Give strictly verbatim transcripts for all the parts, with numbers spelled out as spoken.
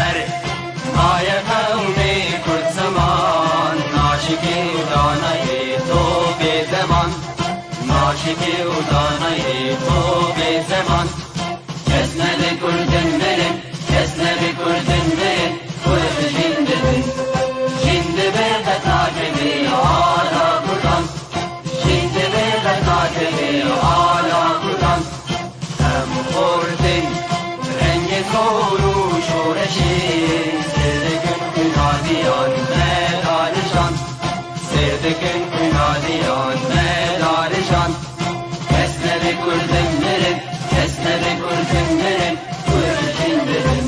Erê, maye qewmê Kurd ziman, naşikê û danayê to bê deman. Naşikê û danayê to bê zeman. Kes nebe Kurdin mirin, kes nebe Kurdin mirin, Kurd jin dibin. Jin dibe qet nakeve ala Kurdan. Jin dibe qet nakeve ala Kurdan. Em xortin rengê zor û şoreşê, sêr dikin xwînaliyan me darijan. Sêr dikin xwînaliyan me darijan. Kes nebe Kurdin mirin, kes nebe Kurdin mirin, Kurd jin dibin.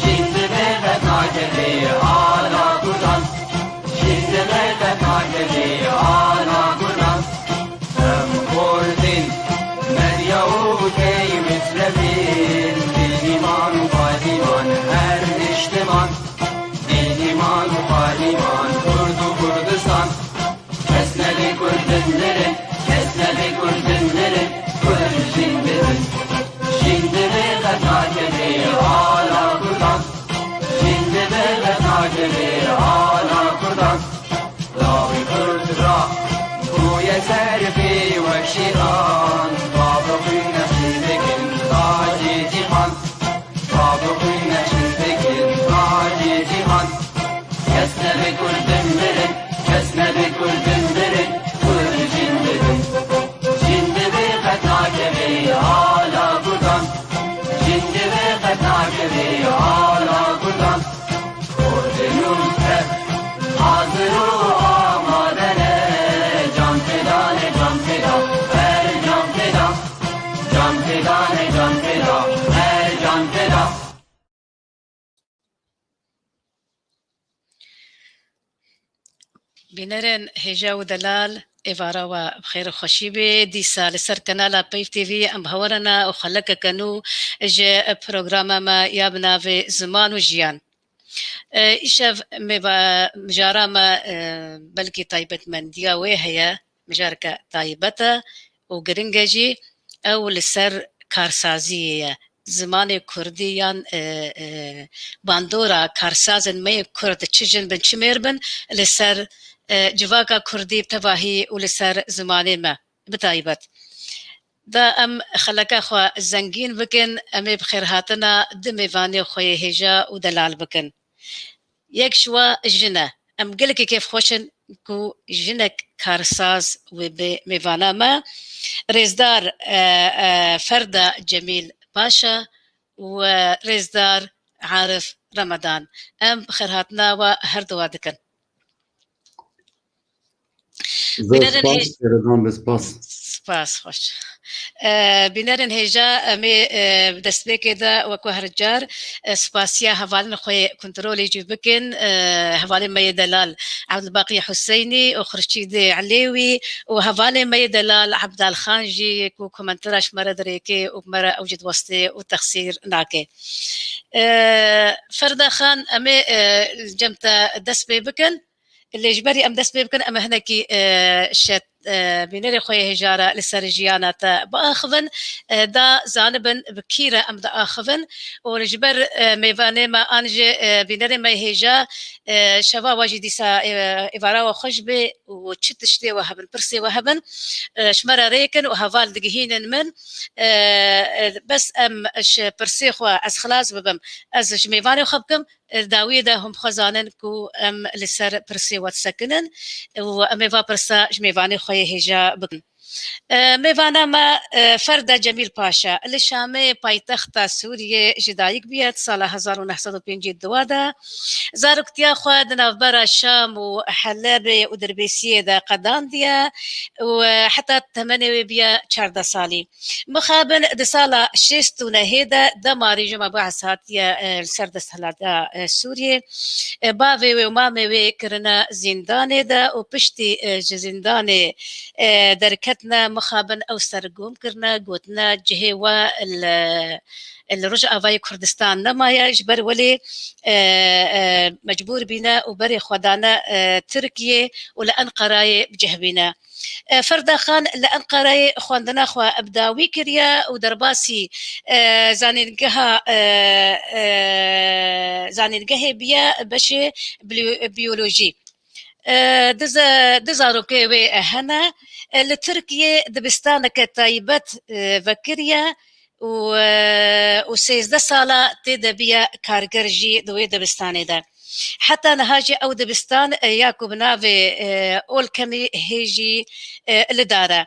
Jin dibe qet nakeve ala Kurdan. Jin dibe qet nakeve ala Kurdan. Em xortin, medya û tey mislevin, bênîman û balîman her niştiman. Bênîman û balîman Kurd û Kurdistan. Kes nebe Kurdin mirin, kes nebe Kurdin mirin, Kurd jin dibin. Jin dibe qet nakeve ala Kurdan. Jin dibe qet nakeve ala Kurdan. Lawê Kurd ra bûye serfê wek şêxan. Bavê xwîn nexşî dikin tacê cîhan. Bavê xwîn nexşî dikin tacê cîhan. Kes nebe Kurdin mirin, kes nebe Kurdin mirin, Kurd jin dibin. Jin dibe qet nakeve ala Kurdan. Jin dibe qet nakeve ala Kurdan. Kurdin û Kurd hazir û amade ne. Can feda ne, can feda, her can feda. Can feda ne, can feda, her can feda. Bînerên hêja û delal, êvara we bi xêr û xweşî bê. Dîsa li ser kanala Peyv T V em bi hewe re ne û xelekeke nû ji programa me ya bi navê Ziman û Jiyan. E, îşev mêva-, mijara me, e, belkî taybetmendiya wê heye, mijareke taybet e û giring e jî, ew li ser karsaziyê ye. Zimanê kurdî yan, e, e, bandora karsazên me yên kurd, çi jin bin, çi mêr bin, li ser, e, civaka kurdî bi tevahî û li ser zimanê me bi taybet. Da em xeleka xwe zengîn bikin, em ê bi xêrhatina du mêvanê xwe yê hêja û delal bikin. Yek ji wa jin e. Em gelekî kêfxweş in ku jinek karsaz wê bi mêvana me. Rêzdar, e, e, Ferda Cemîl Paşa û, e, rêzdar Arif Ramadan. Em bi xêrhatina we her duwa dikin. Zor Bînerên spas, hêj- Şêrezan, bi spas. Spas, xweş. E, bînerên hêja, em ê, e, bi destpêkê de wek her car, e, spasiya hevalên xwe yê kontrolê jî bikin, e, hevalên me yê delal Ebdulbaqî Huseynî û Xurşîdê Elêwî û hevalên me yê delal Ebdal Xan jî ku komentera ji me re dirêke û me re ew jî diweste û texsîr nake. E, Ferda Xan, em ê, e, li cem te dest pê bikin. Lê ji berî em dest pê bikin, em hinekî, e, şet, e, bînerê xwe yê hêja re li ser jiyana te biaxivin, e, da zanibin bi kî re em diaxivin û li ji ber, e, mêvanê me an jî, e, bînerê me yê hêja, e, şeva we jî dîsa, e, êvara we xweş bê û çi tiştê we hebin, pirsê we hebin, e, ji me re rêkin û heval digihînin min. E, e, bes em ji pirsê xwe ez xilas bibim, ez ji mêvanê xwe bikim, e, dawiyê de hûn bi xwe zanin ku em li ser pirsê we disekinin û em ê va pirsa ji mêvanê xwe yê hêja bikin. E, mêvana me, e, Ferda Cemîl Paşa, li Şamê paytexta Sûriyê ji dayik bûye, di sala hezar û neh sed û pêncî û du de. Zaroktiya xwe di navbera Şam û Helebê û Dirbêsiyê de qedandiye û, e, heta temenê wê bûye çardeh salî. Mixabin di sala şêst û nehê de dema rejîma Baas hatiye, e, li ser desthilatda, e, Sûriyê, e, bavê wê û mamê wê kirine zîndanê de û piştî, e, ji zîndanê, e, derket ketine mixabin, ew sergom kirine, gotine cihê we li, li Rojavayê Kurdistan nemaye, ji ber welê, e, e, mecbûr bîne û berê xwe dane, e, Tirkiyê û li Enqerayê bi cih bîne. E, Ferda Xan li Enqereyê xwendina xwe bi dawî kiriye û derbasî, e, zanîngeha, e, e, zanîngehê biye beşê bli-, biyolojî. E, du ze-, du zarokê wê hene. E, li Tirkiyê dibistaneke taybet, e, vekiriye û, e, û sêzdeh sala tê de biye karger jî di wê dibistanê de. Heta niha jî ew dibistan, e, ya ku bi navê, e, Olkemî hê jî, e, li dar e.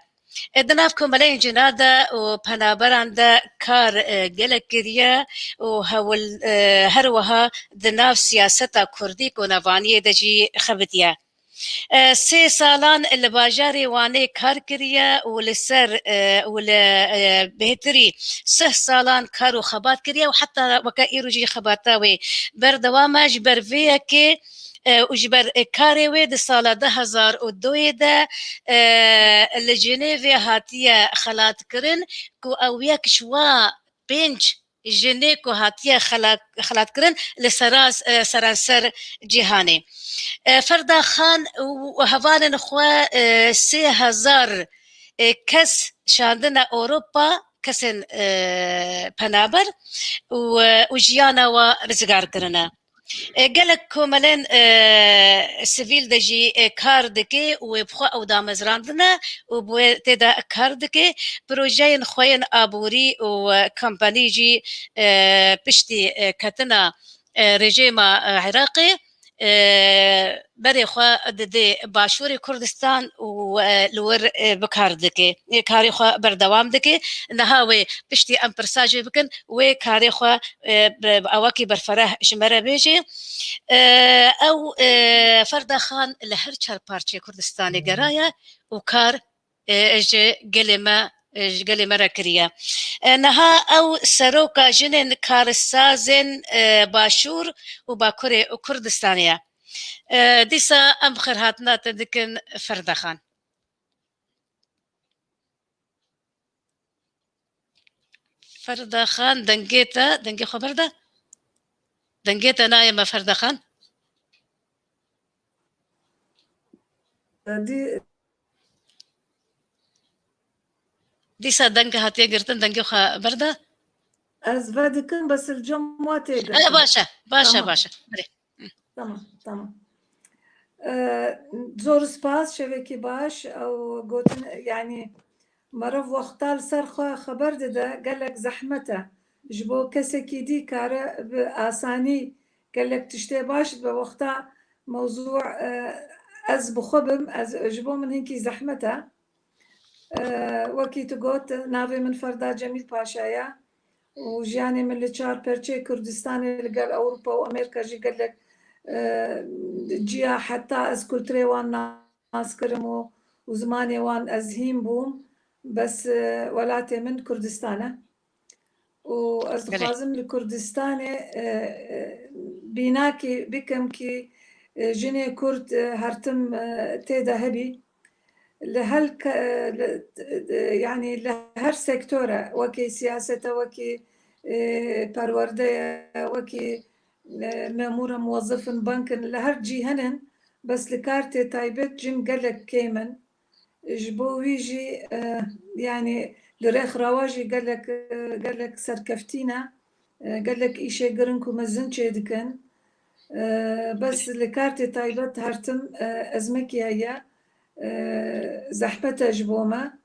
E, di nav komeleyên cina de û penaberan de kar, e, gelek kiriye û hewil, e, her wiha di nav siyaseta kurdî konevaniyê de jî xebitiye. E, sê salan li bajarê Wanê kar kiriye û li ser, e, û li, e, bêhtirî sih salan kar û xebat kiriye û heta weke îro jî xebata wê berdewam e. Ji ber vê yekê, e, û ji ber, e, karê wê di sala du hezar û duyê de, e, li Cenêvê hatiye xelatkirin ku ew yek ji wa pênc jinê ku hatiye xela-, xelatkirin li seras-, e, seranser cîhanê. E, Ferda Xan û hevalên xwe, e, sê hezar, e, kes şandine Ewropa, kesên, e, penaber û, e, û jiyana we rizgar kirine. E, gelek komelên, e, sivîl de jî, e, kar dike û wê bi xwe ew damezrandine û bi wê tê de kar dike. Projeyên xwe yên aborî û, e, kampanî jî, e, piştî, e, ketina, e, rejîma, e, Iraqê, e, berê xwe didê Başûrê Kurdistan û, e, li wir, e, bi kar dike. Ê karê xwe berdewam dike. Niha wê piştî em pirsa jê bikin, wê karê xwe, e, bi, bi awakî berfereh ji me re bêje. E, ew, e, Ferda Xan li her çar parçeyê Kurdistanê geraye û kar, e, ji gelê me, e, ji gelê me re kiriye. E, niha ew seroka jinên karsazên, e, Başûr û Bakurê Kurdistanê ye. E, dîsa em xêrhatina te dikin Ferda Xan. Ferda Xan, dengê te, dengê xwe berde. Dengê te nayê me, Ferda Xan. Dî- Dîsa deng hatiye girtin, dengê xwe berde. Ez vedikim, bes li cem wa tê girtin. E, baş e, baş e, Tamam. baş e. Belê. Tamam, tamam. Ee, zor spas, şevekî baş. Ew gotin, yanî meriv wexta li ser xwe xeber dide, gelek zehmet e. Ji bo kesekî dî kare bi asanî gelek tiştê baş dibe. Wexta mewzû, e, ez bi xwe bim, ez, ji bo min hinkî zehmet e. E, wekî tu got, navê min Ferda Cemîl Paşa ye û jiyanê min li çar perçeyê Kurdistanê li gel Ewropa û Amerîka jî gelek, e, ciya, heta ez kulturê wan nas kirim û, û zimanê wan ez hîn bûm. Bes, e, welatê min Kurdistan e. Û ez Belê. dixwazim li Kurdistanê, e, e, bînakî bikim kî, e, jinê Kurd, e, her tim, e, tê de hebî. Li hel ke-, li, e, yanî li her sektore, wekî siyasete, wekî, e, perwerde ye, wekî, e, memûr in, muwezif in, bank in, li her cî henin, bes li kartê taybet jin gelek kêm in. Ji bo wî jî, e, yanî li rêxrawa jî gelek, e, gelek serkeftî ne, e, gelek îşê giring û mezin çêdikin. E, bes li kartê taybet her tim, e, ezmekî heye, e, zehmet e ji bo me.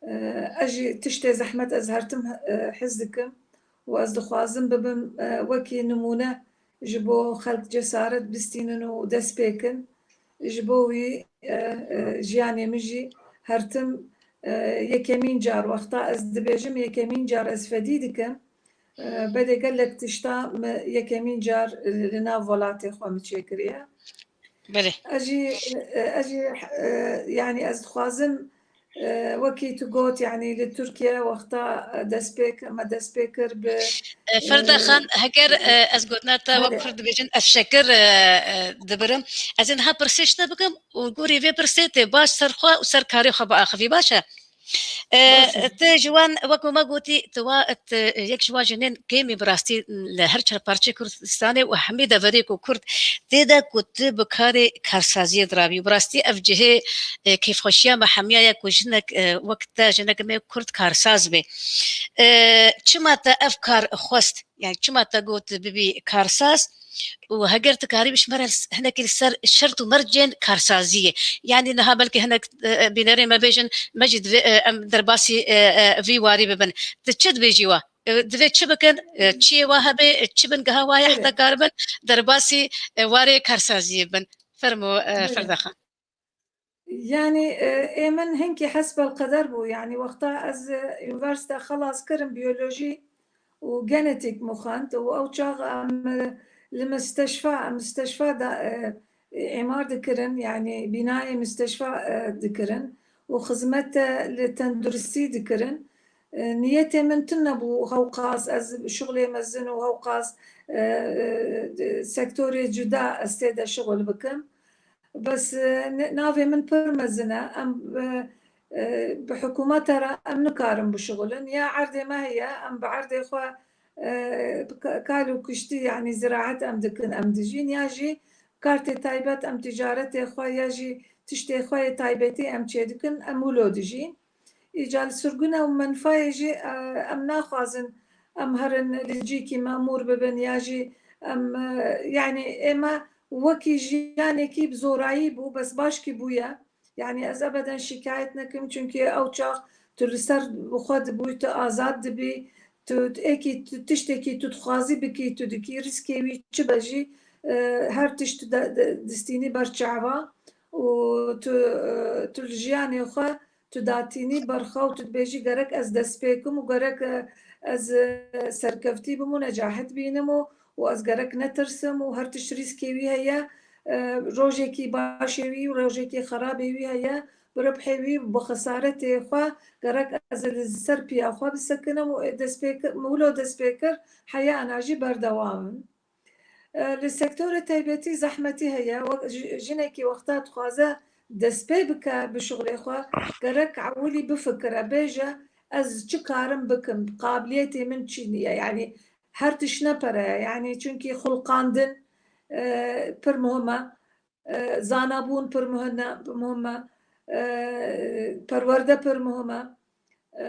E, ez jî tiştê zehmet ez her tim, e, hez dikim û ez dixwazim bibim, e, wekî nimûne ji bo xelk cesaret bistînin û dest pê kin. Ji bo wî, e, e, jiyanê min jî her tim, e, yekemîn car, wexta ez dibêjim yekemîn car ez fedî dikim, e, belê gelek tişta min yekemîn car, e, li nav welatê xwe min çêkiriye. Belê. Ez jî, e, ez jî, e, yanî ez dixwazim, E, wekî tu got, yanî li Tirkiye wexta, e, dest pê kir, me dest pê kir bi, E, Ferda e, Xan, heger, e, ez gotina te wek Belê. Kurd dibêjin, ez şekir, e, e, dibirim. Ez ê niha pirsê ji te bikim û gorî vê pirsê tê baş ser xwe û ser karê xwe biaxivî, baş e? E, Baş e. Te ji wan, wek me gotî, tu wa, tu yek ji wan jinên kêmî bi rastî li her çar parçeyê Kurdistanê û hemî deverê ku Kurd tê de ku tu bi karê karsaziyê dirabî. Bi rastî ev cihê, e, kêfxweşiya me hemiya ye ku jinek, e, wek te, jinek me Kurd karsaz bê. E, çima te ev kar xwest? Yani çima te got bibî karsaz? Û heger tu karî bi ji me re hinekî li ser şert û mercên karsaziyê. Yani niha belkî hinek, e, bînerên me bêjin, me jî divê, e, em derbasî, e, e, vî warî bibin. Tu çi dibêjî wa? E, divê çi bikin? E, çiyê wa hebe? E, çi bingeha wa ye heta karibin derbasî, e, warê karsaziyê bin? Fermo, e, Ferda Xan. Yanî, e, ê min hinkî hesbelqeder bû. Yanî wexta ez, e, unîversîte xelas kirim, biyolojî û genetîk mixwend û ew çax em, e, li misteşfa, em misteşfa da, e, îmar dikirin, yanî bînayê misteşfa, e, dikirin û xizmet, e, li tenduristî dikirin. E, niyetê min tune bû, hewqas ez şixulê mezin û hewqas, e, e, sektorê cuda ez tê de şixul bikim. Bes, e, ne-, navê min pir mezin e. Em, e, e, bi hikûmeta re em nikarin bişixulin. Ya erdê me heye, em bi erdê xwe, e, bi ka-, kal û kiştî, yanî ziraet em dikin, em dijîn, ya jî kartê taybet em ticaretê xwe ya jî tiştê xwe yê taybetî em çêdikin, em wilo dijîn. Îca li sirgûna û menfayê jî, e, em naxwazin em herin li cîkî memûr bibin ya jî em, e, yanî ê me wekî jiyanekî bi zorayî bû, bes başkî bûye. Yanî ez ebeden şikayet nekim, çunkî ew çax tu li ser xwe dibûyî, tu azad dibî, tu, tu êkî, tu tiştekî tu dixwazî bikî, tu dikî, rîskê wî çi be jî, e, her tişt tu de, de, distînî ber çava û tu, e, tu li jiyanê xwe tu datînî ber xwe û tu dibêjî, gerek ez dest pê kim û gerek, e, ez, e, serkeftî bim û necahet bînim û, û ez gerek netirsim û her tişt rîskê wî heye, e, rojekî başê wî û rojekî xerabê wî heye, bi ribhê wî, bi xesaretê xwe gerek ez li ser piya xwe bisekinim û dest pê kir, min wilo dest pê kir, heya ana jî berdewam im. E, li sektorê taybetî zehmetî heye. Wek ji-, jinekî wexta dixwaze dest pê bike bi şixulê xwe, gerek ewilî bifikire, bêje, ez çi karim bikim, qabiliyetê min çi niye? Yanî her tişt ne pere ye. Yanî çunkî xulqandin, e, pir muhim e. E, zanabûn pir muhim e, muhim e. E, perwerde pir muhim e. E,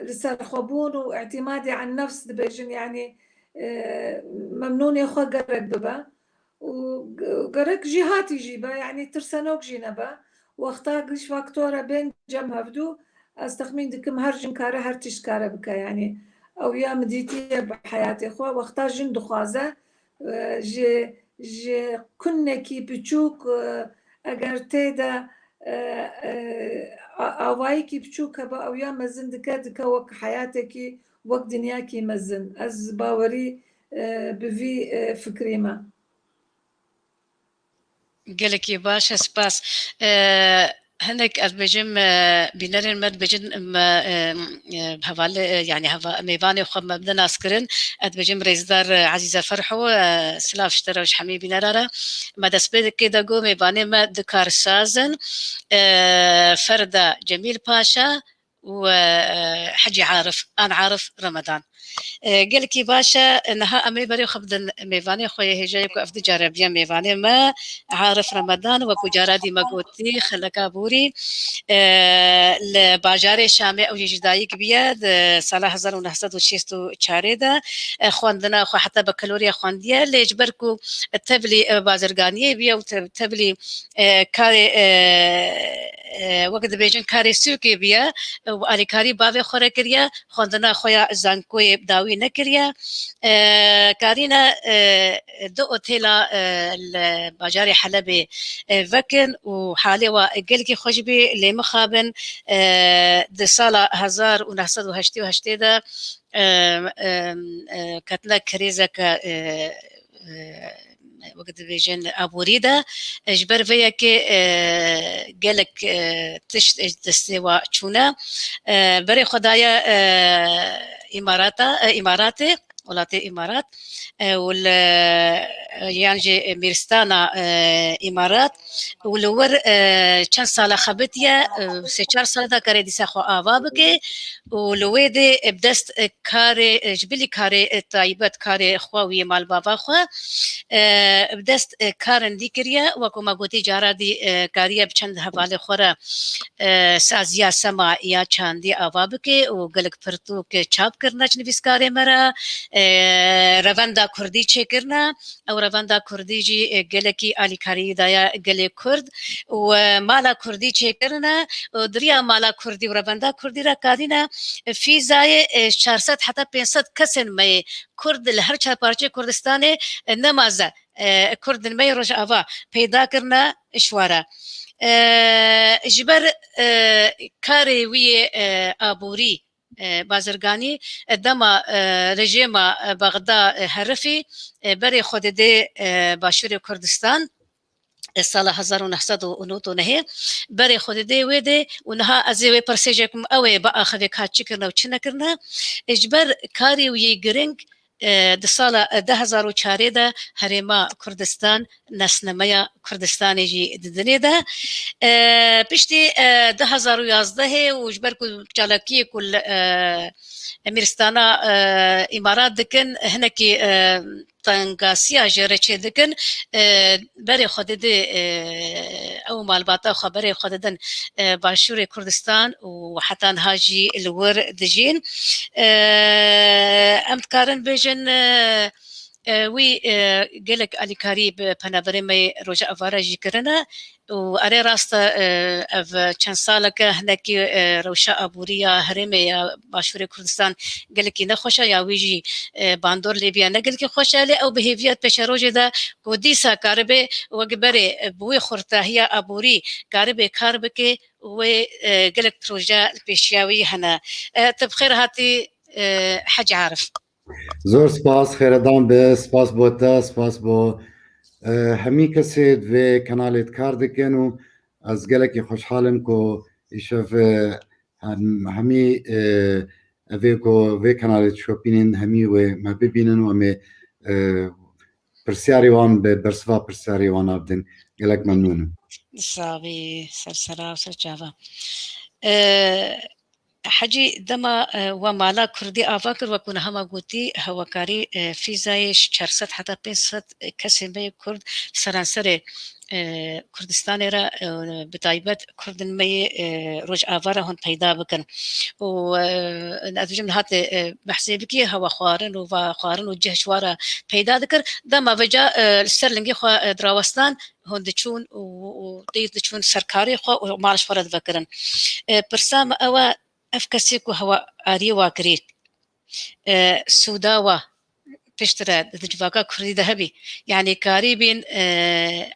li ser xwe bûn û îtîmadê an nefs dibêjin, yanî, e, memnûnê xwe gerek bibe. Û ge-, gerek jîhatî jî be, yanî tirsenok jî nebe. Wexta giş faktore bên cem hevdû, ez texmîn dikim her jin kare her tişt kare bike, yanî ew ya min dîtiye bi heyatê xwe, wexta jin dixwaze, e, ji, ji kunekî biçûk, e, eger tê de, e, e, a-, awayekî biçûk hebe, ew ya mezin dike, dike wek heyatekî, wek dinyakî mezin. Ez bawerî, e, bi vî, e, fikrî me. Gelekî baş e, spas. E, hinek ez dibêjim, e, bînerên me dibêjin, me, e, e, hevalê, e, yanî heva-, mêvanê xwe me bide naskirin. Ez dibêjim Rêzdar, e, Ezîze Ferho, e, silav ji te re û ji hemî bînera re. Me destpêkê de got mêvanê me du karsaz in. E, Ferda Cemîl Paşa û, e, Hecî Arif, an Arif Ramadan. E, gelekî baş e, niha em ê berê xwe bidin mêvanê xwe yê hêja yê ku ev du care biye mêvanê me, Arif Ramadan, wekû cara dî me gotî, xeleka Borî, e, li bajarê Şamê ew jî ji dayik biye, di sala hezar û neh sed û şêst û çarê de, e, xwendina xwe heta bakaloriya xwendiye, lê ji ber ku tevlî, e, bazirganiyê biye û te-, tevlî, e, karê, e, e, wek dibêjin karê sûkê biye, e, û alîkarî bavê xwe re kiriye, xwendina xwe ya zankoyê dawî nekiriye. E, karîne, e, du otêla, e, li bajarê Helebê, e, vekin û halê wa gelkî xweş bî, lê mixabin, e, di sala hezar û neh sed û heştê û heştê de, e, e, e, ketine krîzeke, e, e, wek dibêjin aborî de. Ji ber vê yekê, e, gelek, e, tişt ji destê wa çûne. E, berê xwe daye, e, Îmarata, e, Îmaratê, welatê Îmarat, e, û li, e, yan jî Mîristana, e, Îmarat, û li wir, e, çend sala xebitiye, e, sê çar sala da karê dîsa xwe ava bike û li wê dê, e, bi dest, e, karê, e, ji bilî karê, e, taybet, karê xwe û yê malbava xwe, e, bi dest, e, karin dî kiriye. Wekû me gotî cara dî, e, kariye bi çend hevalê xwe re, e, saziya sema ya çandî ava bike û gelek pirtûk çap kirine ji nivîskarê me re, e, revenda kurdî çêkirine. Ew revenda kurdî jî, e, gelekî alîkariyî daye gelê kurd û, e, mala kurdî çêkirine û di riya mala kurdî û revenda kurdî re karîne, e, fîzayê, e, çar sed heta pênc sed kesên me yê kurd li her çar parçeyê Kurdistanê, e, nemaze, e, kurdên me yê Rojava peyda kirine ji we re. E, ji ber, e, karê wî yê, e, aborî, e, bazirganî, e, dema, e, rejêma, e, Bexda, e, herifî, e, berê xwe didê, e, Başûrê Kurdistan, e, sala hezar û neh sed û nod û nehê berê xwe didê wê dê û niha ez ê wê pirsê jê kim ew ê biaxivê ka çi kirine û çi nekirine. E, ji ber karê wî yê giring, e, di sala, e, du hezar û çarê de herêma Kurdistan, nasnameya Kurdistanê jî di dinê de. E, piştî, e, du hezar û yazdehê û ji ber ku çalakiyê ku li, e, Emiristana, e, Îmarat dikin, hinekî, e, tengasiya jê re çêdikin, e, berê xwe didê, e, ew malbata xwe berê xwe didin, e, Başûrê Kurdistan û heta niha jî li wir dijîn. E, em dikarin bêjin, e, e, wî, e, gelek alîkarî bi penaberê me yê Rojava re jî kirine û erê rast e, e, ev çend saleke hinekî, e, rewşa aborî ya herêmê ya Başûrê Kurdistan gelekî nexweş e ya wî jî, e, bandor lê bîya ne gelekî xweş e, lê ew bi hêviya di pêşerojê de ku dîsa karibe wek berê, e, bi wê xurtahiya aborî karibe kar bike, wê, e, gelek proje li pêşiya wî hene. E, tu bi xêr hatî, e, Hecî Arif. Zor spas, xêredan be, spas bo te, spas bo, e, hemî kesê di vê kenalê di kar dikin û ez gelekî xweşhal im ku îşev, e, hem, hemî, e, evê ku vê kenalê dişopînin hemî wê me bibînin û em ê, e, pirsyarê wan bi bersiva pirsyarê wan bidin. Gelek memnûn im. Sabî, ser sera û ser çava. E, Hecî, dema, e, we mala kurdî ava kir, wekû niha me gotî, hewekarî, e, fîzayê ji çar sed heta pênc sed kesên me yê kurd seranserê, e, Kurdistanê re, e, bi taybet kurdên me yê, e, Rojava re hûn peyda bikin. Û, e, ez dibêjim niha tê, e, behsê bikî, hewa xwarin û va xwarin û cih ji wa re peyda dikir. Dema veca, e, li ser lingê xwe, e, dirawestan, hûn diçûn û, û tê diçûn ser karê xwe û mal ji xwe re divekirin. E, pirsa me ew e, ev kesê ku hewa ariyê wa kirî, e, sûda wa piştre di civaka kurdî de hebî, yanî karîbîn, e,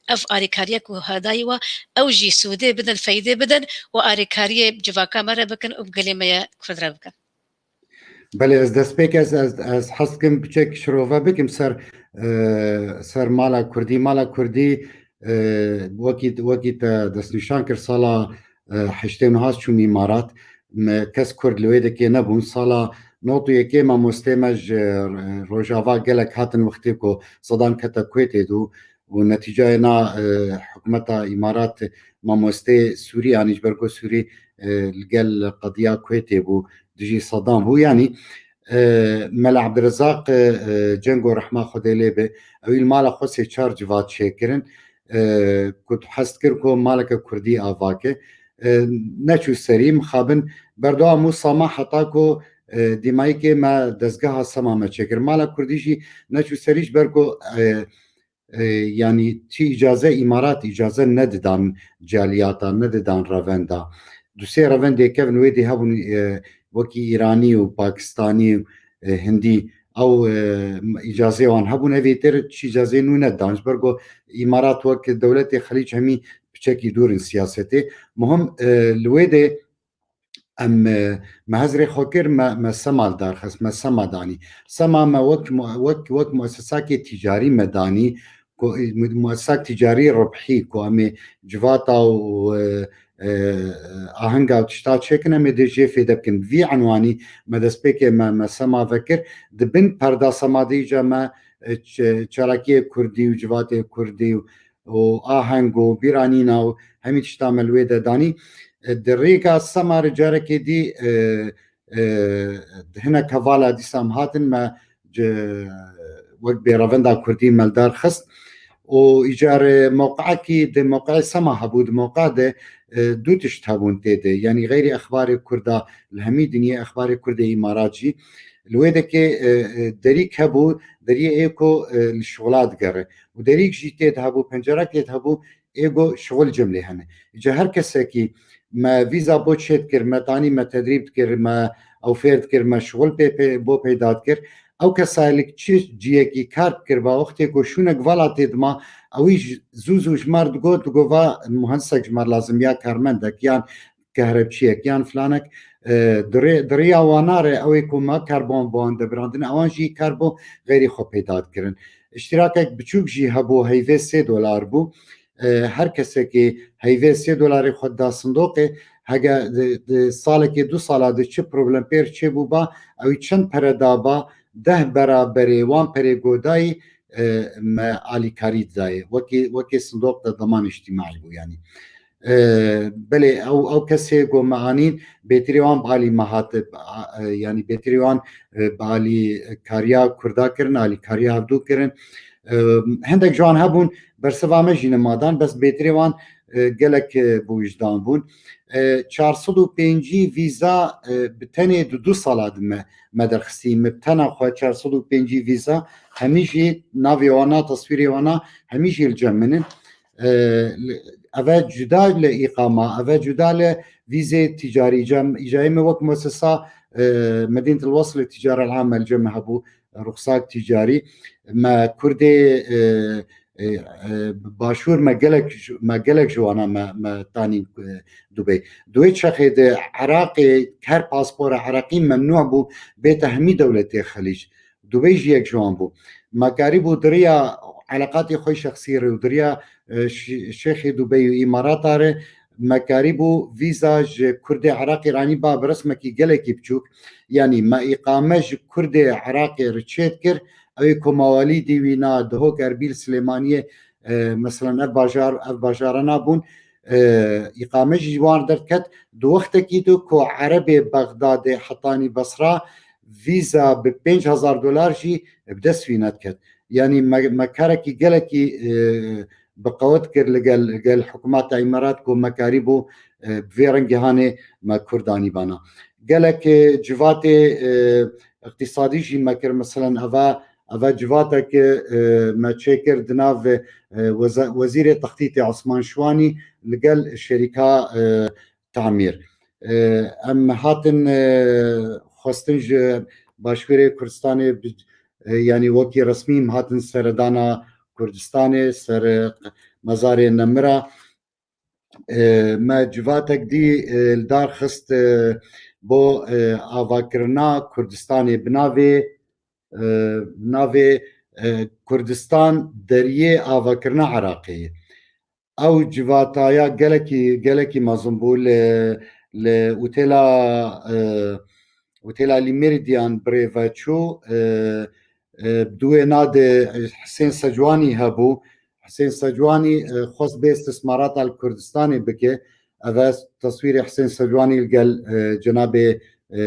ev alîkariye ku hedayî wa, ew jî sûdê bidin, feydê bidin û alîkariyê civaka me re bikin û bi gelê me ye kurd re bikin. Belê, ez destpêk ez, ez, ez hez dikim piçek şirove bikim ser, e, ser mala kurdî. Mala kurdî, e, wekî, wekî te destnîşan kir, sala, e, heştê û neh çûm Îmarat. Me, kes kurd li wê dekê nebûn. Sala nod û yekê mamostê me ji, e, Rojava gelek hatin wextê ku Sedam kete Kuwêtê dû û netîcayê na, e, hikûmeta Îmarat mamostê Sûrî anî, ji ber ku Sûrî, e, li gel qediya Kuwêtê bû, dijî Sedam bû. Yanî, e, Mela Ebdirezaq, e, e, Cengo rehma Xwedê lê be, ewî li mala xwe sê çar civat çêkirin, e, ku tu hest kir ku maleke kurdî ava ke, e, neçû serî, mixabin berdewam û sama heta ku, e, dîmayîkê me dezgeha sema me çêkir. Mala kurdî jî neçû serî ji ber ku, e, e, yanî çi îcaze Îmarat îcaze nedidan caliyata, nedidan revenda. Du sê revendê kevin wê dê hebûn, e, wekî Îranî û Pakistanî û, e, Hindî ew, e, îcazê wan hebûn, evê tir çi îcazê nû nedan. Ji ber ku Îmarat wek dewletê Xelîc hemî piçekî dûr in siyasetê. Muhim, e, li wê de em, e, me hezrê xwe kir, me, me sema li dar xist, me sema danî. Sema me wek mu-, wek, wek muesesakê tîcarî me danî ku muessak tîcarî ribhî ku em ê civata û, e, e, ahenga û tişta çêkin, em ê dê jê fêde bikin. Vî enwanî me destpêkê me, me sema vekir. Di bin perda sema de îca me, e, ç-, çalakiyê kurdî û civatê kurdî û, û aheng û bîranîna û hemî tişta me li wê de danî. E, di rêka sema re carekê dî, e, e, hinek hevala dîsa em hatin me ci-, wek bêrevenda kurdî me li dar xist. Û îcar, e, mewqeekî di mewqeyê sema hebû, di mewqe de, e, du tişt hebûn tê de. Yanî xeyrî exbarê kurda li hemî dinyê, exbarê kurdê îmarat jî. Li wê dekê, e, e, derîk hebû, deriyê ê ku, e, li şixula digere. Û derîk jî tê de hebû, pencerek tê de hebû, ê ku şixul cem lê hene. Îca her kesekî me vîza bo çê dikir, me tanî me tedrîb dikir, me ew fêr dikir, me şixul pê, pê, bo peyda dikir. Ew kesayê li çi ciyekî kar dikir, ba wextê ku şûnek vala tê dima, ewî ji-, zû zû ji me re digot, digot va muhendisek ji me re lazim ya karmendek yan kehrebçiyek yan filanek, e, di rê-, di riya wana re ew ê ku me karbon bi wan de birandin, ewan jî karbon xeyrî xwe peyda dikirin. Îştirakek biçûk jî hebû, heyvê sê dolar bû. E, her kesekê heyvê sê dolarê xwe da sindoqê, hege di, di salekê du sala de çi problem pêr çêbû ba, ew çend pere da ba, deh beraberê wan perê godayî, e, me alîkarî didayê. Wekî, wekî sindoq de deman îctîmaî bû yanî. E, belê ew, ew kesê ku me anîn, bêtirê wan bi alî me hat, e, yanî bêtirê wan, e, bi alî kariya kurda kirin, alîkariya hevdû kirin. E, hindek ji wan hebûn, bersiva me jî nemadan, bes bêtirê wan, e, gelek, e, bi wijdan bûn. E, çar sed û pêncî vîza, e, bi tenê di du sala de me, me derxistî. Me bi tena xwe çar sed û pêncî vîza, hemî jî navê wana, teswîrê wana, hemî jî li cem min in. E, li-, eve cuda li îqama, eve cuda li vîzê tîcarî. Cem, îcayê me wek muessesa, e, Medînetil Wesil Tîcara Ame li cem me hebû, ruxsak tîcarî. Me Kurdê, e, e, e, Başûr me gelek ji, me gelek ji wana me, me tanî, e, Dubey. Di wê çaxê de Iraqê her paspora Iraqî memnû bû bête hemî dewletê Xelîc. Dubey jî yek ji wan bû. Me karîbû di riya eleqatê xwe şexsî re û di riya, e, şi-, şêxê Dubey û Îmarata re me karîbû vîza ji Kurdê Iraqî re anî ba bi resmekî gelekî biçûk. Yanî me îqame ji Kurdê Iraqê re çêdikir. Ew ê komawalî dî wî na Dihok, Erbîl, Silêmaniyê, e, meselen ev bajar, ev bajara nabûn. E, îqame jî wan derdiket. Di wextekî de ku Erebê Bexdadê hetanî Basra vîza bi pênc hezar dolar jî bi dest wî nediket. Yanî me, me karekî gelekî, e, bi qewet kir li gel, gel hikûmeta Îmarat ku me karîbû, e, bi vê rengî hanê me Kurd anîbana. Gelek, e, civatê, e, iqtîsadî jî me kir, meselen eva, eva civatek, e, me çêkir di nav, e, weze-, wezîrê textîtê Osman Şiwanî li gel şerîka, e, tamîr. E, em hatin, e, xwestin ji Başûrê Kurdistanê bi, e, yanî wekî resmî em hatin seredana Kurdistanê, ser, e, mezarê Nemira. E, me civatek dî, e, li dar xist, e, bo, e, avakirina Kurdistanê bi navê, e, navê, e, Kurdistan deriyê avakirina Iraqê ye. Ew civataya gelekî, gelekî mezin bû. Li, li otêla, e, otêla Lî Meridian bi rê ve çû, e, e, di wêna de Hisên Secwanî hebû. Hisên Secwanî, e, xwest bê istismarata li Kurdistanê bike. Ev e teswîrê Hisên Secwanî li gel, e, cenabê, e,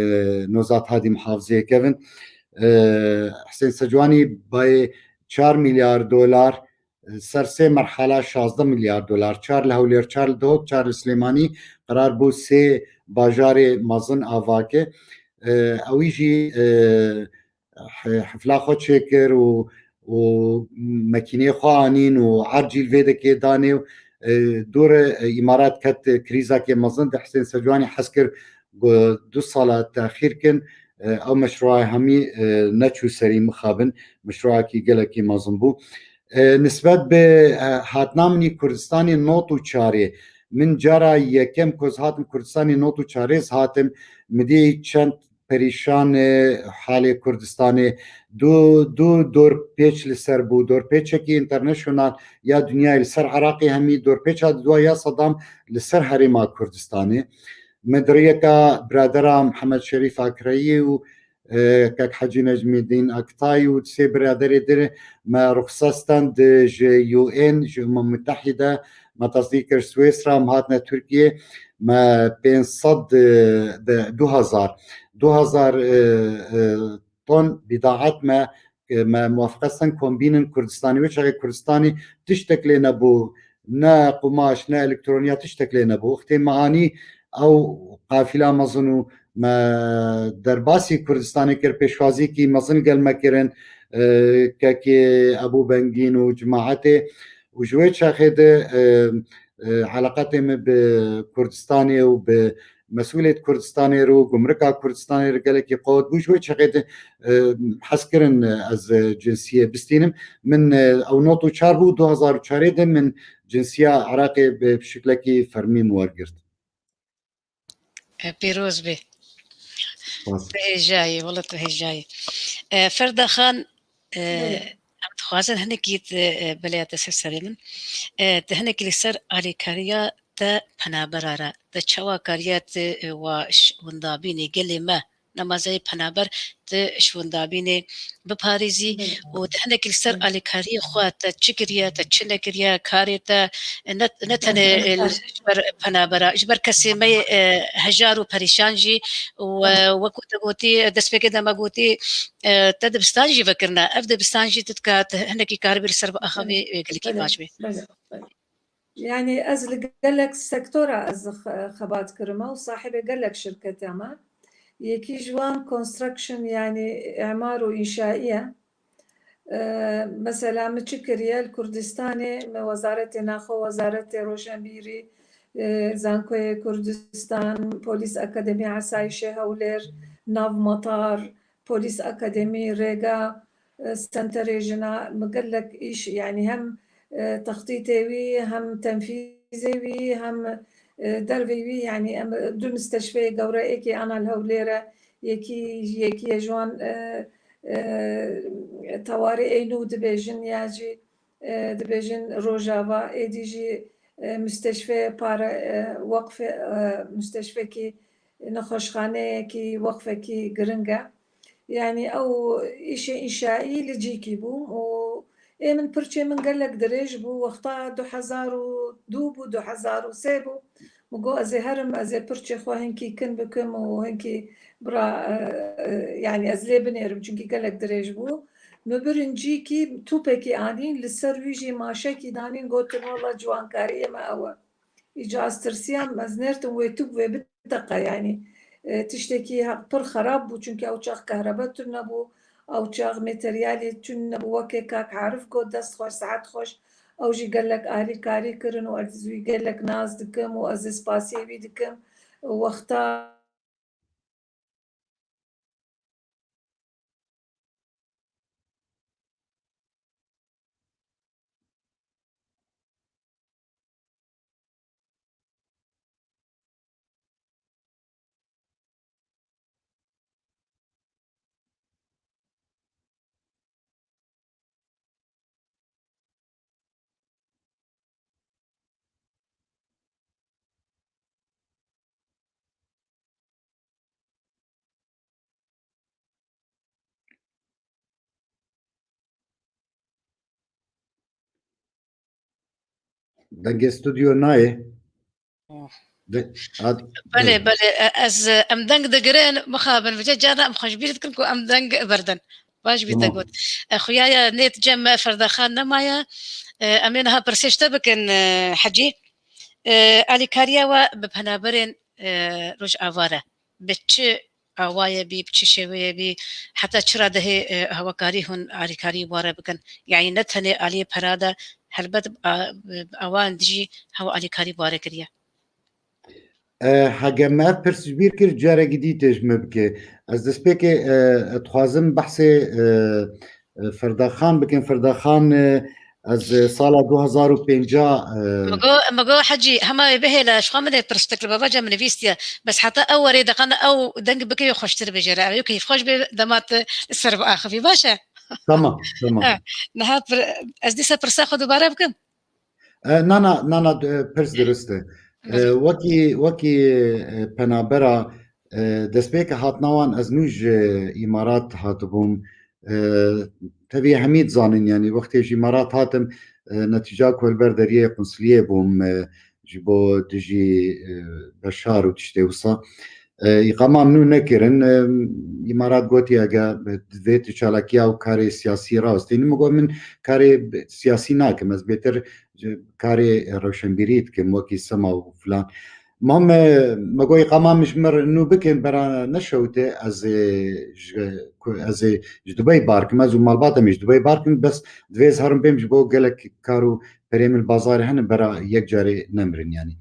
Nozat Hadî mihafizeyê kevin. E, Hisên Secwanî bayê çar milyar dolar, e, ser sê merhala şazdeh milyar dolar. Çar li Hewlêr, çar li Dihok, çar li Silêmanî qerar bû sê bajarê mezin avake. E, ewî jî, e, he-, hefla xwe çêkir û, û mekînê xwe anîn û ercî li vê dekê danê û, e, dûre, e, Îmarat ket krîzakê mezin de. Hisên Secwanî hez kir ku du sala texîr kin, e, ew meşrûa hemî, e, neçû serî mixabin. Meşrûakî gelekî mezin bû. E, nisbet bi, e, hatina min î Kurdistanê not û çarê, min cara yekem ku ez hatim Kurdistanê not û çarê ez hatim, min dî çend perîşan e halê Kurdistanê. Du, du dorpêç li ser bû. Dorpêçekî international ya dinyayê li ser Iraqê hemî dorpêça di dua ya Sedam li ser herêma Kurdistanê. Me di riyeka biradera Mihemed Şerîf Akreyî û, e, kek Hecî Necmîdîn Aktay û sê biraderê dir me ruxsat stand ji U N, ji Umem Mutehîde, me tasdîq kir Swêsra, em hatine Tirkiyê, me pênc sed, e, de, du hezar, du hezar, e, e, ton bîdaet me, e, me muwafiqe stand kombînin Kurdistanê. Wê çaxê Kurdistanê tiştek lê nebû, ne qumaş, ne elektroniya, tiştek lê nebû. Wextê me anî ew qafîla mezin û me derbasî Kurdistanê kir, pêşwazîkî mezin gel me kirin, e, kekê Ebû Bengîn û cemaetê. Û ji wê çaxê de, e, e, eleqetê min bi Kurdistanê û bi mesûlê di Kurdistanê re û gumrika Kurdistanê re gelekî qewet bû. Ji wê çaxê de, e, hez kirin, e, ez, e, cinsiyê bistînim. Min, e, ew nod û çar bû, du hezar û çarê de min cinsiya Iraqê bi şiklekî fermî min wergirt. E, pîroz bê. Spas. Tu hêjayî, wele tu hêjayî. E, Ferda Xan, e, Belê. Em dixwazin hinekî, e, e, belê te ser serê min. E, te hinekî li ser alîkariya te penabera re, te çawa kariye te, e, wa ş-, wendabînê gelê me, nema zey penaber, te ji wendabînê biparêzî Belê. û te hinekî li ser Belê. alîkariyê xwe te çi kiriye, te çi nekiriye, karê te ne, ne tenê, e, ji ber penabera, ji ber kesê me yê, e, hejar û perîşan jî û, e, wekû te gotî, destpêkê de me gotî, e, te dibistan jî vekirine. Ev dibistan jî tu dika, tu hinekî karibî li ser biaxivî, Belê. e, gelekî Belê. baş bê. Belê. Belê. Yani ez li gelek sektora ez xe-, xebat kirime û sahibê gelek şirketa me. Yekî ji wan construction, yani îmar û înşaiye. E, mesela min çi kiriye li Kurdistanê, me Wezaretê Naxwe, Wezaretê Roşenbîrî, e, Zankoyê Kurdistan, Polîs Akademî Asayişê Hewlêr, Nav Matar, Polîs Akademî, Rêga, e, Senterê Jina, min gelek îş, yani hem, e, textîtê wî, hem tenfîzê wî, hem, e, dervê wî, yani em du misteşfeyê gewre, êkê ana li Hewlêr e, yekî, yekî ye ji wan, e, e, tewarê ê nû dibêjin ya jî, e, dibêjin Rojava, êdî jî, e, mustêşfê pare, e, weqfê, e, mustêşfekî, nexweşxaneyekî, weqfekî giring e. Yani ew îşê înşaî li cîkî bû û ê min pirçê min gelek dirêj bû. Wexta du hezar û du bû, du hezar û sê bû. Min got, ez ê herim, ez ê pirçê xwe hinkî kin bikim û hinkî bira, e, e, yani ez lê binêrim, çunkî gelek dirêj bû. Min birin cîkî tûpekî anîn, li ser wî jî maşekî danîn, gotin, wela ciwankariyê me ew e. Îca ez tirsiyam, ez nêrtim wê tûp wê biteqe, yani, e, tiştekî heq pir xerab bû, çunkî ew çax kehrebe tune bû, ew çax materyalê tune bû, wekê kak Arif got, dest xweş, sihet xweş. Ew jî gelek alîkarî kirin û ez wî gelek nas dikim û ez ê spasiyê wî dikim. Wexta Dengê stûdyo nayê. Oh. De-, ad-, Belê, evet. belê. E, ez, e, em deng digirin, mixabin, vêca carna em xwe ji bîr dikin ku em deng berdin. Baş bî te Tamam. got. E, xuya ya nê tu cem me Ferda Xan nemaye. E, em ê niha pirsê ji te bikin, e, Hecî. E, alîkariya we bi penaberên, e, Rojava re bi çi awayê bî, bi çi şêweyê bî, heta çi radehê, e, hewakarî hûn alîkarî ware bikin? Yani ne tenê aliyê pera de, helbet, a, bi awan dijî hewa alîkarî ware kiriye. E, hege me ev pirs ji bîr kir, carekî dî tê ji me bike. Ez destpêkê, e, dixwazim behsê, e, e, Ferda Xan bikim. Ferda Xan, e, Ez, e, sala du hezar û pêncî, e, Migo, migo Hecî, hema wê bihêle, ji xwe min ê pirstik li babaca min nivîstiye. Bes heta ew werê deqan ew deng bike wê xweştir bêje re. Ew keyfxweş bê dema tu li ser biaxivî, baş e? Tamam, tamam. Ha, niha pir-, ez dîsa pirsa xwe dubare bikim? E, na, na, na, na, e, pirs dirist e. E, wekî, wekî, e, penabera, e, destpêka hatina wan ez nû ji Îmarat hatibûm. E, tevî hemî dizanin, yanî wextê ji Îmarat hatim, e, netîca ku li ber deriyê qunsuliyê bûm, e, ji bo dijî, e, Beşar û tiştê wisa. E, îqama min nû nekirin. E, Îmarat gotiye, ege divê tu çalakiya û karê siyasî rawestînî. Min got, min karê siyasî nakim. Ez bêtir karê rewşenbîrî dikim, wekî sema û filan. Ma me, me got, îqama min ji mir nû bikin, bera neşewite, ez ê ji, ku ez ê ji Dubey bar kim, ez û malbata min ji Dubey bar kim, bes divê ez herim bêm ji bo gelek kar û perê min bazarê hene, bera yek carê nemirin, yanî.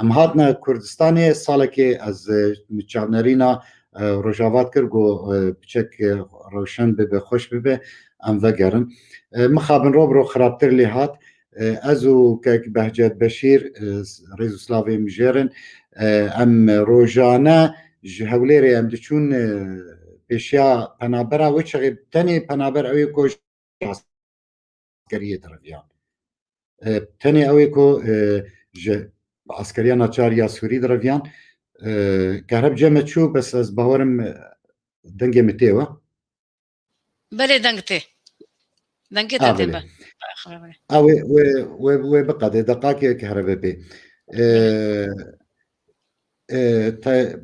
Em hatine Kurdistanê, salekê ez, e, çavnerîna, e, Rojava dikir, got, e, piçek, e, rewşen bibe, xweş bibe, em vegerin. E, mixabin ro bi ro xirabtir lê hat. E, ez û kek Behcet Beşîr, e, rêz û slavê min jêrin. E, em rojane ji Hewlêrê em diçûn, e, pêşiya penabera wê çaxê tenê penaber ew ê ku askeriyê direviyan. E, tenê ew ê ku, e, ji askeriya naçar ya Sûrî direviyan. E, kehreb cem me çû, bes ez bawerim, e, dengê min tê we. Belê, deng tê. Dengê te tê, belê. Ew ê, wê, wê, wê biqede, deqakê kehrebe bê. E, e, te,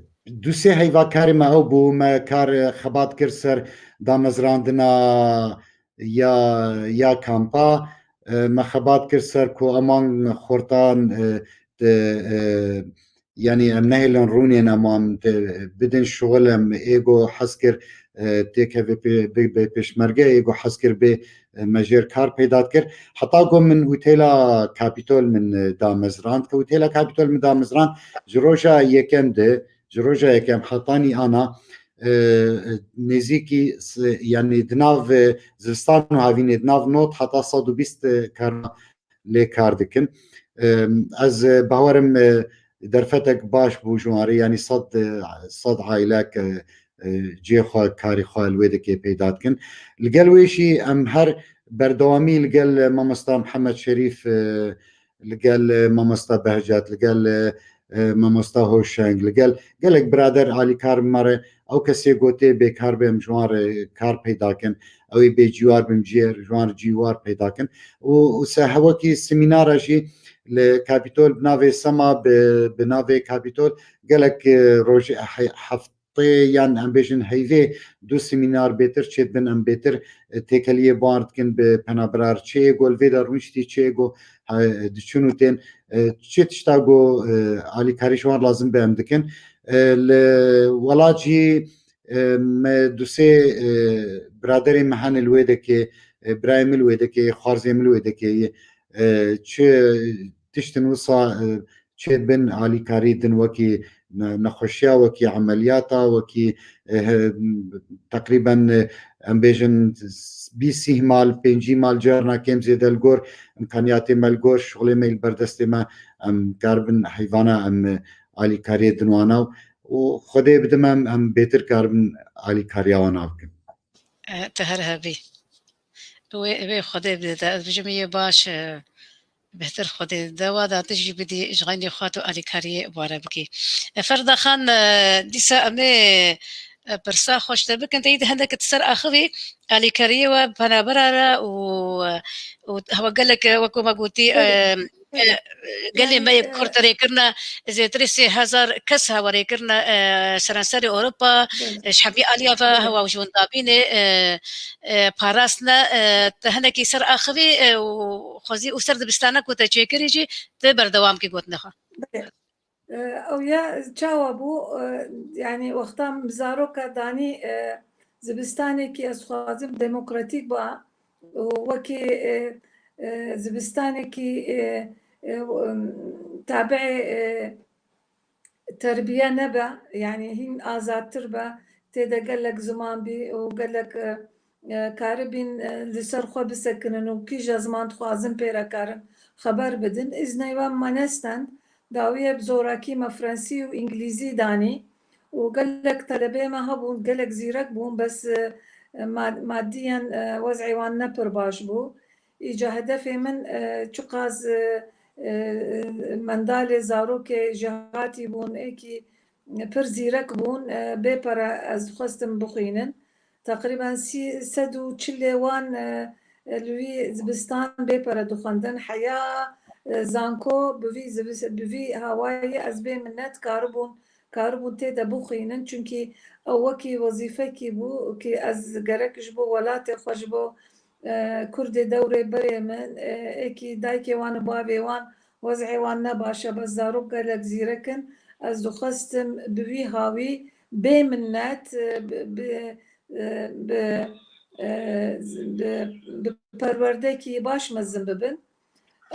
du sê heyva karê me ew bû, me kar, e, xebat kir ser damezrandina ya, ya kampa, e, me xebat kir ser ku eman xortan, e, de, e, yanî em nehêlin rûnên, em wan de bidin şixul, em ê ku hez kir, e, têkeve pê-, bi, bi pêşmerge, ê ku hez kir bê, e, me jêr kar peyda dikir. Heta ku min otêla Kapîtol min, e, damezrand, ke otêla Kapîtol min damezrand, ji roja yekem de, ji roja yekem hetanî ana, e, nêzîkî s-, yanî di nav, e, zivistan û havînê di nav nod heta sed û bîst, e, kar lê kar dikin. E, ez, e, bawerim, e, derfetek baş bû ji wan re, yanî sed, e, sed aîlek, e, e, cihê xwe, karê xwe li wê dikê peyda dikin. Li gel wê jî em her berdewamî li gel, e, mamosta Mihemed Şerîf, e, li gel, e, mamosta Behcet, li gel, e, e, mamosta Hoşeng, li gel gelek birader alîkar me re, ew kesê gotê bêkar be, em ji wan re kar peyda kin, ew ê bê cîwar bin, cî-, ji wan re cîwar peyda kin. Û, û se hewekî semînara jî li Kapîtol bi navê Sema, bi, bi navê Kapîtol gelek, e, rojê, he-, heft-, tê yan em bêjin heyvê du semînar bêtir çêdibin, em bêtir, e, têkeliyê bar dikin bi penabera re. Çi ê ku li vê de rûniştî, çi ê ku, e, diçûn û tên, e, çi tişta ku, e, alîkarî ji wan lazim be em dikin. E, li welat jî, e, me du sê, e, biraderê me hene li wê dekê, e, birayê min li wê dekê, xwarzê min li wê dekê, e, çi tiştin wisa, e, çêdibin alîkarî din wekî ne-, nexweşiya, wekî emeliyata, wekî, e, he-, teqrîben, e, em bêjin bîst sî mal, pêncî mal carna kêm zêde li gor îmkaniyatê me, li gor şixulê me, li ber destê me em karibin heyvana em, e, alîkariyê din wana û Xwedê bidim em, em bêtir karibin alîkariya wana bikin. E, tu her hebî. Wê, wê Xwedê bide te. Ez bijim yê baş, e, bêhtir Xwedê dewa da tu jî bidî ji xeynî xwe tu alîkariyê ware bikî. E, Ferda Xan, e, dîsa em ê, e, pirsa xweş te bikin. Te yî di hindek tu ser axivî alîkariyê we penabera re û, û hewa gelek, e, wekû me gotî, e, e, gelê me yê Kurd rêkirine zêtirî sê hezar kes hewa rêkirine, e, seranserê Ewropa, e, ji hemî aliya ve hewa ji windabînê, e, e, parastine, e, te hinekî ser axivî, e, û xwezî û ser dibistana ku te çêkirî jî tu berdewam kî gotinê xwe. Belê. E, ew ya çawa bû? E, yanî wexta min bi zaroka danî, e, zivistanekî ez xwazim demokratîk ba û wekî, e, e, zivistanekî, e, e, tabiê, e, terbiye nebe, yanî hîn azadtir be, tê de gelek ziman bî û gelek, e, e, karibîn, e, li ser xwe bisekinin û kîja ziman dixwazin pê re karin xeber bidin. Îzneyê wan me nestend, dawiye bi zorakî me frensî û îngilîzî danî û gelek telebeyê me hebûn, gelek zîrek bûn, bes, e, ma-, madiyen, e, wez'ê wan ne pir baş bû. Îca hedefê min, e, çiqas, e, e, mendalê zarokê jihatî bûn, êkî pir zîrek bûn, e, bê pere ez dixwestim bixwînin. Teqrîben sî, sed û çilê wan, e, e, li wî zibistan bê pere dixwendin. Heya, e, zanko bi vî zibis-, bi vî hawayê ez bê minnet karibûn, karibûn tê de bixwînin. Çunkî ew wekî wezîfekî bû kî ez gerek ji bo welatê xwe, ji bo e, Kurdê dewrê berê min, e, êkî dayikê wan û bavê wan, wez'ê wan ne baş e, bes zarok gelek zîrek in. Ez dixwestim bi wî hawî bê minnet, e, bi, bi, e, bi, e, bi, bi perwerdekî baş mezin bibin.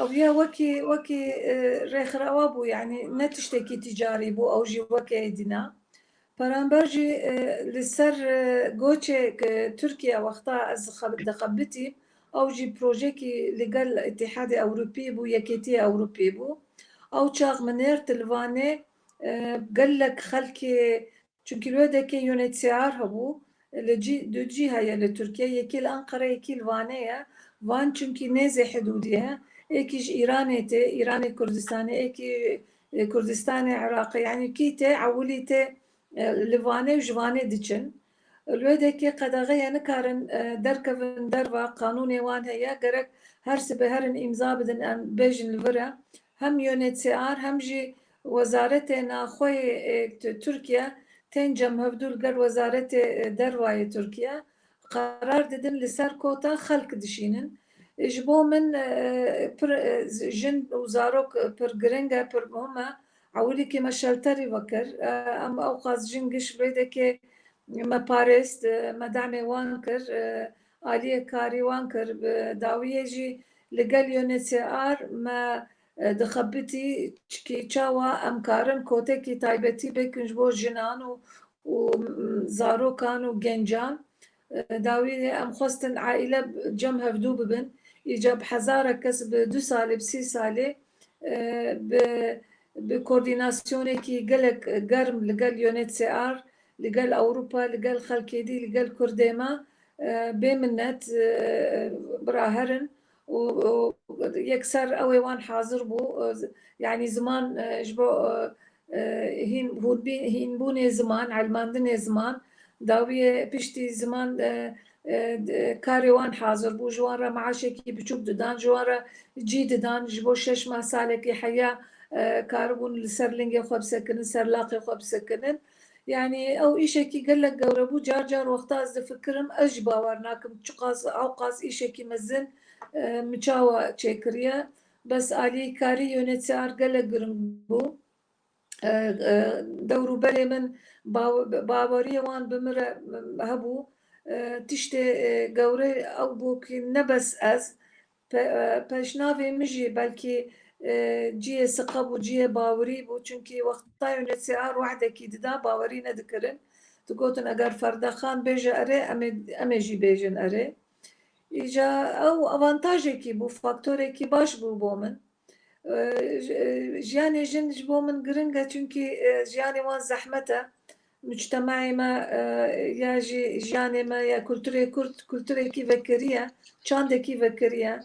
Ew ya wekî, wekî, e, rêxirewa bû, yanî ne tiştekî tîcarî bû, ew jî weke êdî ne. Peramber jî, e, li ser, e, goçê ku Tirkiye wexta ez xeb-, dixebitîm, ew jî projekî li gel Îtîhadê Ewropî bû, Yekêtiyê Ewropî bû. Ew çax min nêrt li Vanê, e, gelek xelkê, çunkî li wê dekê U N H C R hebû, li cî, du cî heye li Tirkiye, yekî li Ankara, yekî li Vanê ye. Van çunkî nêzê hidûdê ye, êkî ji Îranê tê, Îranê Kurdistanê, êkî, e, Kurdistanê Iraqê, yanî kî tê, ewilî tê, e, li Vanê û ji Vanê diçin. Li wê dekê qedexe ye, nikarin, e, derkevin derva, qanûnê wan heye, gerek her sibe herin îmza bidin, em bêjin li vir e. Hem U N H C R hem jî Wezaretê Naxweyê, e, T-, Tirkiye tên cem hevdû li gel Wezaretê, e, Dervayê Tirkiye qerar didin li ser kota xelk dişînin. E, ji bo min, e, pir, e, z-, jin û zarok, e, pir giring e, pir muhim e. Ewilî kê me şelterî vekir. E, em ewqas jin giş li wê dekê me parêst, e, me demê wan kir, e, aliyê karî wan kir. Bi dawiyê jî li gel U N H C R me, e, dixebitî, çikî çawa em karin kotekî taybetî bikin ji bo jinan û, û, m, zarokan û gencan. E, dawiyê em xwestin aîle cem hevdû bibin. Îca bi hezarek kes bi du salê, bi sî salê, e, bi, bi koordînasyonekî gelek germ li gel U N H C R, li gel Ewropa, li gel xelkê dî, li gel Kurdê me, e, bê minnet, e, bira herin û, û yekser ew ê wan hazir bû. E, z-, yanî ziman, e, ji bo, e, e, hîn, hûnbî-, hînbûnê ziman, elmandinê ziman, dawiyê piştî ziman, e, e, d-, karê wan hazir bû, ji wan re meaşekî biçûk didan, ji wan re cî didan, ji bo şeş mah salekî heya, e, karibûn li ser lingê xwe bisekinin, ser laqê xwe bisekinin. Yanî ew îşekî gelek gewre bû. Car car wexta ez difikirim, ez jî bawer nakim çiqas, ewqas îşekî mezin, e, min çawa çêkiriye. Bes aliyê karî U N H C R gelek giring bû. E, e, dewrûberê min baw-, baweriyê wan bi min re, e, hebû. E, tiştê, e, gewre ew bû kî ne bes ez, pe-, e, pêşnavê min jî belkî, e, cihê siqe bû, cihê bawerî bû. Çunkî wexta U N H C R wehdekî dida, bawerî nedikirin. Digotin eger Ferdexan bêje erê, em ê, em ê jî bêjin erê. Îca ew avantajekî bû, faktorekî baş bû bo min. E, j-, e, jiyanê jin ji bo min giring e, çunkî, e, jiyanê wan zehmet e. Mujtema'ê me, e, ya jî jiyanê me ya kulturê Kurd, kulturekî vekirî ye, çandekî vekirî ye.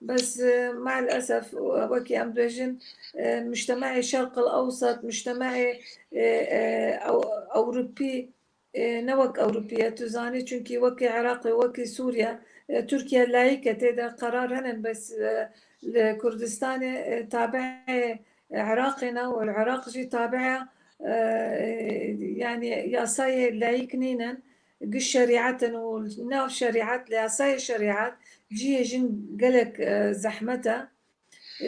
Bes, e, maalesef, e, wekî em dibêjin, e, mujtema'ê Şerq el Ewsat, mujtema'ê, e, e, Ew-, Ewropî, e, ne wek Ewropî ye, tu zanî, çunkî wekî Iraqê, wekî Sûriye, e, Tirkiye layîk e, tê de qerar hene, bes, e, li Kurdistanê, e, tabi'ê Iraqê ne û li Iraq jî tabi'e, e, e, yanî yasayê layîk nînin, giş şerîet in û nav şerîet, li yasayê şerîet cihê jin gelek, e, zehmet e.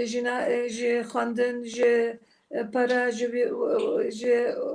Jina, e, ji xwendin, ji, e, pere, ji wî-, ji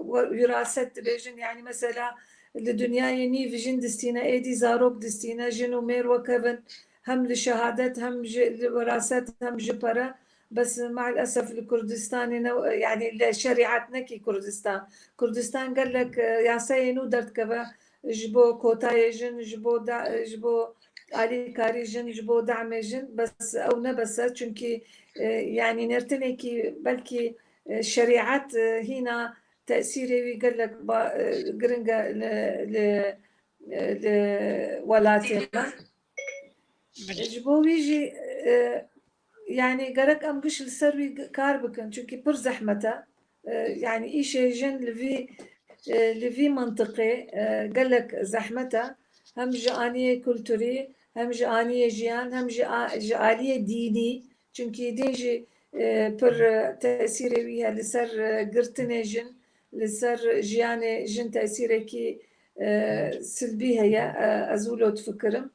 we-, wiraset dibêjin. Yanî mesela li dinyayê nîv jin distîne, êdî zarok distîne, jin û mêr wek hev in, hem li şehadet, hem ji, li wiraset, hem ji pere. Bes maalesef li Kurdistanê ne, yanî li şerîet, nekî Kurdistan. Kurdistan gelek, e, yasayê nû derdikeve, ji bo kotayê jin, ji bo da-, ji bo alîkarî jin, ji bo damê jin, bes ew ne bes e. Çunkî, e, yanî nêrtinekî belkî, e, şerîet, e, hîna tesîrê wî gelek ba-, e, giring e li, li, e, li welatê me. Ji bo wî jî, e, yanî gerek em giş li ser wî g-, kar bikin, çunkî pir zehmet e. E, yanî îşê jin li vî, e, li vî mintiqê, e, gelek zehmet e. Hem ji aniyê kulturî, hem ji aniyê jiyan, hem ji a-, ji aliyê dînî. Çunkî dîn jî, e, pir, e, tesîrê wî heye li ser, e, girtinê jin, li ser jiyanê jin tesîrekî, e, silbî heye. E, ez wilo difikirim.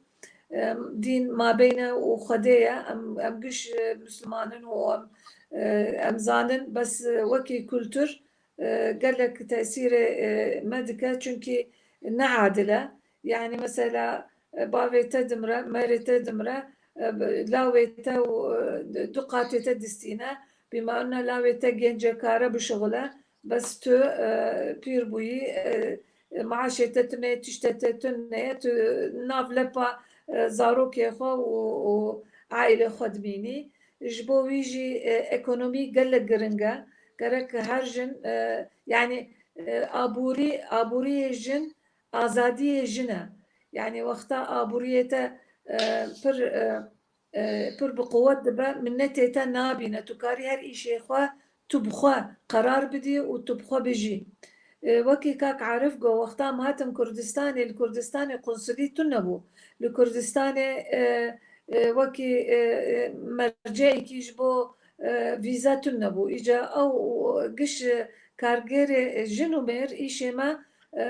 Em, dîn mabeyne û Xwedê ye. Em, em giş, e, Misliman in û em, e, em zanin, bes, e, wekî kultur, e, gelek tesîrê, e, me dike, çunkî ne adil e. Yanî mesela, e, bavê te dimre, mêrê te dimre, e, lawê te û, e, du qatê te distîne. Bîma ina lawê te gencekare bişixile, bes tu, e, pîr bûyî, e, maaşê te tune ye, tiştê te tune ye, tu nav lepa, e, zarokê xwe û, û aîlê xwe dimînî. Ji bo wî jî, e, ekonomî gelek giring e. Gerek her jin, e, yanî, e, aborî, aboriyê jin azadiyê jin e. Yanî wexta aboriyê te, e, pir, e, e, pir bi quwet dibe, minetê te nabîne. Tu karî her îşê xwe tu bi xwe qerar bidî û tu bi xwe bijî. E, wekî kak Arif got, wexta em hatin Kurdistanê, li Kurdistanê qunsulî tune bû. Li Kurdistanê, e, e, wekî, e, e, merceekî ji bo, e, vîza tune bû. Îca ew giş, e, kargêrê, e, jin û mêr îşê me, e,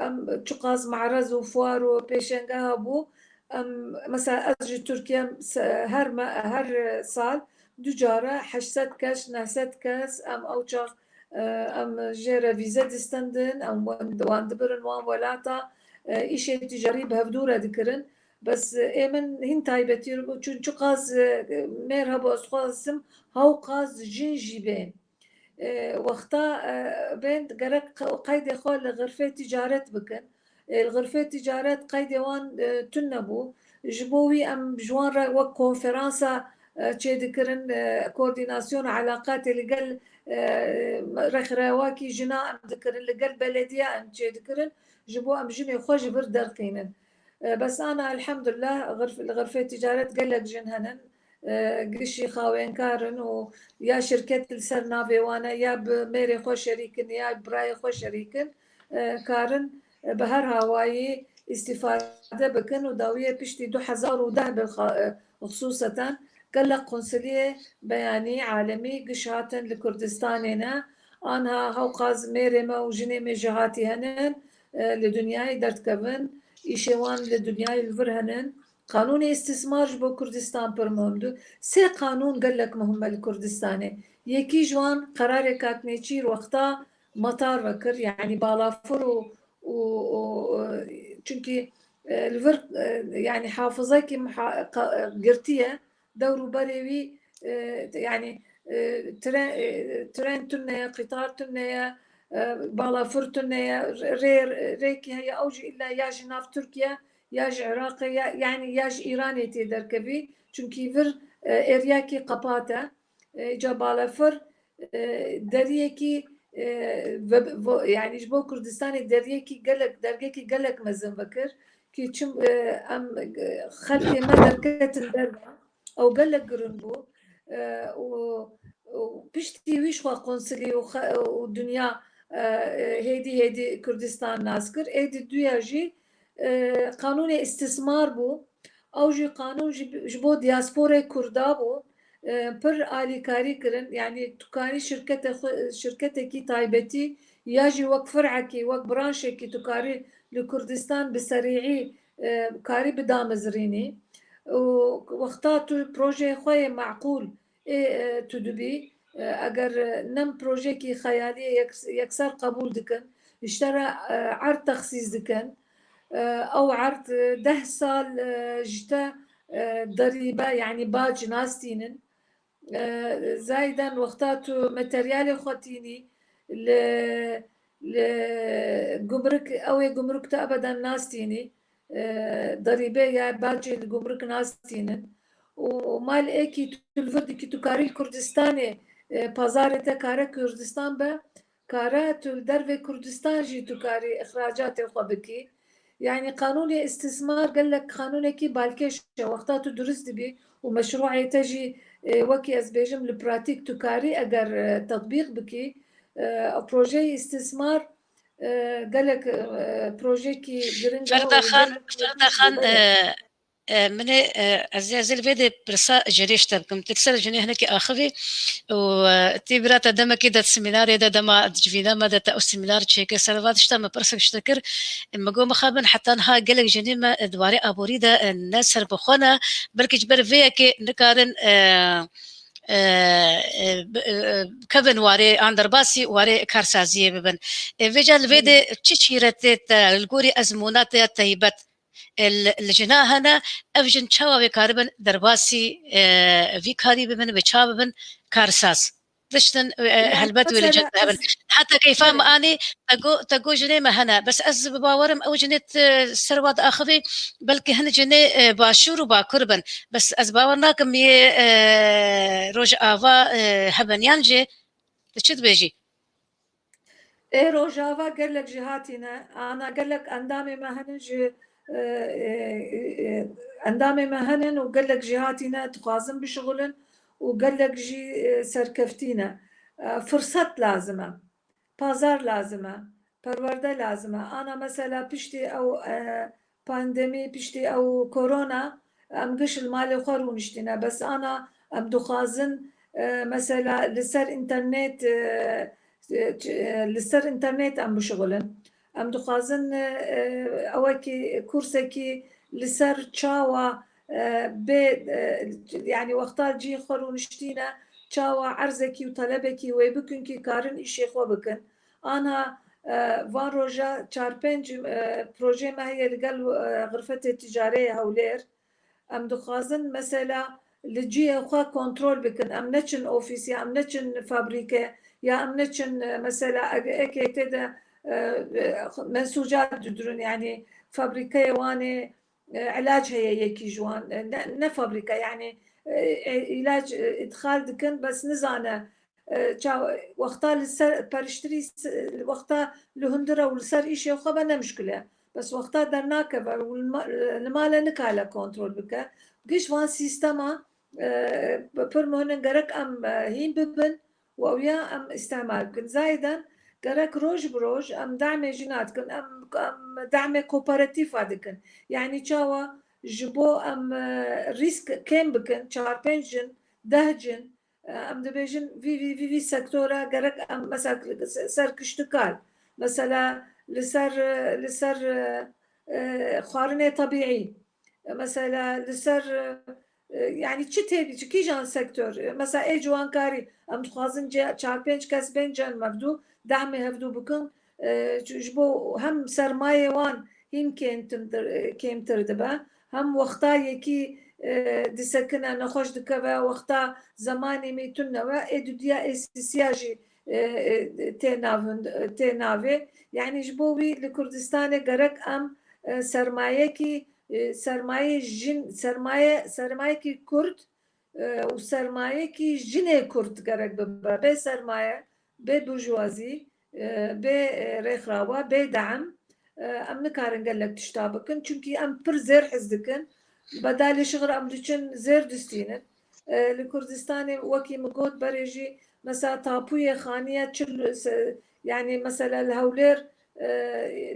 em çiqas me'rez û fuar û pêşengeha bû. Em, mesela ez ji Tirkiye se-, her me-, her sal du cara heşt sed kes, neh sed kes, em ew çax, e, em jê re vîze distendin, em wan, wan dibirin wan welata, e, îşê ticarî bi hevdû re dikirin. Bes, e, ê min hîn taybetî bû, çun çiqas, e, mêr hebû, ez dixwazim hewqas jin jî bên. E, wexta, e, bên gerek qe-, qeydê xwe li xirfê ticaret bikin. E, li xirfê ticaret qeydê wan, e, tune bû. Ji bo wî em ji wan re wek konferansa, e, çêdikirin, e, koordînasyona elaqatê li gel, e, rêxrewakî jina em dikirin, li gel belediya em çêdikirin, ji bo em jinê xwe ji vir derxînin. E, bes ana elhamdulillah, xirf-, li xirfê ticaret gelek jin henin. E, gişî xawênkar in û ya şirket li ser navê wan e, ya bi mêrê xwe şerîk in, ya bi birayê xwe şerîk in, e, karin, e, bi her hawayî îstîfade bikin û dawiyê piştî du hezar û deh bi xa-, e, xisûseten gelek qunsuliyê beyanî alemî giş hatin li Kurdistanê ne. Anha hewqas mêrê me û jinê me jî hatî henin, e, li dinyayê derdikevin, îşê wan li dinyayê li vir henin. Qanûnê îstîsmar ji bo Kurdistan pir muhim dû. Sê qanûn gelek muhim e li Kurdistanê. Yekî ji wan qerarê Kak Nêçîr wexta matar vekir, yanî balafir û, û, û, e, çunkî, e, li vir, e, yanî hafizekî miha-, qa-, e, girtî ye, dewr û berê wî, e, yanî, e, tren, e, tren tune ye, qîtar tune ye, e, balafir tune ye, rê, rêkî heye, ew jî îlla ya ji nav Tirkiye, ya ji Iraqê, ya, yanî ya ji Îranê tê derkevî. Çunkî vir, e, êriyekî qepat e. E, îca balafir, e, deriyekî, e, ve-, vo-, yanî ji bo Kurdistanê deriyekî gelek, dergekî gelek mezin vekir. Kî çim, e, em, e, xelkê me derketin derve. Ew gelek girin bû. E, û, û piştî wî ji xwe qunsilî û xe-, û dinya, e, e, hêdî hêdî Kurdistan nas kir. Êdî duya jî, e, qanûnê îstîsmar bû. Ew jî qanûn ji, ji bo diasporê Kurda bû. E, pir alîkarî kirin. Yanî tu karî şirkete xwe, şirketekî taybetî ya jî wek firekî, wek branşekî tu karî li Kurdistan bi serîî, e, karî bidamizrînî. Û wexta tu projeyê xwe yê meqûl ê, e, tu dibî, e, eger, e, nem projeyekî xeyalî ye, yek-, yekser qebûl dikin, ji te re, e, erd texsîs dikin. E, ew erd, e, deh sal, e, ji te, e, derîbe, yanî bac nastînin. E, zayden wexta tu materyalê xwe tînî li, li gumruk, ew ê gumruk te ebeden nastînî, e, derîbe ya bacê li gumruk nastînin. Û mal êkî tu li vir dikî, tu karî li Kurdistanê, e, pazarê te kare Kurdistan be, kare tu li dervê Kurdistan jî tu karî îxracatê xwe bikî. Yanî qanûnê îstîsmar gelek qanûnekî balkêş e. Wexta tu durist dibî û meşrûê te jî, e, wekî ez bêjim li pratîk tu karî eger, e, tetbîq bikî, e, projeyê îstîsmar, e, gelek, e, projeyekî giring e Ferda û Xan, gelek Ferda Xan, e, e, min ê, e, ez ê, ez ê li vê de pirsa jinê ji te bikim. Tu li ser jinê hinekî axivî û, e, tê bîra te demekê de di semînarê de dema di civîna me de te ew semînar çêkir ser va tişta me pirsek ji te kir. E, min got mixabin heta niha gelek jinê me, e, di warê aborî de, e, ne serbixwe ne, belkî ji ber vê yekê nikarin, e, e, e, bi-, e, kevin warê an derbasî warê karsaziyê bibin. E, vêca li vê de çi çîretê te li gorî ezmûna te ya teybet, e, li, li jina hene, ev jin çawa wê karibin derbasî, e, vî karî bibin, wê çawa bibin karsaz? Diştin, e, helbet wê li cem de hebin. Heta keyfa min anî, te got, te got jinê me hene. Bes ez bi bawerim ew jinê tu ser wa diaxivî, belkî hin jinê, e, başûr û bakur bin. Bes ez bawer nakim yê, e, Rojava, e, hebin yan jî. Tu çi dibêjî? Ê Rojava gelek jî hatîne, ana gelek endamê me hene ji, e, e, e, endamê me hene û gelek jî hatîne dixwazin bişixulin û gelek jî, e, serkeftî ne. E, firsat lazim e, pazar lazim e, perwerde lazim e. Ana mesela piştî ew, e, pandemî, piştî ew korona, em giş li malê xwe rûniştîne. Bes ana em dixwazin, e, mesela li ser înternet, e, e, ç-, e, li ser înternet em bişixulin. Em dixwazin, e, e, ewekî kursekî li ser çawa, e, bê, e, yanî wexta cihê xwe rûniştîne, çawa erzekî û telebekî wê bikin kî karin îşê xwe bikin. Ana, e, van roja çar pênc, e, projeyê me heye li gel, e, Xirfetê Ticareyê Hewlêr. Em dixwazin mesela li cihê xwe kontrol bikin. Em neçin ofîs ya em neçin fabrîke ya em neçin, e, mesela eg-, ekê tê de, e, e, mensûcat didirin, yanî fabrîkeyê wan ê, e, ilac heye yekî ji wan, e, ne, ne fabrîke, yanî, e, e, ilac, e, îdxal dikin, bes nizane, e, ça-, wexta li ser periştirî s-, wexta li hundir e û li ser îşê xwe be ne mişkil e. Bes wexta dernakeve û li ma-, li male nikare kontrol bike. Giş van sîstema, e, pir muhim in, gerek em, e, hîn bibin û ew ya em îstehmal bikin. Zayeden gerek roj bi roj em demê jina dikin, em, em demê kooperatîfa dikin. Yanî çawa ji bo em, e, rîsk kêm bikin, çar pênc jin, deh jin, e, em dibêjin vî, vî, vî, vî sektora gerek em mesela se-, ser kiştikar, mesela li ser, e, li ser, e, e, xwarinê tebîî, e, mesela li ser, e, e, yanî çi tê, çi kîjan sektor, e, mesela ê ciwankarî, em dixwazin ce-, çar pênc kes bên cem hevdû, dehmê hevdû bikin, e, ji, ji bo hem sermayê wan hîn kêmtir, e, kêmtir dibe, hem wexta yekî, e, disekine, nexweş dikeve, wexta zemanê mî tune we, ê dudiya ê sisiya jî, e, e, tê nav hund-, tê navê. Yanî ji bo wî li Kurdistanê gerek em, e, sermayekî, e, sermayê jin, sermaye, sermayekî Kurd, e, û sermayekî jinê Kurd gerek bibe. Bê sermaye, bê burjwazî, e, bê, e, rêxrawa, bê de'm, e, em nikarin gelek tişta bikin. Çimkî em pir zêr hez dikin. Bedalê şixir em diçin zêr distînin. E, li Kurdistanê wekî min got berê jî mesela tapûyê xaniye çil, se-, yanî mesela li Hewlêr, e,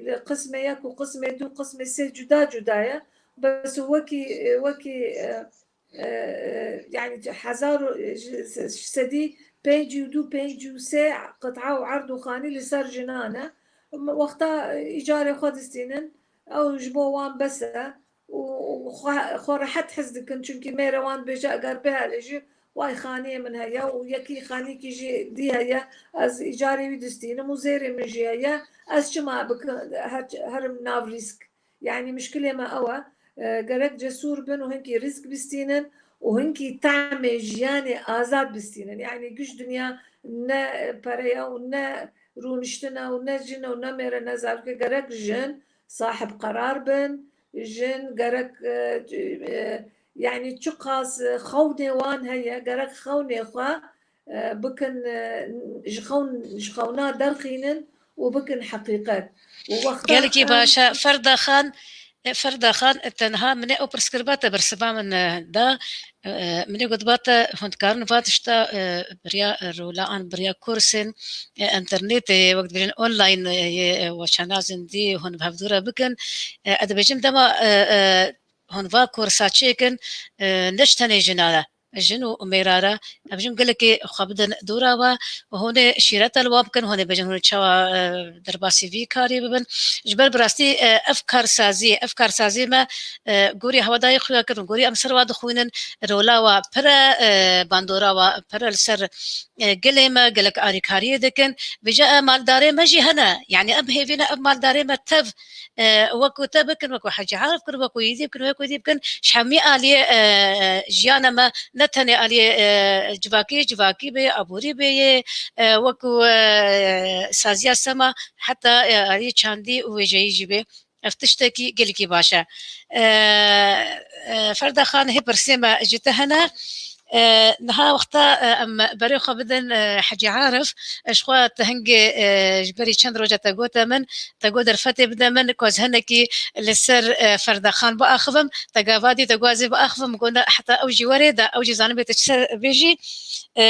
li qismê yek û qismê du, qismê sê cuda cuda ye. Bes wekî, wekî, e, e, e, yanî hezar û, e, ji, sedî pêncî û du, pêncî û sê qit'a û erd û xanî li ser jinan e. Wexta îcarê xwe distînin, ew ji bo wan bes e û, û xwe, xwe rehet his dikin, çimkî mêre wan dibêje, eger bihele jî, way xaniyê min heye û yekî xanîkî jî dî heye, ez îcarê wî distînim û zêrê min jî heye, ez çima bikim, her, herim nav rîsk? Yanî mişkilê me ew e, e, gerek cesûr bin û hinkî rîsk bistînin û hinkî temê jiyanê azad bistînin. Yanî giş dinya ne pere ye û ne, rûniştina û ne jin û ne mêre ne zarokê, gerek jin sahib qerar bin, jin gerek, e, e, yani çiqas xewnê wan heye, gerek xewnê xwe, e, bikin, e, ji xewn-, ji xewna derxînin û bikin heqîqet. Û wexta Gelekî em baş e, Ferda Xan, e, Ferda Xan, e, tenha min ê ew pirs kiriba te bersiva min, e, da, e, min ê gotiba te hûn dikarin va tişta, e, biriya, e, rola an biriya kursên, e, internetê, wek dibêjin online, e, yê, e, weşana zindî hûn bi hevdû re bikin. E, ez dibêjim dema, e, e, hûn va kursa çêkin, e, ne ji tenê jina re, jin û mêra re, em jin gelekê xwe bidin dûra we û hûn ê şîreta li wan bikin, hûn ê bêjin hûn ê çawa, e, derbasî vî karî bibin. Ji ber bi rastî, e, ev karsazî, ev karsazî me, e, gorî hewedayê xuya kirin, gorî em ser wa dixwînin, rola wa pir e, e, bandora wa pir e li ser, e, gelê me, gelek alîkariyê dikin. Vêca, e, maldarê me jî hene. Yani em hêvî ne ev maldarê me tev, e, wekû te bikin, wekû Hecî Arif kir, wekû yîdî bikin, wekû yîdî bikin. Ji hemî aliyê, e, e, jiyana me, ne tenê aliyê, e, civakî, civakî bê, aborî bê yê, e, wekû, e, saziya sema, heta, e, aliyê çandî û wêjeyî jî bê. Ev tiştekî gelekî baş e. E, e, Ferda Xan, hê pirsê me ji te hene. E, niha wexta, e, em berê xwe bidin, e, Hecî Arif, e, ji xwe te hingê, e, ji berî çend roja te gote min, te got derfetê bide min, ku ez hinekî li ser, e, Ferda Xan biaxivim, te gava dî te got ez ê biaxivim, got ne, heta ew jî were, da ew jî zanibê te çi ser bêjî. E,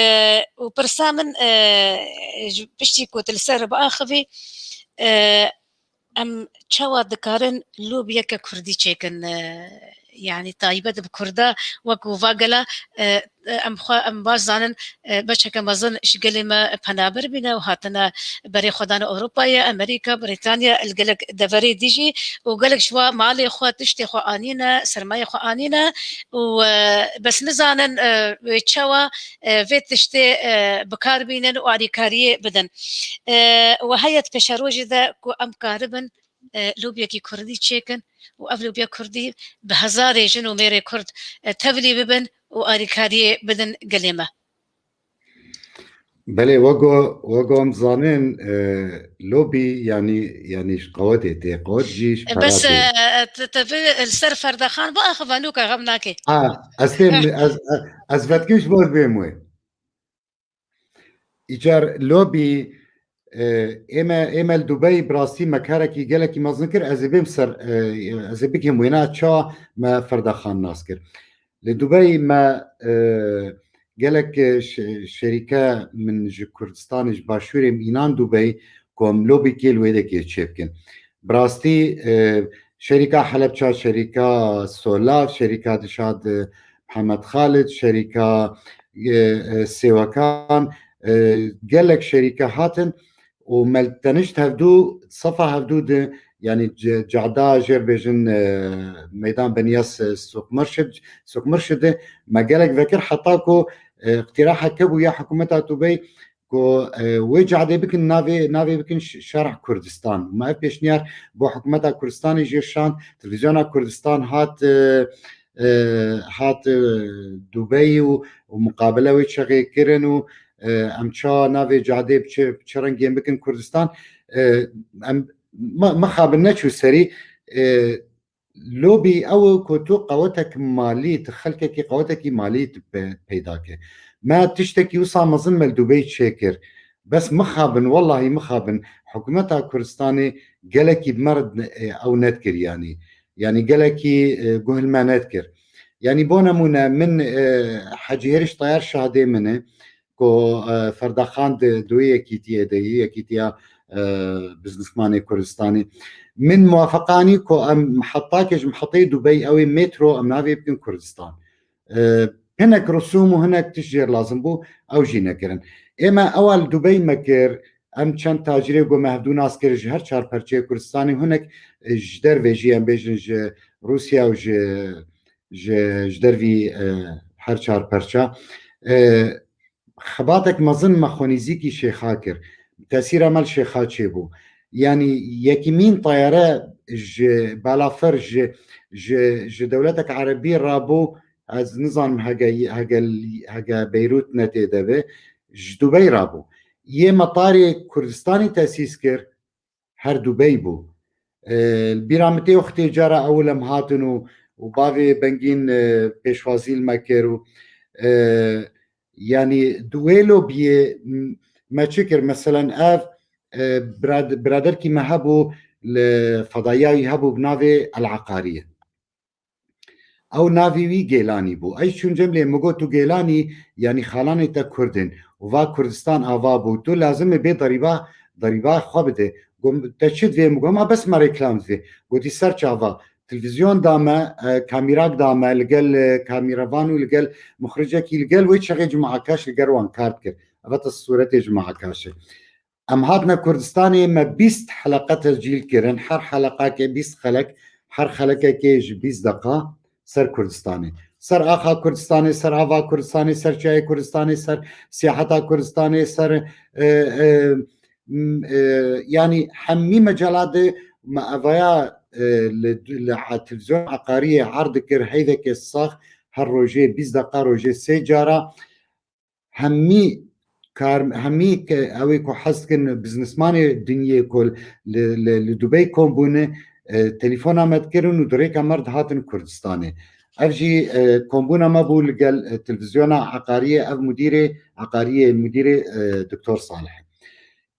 û pirsa min, e, ji piştî ku tu li ser biaxivî, e, em çawa dikarin lobiyeke kurdî çêkin, e, yani taybet bi kurda wekû va gela, e, em xwe, em baş zanin, e, beçeke mezin ji gelê me penaber bîne û hatine berê xwe dane Ewropayê, Amerîka, Brîtanya, li gelek deverê dî jî û gelek ji wa malê xwe, tiştê xwe anîne, sermayê xwe anîne û, e, bes nizanin, e, wê çawa, e, vê tiştê, e, bi kar bînin û alîkariyê bidin. E, we heye di pêşerojê de ku em karibin, e, lobiyekî kurdî çêkin û ev lobiya kurdî bi hezarê jin û mêrê kurd, e, tevlî bibin û alîkariyê bidin gelê me. Belê, wego, wego em zanin, e, lobî, yani, yani ji qewetê tê, qewet jî ji E, pera bes, tê. E, te, te vê li ser Ferda Xan biaxive, nûke xem nake. Ha, ez têm, ez, ez, ez vetkim ji bo ez bêm wê. Îcar lobî, e, ême, ême li Dubey bi rastî me karekî gelekî mezin kir, ez ê bêm ser, e, ez ê bikim wêna çawa me Ferda Xan nas kir. Li Dubey me, e, gelek, e, şe-, şerîke min ji Kurdistanê, ji Başûrê min înan Dubey, ku em lobî kê li wê dekê çê bikin. Bi rastî, e, şerîka Helebça, şerîka Solav, şerîka Dişad, e, Mihemed Xalid, şerîka, e, e, Sêwekan, e, gelek şerîke hatin û me li tenişt hevdû, sefa hevdû di, yani ce-, cada jêr bêjin, e, meydan Beniyas, e, Suq Mirşid, Suq Mirşidi, me gelek vekir heta ku, e, iqtîraha kebû ya hikûmeta Dubey ku, e, wê cadê bikin navê, navê bikin ş-, Şerh Kurdistan. Me ev pêşniyar bo hikûmeta Kurdistanê jê şand, televîzyona Kurdistan hat, e, e, hat, e, Dubeyî û, û muqabele wê çaxê kirin û, e, em ça navê cadê bi çi, bi çi rengên bikin Kurdistan, e, em, me, mixabin neçû serî, e, lobî ew e ku tu qewetek malî, tu xelkekî qewetekî malî tu pe-, peyda ke. Me tiştekî wisa mezin me li Dubey çêkir. Bes mixabin, wellahî mixabin, hikûmeta Kurdistanê gelekî bi me re, e, ew nedkir yanî. Yanî gelekî, e, guh li me nedkir. Yanî bo nemûne min, e, Hecî Hêriş Tayar şahidê min e ku, e, Ferda Xan di, di wê yekîtiyê de yî, yekîtiya, e, biznismanê Kurdistanê. Min muwafeqanî ku em mihetake ji miheteyê Dubey ew ê metro em navê bikin Kurdistan. E, hinek risûm û hinek tişt jêr lazim bû, ew jî nekirin. Ême ewa li Dubey me kir, em çend tacirê ku me hevdû nas kir ji her çar perçeyê Kurdistanê û hinek, e, ji dervê jî em bêjin ji Rûsya û ji, ji, ji dervî, e, her çar perça. E, xebatek mezin me xwenîzîkî Şêxa kir. Tesîra me li Şêxa çêbû. Yanî yekîmîn tayare ji balafir, ji, ji, ji dewletek erebî rabû, ez nizanim hege, hege, hege Beyrût ne tê de be, ji Dubey rabû. yê metarê Kurdistanê tesîs kir, her Dubey bû. E, li bîra min tê wextê cara ewil em hatin û, û bavê Bengîn, e, pêşwazî li me kir û, e, yanî di wê lobiyê m-, me çi kir? Meselen ev, e, birad-, biraderkî me hebû li fedaya wî hebû bi navê El Eqariye. Ew navê wî Gêlanî bû. Ez çûm cem lê min got, "Tu Gêlanî, yanî xalanê te Kurd in." Û va Kurdistan ava bû. "Tu lazim e bê derîba, derîba xwe bide." Got, "Te çi divê?" Min got, "Ma bes me reklam divê." Gotî, "Ser çava." Televîzyon da me, e, kamîrak da me, li gel, e, kamîrevan û li gel muxricekî, li gel wê çaxê Cuma Akaş li gel wan kar dikir. Eva te sûretê Cuma Akaş e. Em hatine Kurdistanê, me bîst heleqe tescîl kirin. Her heleqakê bîst xelek, her xelekekê ji bîst deqa ser Kurdistanê. Ser axa Kurdistanê, ser ava Kurdistanê, ser çiyayê Kurdistanê, ser siyaheta Kurdistanê, ser, e, e, m-, e, yanî hemî mecala de me evaya, e, li, li a-, televîzyon Eqariyê erd dikir, heyveke sax her rojê bîst deqa, rojê sê cara. Hemî kar, hemî ke, ew ê ku hez dikin, biznesmanê dinyê ku li, li, li Dubey kom bûne, e, telefona me dikirin û di rêka me re dihatin Kurdistanê. Ev jî, e, kombûna me bû li gel, e, televîzyona Eqariyê, ev mudîrê Eqariyê, mudîrê, e, Doktor Salih.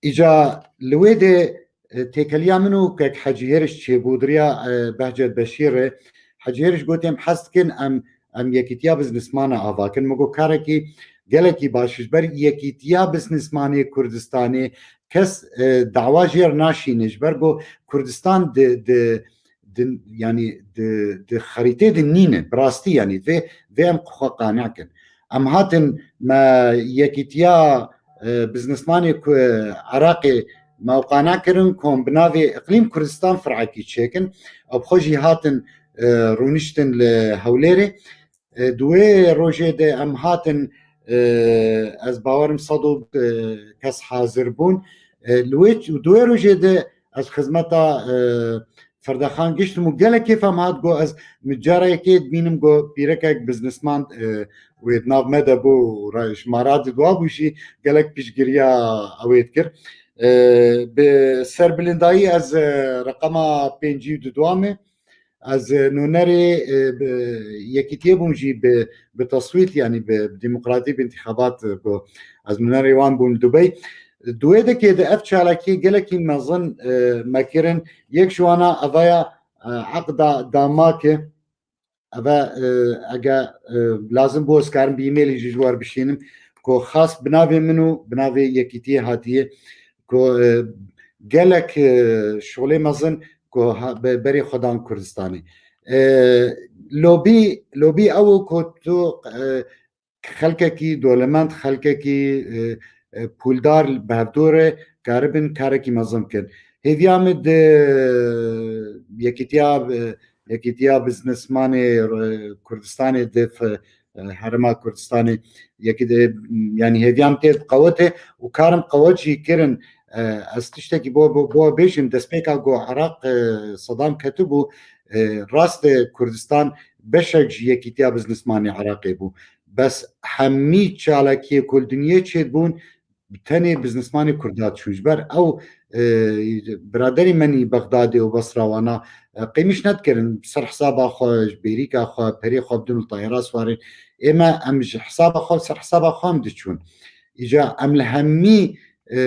Îca li wê de, e, têkeliya min û kek Hecî Hêriş çêbû di riya, e, Behcet Beşîr re. Hecî Hêriş got, "Em hez dikin, em, em yekîtiya biznesmana ava kin." Min got, "Karekî gelekî baş e, ji ber yekîtiya biznesmanê Kurdistanê kes, e, dawa jê re naşîne, ji ber ku Kurdistan di, di, di, yanî di, di xerîtê de nîne, bi rastî, yanî vê, vê em xwe qane kin." Em hatin me yekîtiya, e, biznesmanê ku Iraqê me ew qane kirin, ku em bi navê Îqlîm Kurdistan firekî çêkin, ew bi xwe jî hatin, e, rûniştin li Hewlêrê. E, di wê rojê de em hatin, e, ez bawerim sed û, e, kes hazir bûn. E, li wê, di wê rojê de ez xizmeta, e, Ferdexan giştim û gelek kêfa min hat, got, ez min cara yekê dibînim, got, pîrekek biznesman, e, wê di nav me de bû, ra-, ji me re didwa bû jî gelek piştgiriya ew ê dikir. E, bi serbilindayî ez, e, reqema pêncî û didwa me. Ez, e, nûnerê, e, bi, yekîtiyê bûm jî bi, bi teswît, yanî bi, bi demokratî, bi întîxabat, e, got, ez nûnerê wan bûm li Dubey. Di wê dekê de ev çalakiyê gelekî mezin, e, me kirin. Yek ji wana evaya, e, eqda Damakê. Eve, e, ege, e, lazim bû, ez karim bi e-mailî jî ji we re bişînim, ku xas bi navê min û bi navê yekîtiyê hatiye, ku, e, gelek, e, şolê mezin ku ha-, be-, berê xwe dan Kurdistanê. E, lobî, lobî ew ku tu, e, xelkekî dolemend, xelkekî, e, e, pûldar bi hevdû re karibin karekî mezin bikin. Hêviya min di yekîtiya, e, yekîtiya biznesmanê, e, Kurdistanê di f-, e, herêma Kurdistanê yekî de, yanî hêviya min tê qewetê û karim qewet jî kirin. E, ez tiştekî bo, bo, bo bêjim, destpêka ku Iraq, e, Sedam ketibû, e, rast e, Kurdistan beşek ji yekîtiya biznesmanê Iraqê bû. Bes hemî çalakiyê ku li dinyê çêdibûn, bi tenê biznesmanê Kurda diçûn. Ji ber ew, e, biraderê me nî Bexdadê û Basra wana, e, qêmîş nedikirin. Ser hesaba xwe, ji bêrîka xwe, perê xwe bidin li tayara swarên. Ê me, em ji hesaba xwe, ser hesaba xwe em diçûn. Îca em li hemî, e,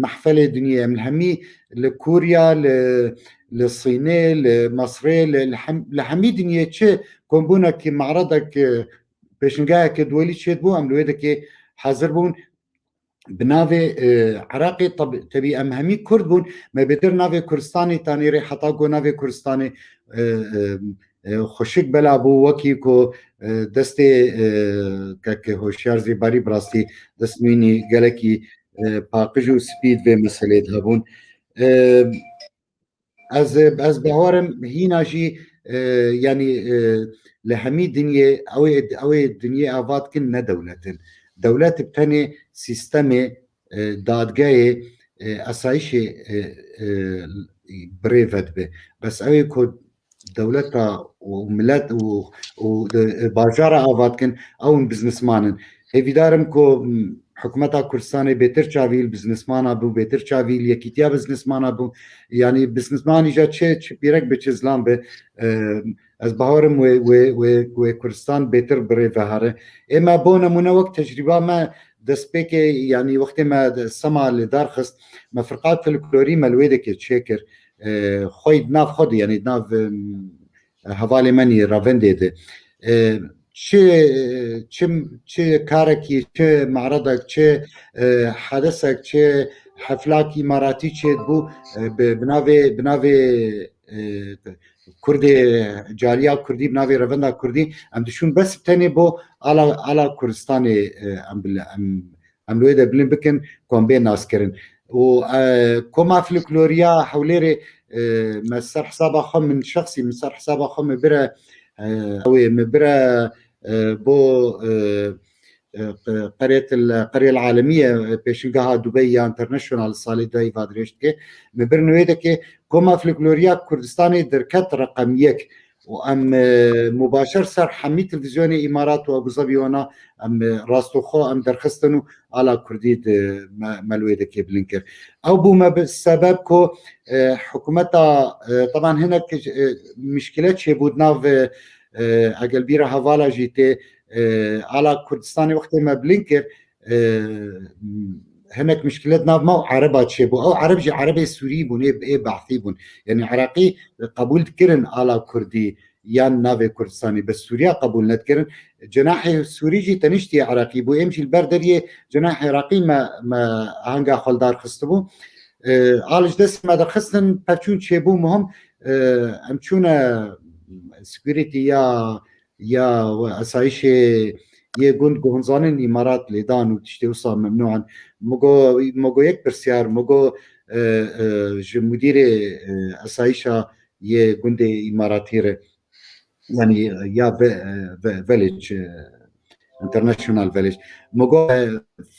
mehfelê dinyê, em li hemî, li Kûriya, li, li Sînê, li Mesrê, li, li hem-, li hemî dinyê çi kombûnekî, me'redek, e, pêşingeheke duwelî çêdibû, em li wê dekê hazir bûn. Bi navê, e, Iraqê, tab-, tebî em hemî Kurd bûn, me bêtir navê Kurdistanê tanê rê, heta ku navê Kurdistanê, e, e, e, xweşik bela bû, wekî ku, e, destê, e, kek Hoşyar Zêbarî bi rastî dest nûnî gelekî, e, paqij û spî di vê meselê de hebûn. E, Ez, ez bawer im hîna jî, e, yanî, e, li hemî dinyê, ew ê, ew ê dinyê ava dikin ne dewlet in. Dewlet bi tenê sîstemê, e, dadgehê, e, esayîşê, e, e, bi rê ve dibe. Bes ew ê ku dewleta û milet û, û, e, bajara ava dikin, ew in biznesman in. Hêvîdar im ku, m, hikûmeta Kurdistanê bêtir çavî li biznesmana bû, bêtir çavî li yekîtiya biznesmana bû. Yanî biznesmanî ja çi, çi pîrek bi çi zilam bi, e, ez bawerim wê, wê, wê, wê Kurdistan bêtir bi rê ve here. Ê me bo nemûne wek tecrîba me destpêkê, yanî wextê me de sema li dar xist, me firqa folklorî me li wê dekê çêkir. E, xwey di nav xwe de, yanî di nav, em, hevalê me nî revendê de. E, çi, çi, çi karekî, çi me'redek, çi, e, hedesek, çi heflak îmaratî çêdibû, e, bi, bi navê, bi navê, e, Kurdê, caliya Kurdî, bi navê revenda Kurdî, em diçûn bes tenê bo ala, ala Kurdistanê, e, em bil-, em, em li wê de bilind bikin, ku em bê naskirin. Û, e, koma folkloriya Hewlêrê, e, me ser hesaba xwe, min şexsî, min ser hesaba xwe, min bire, e, ew ê, min bire, e, bo, e, e, qe-, qerêt el-, qerê el alemiye, e, pêşingeha Dubey ya International salê dayî va dirêj dike. Min bir nivê dike, koma folkloriya Kurdistanê derket reqem yek. Û em, e, mubaşer ser hemî televîzyonê Îmarat û Abu Zabî wana em, e, rastoxo em derxistin û ala Kurdî di me, me li wê dekê bilind kir. Ew bû me bi sebeb ku, e, hikûmeta, e, teban hinek, e, mişkile çêbû di nav, e, e, egel bîra hevala jî tê, e, ala Kurdistanê wextê me bilind kir, e, hinek mişkile di nav me û Ereba çêbû. Ew Ereb jî Erebê Sûrî bûn, ê, ê Behsî bûn. Yanî Iraqî qebûl dikirin ala Kurdî yan navê Kurdistanê, bes Sûriya qebûl nedikirin. Cenahê Sûrî jî teniştî Iraqî bû. Êm jî li ber deriyê cenahê Iraqî me, me ahanga xwe li dar xistibû. E, al ji destê me derxistin, pevçûn çêbû muhim, e, em çûne security ya, ya esayîşê yê gund ku hûn zanin Îmarat lê dan û tiştê wisa memnû in. Min got, min got yek pirsyar, min got, e, e, ji mudîrê, e, esayîşa yê gundê Îmaratî re, yanî ya ve, ve, Village, e, International Village. Min got, e,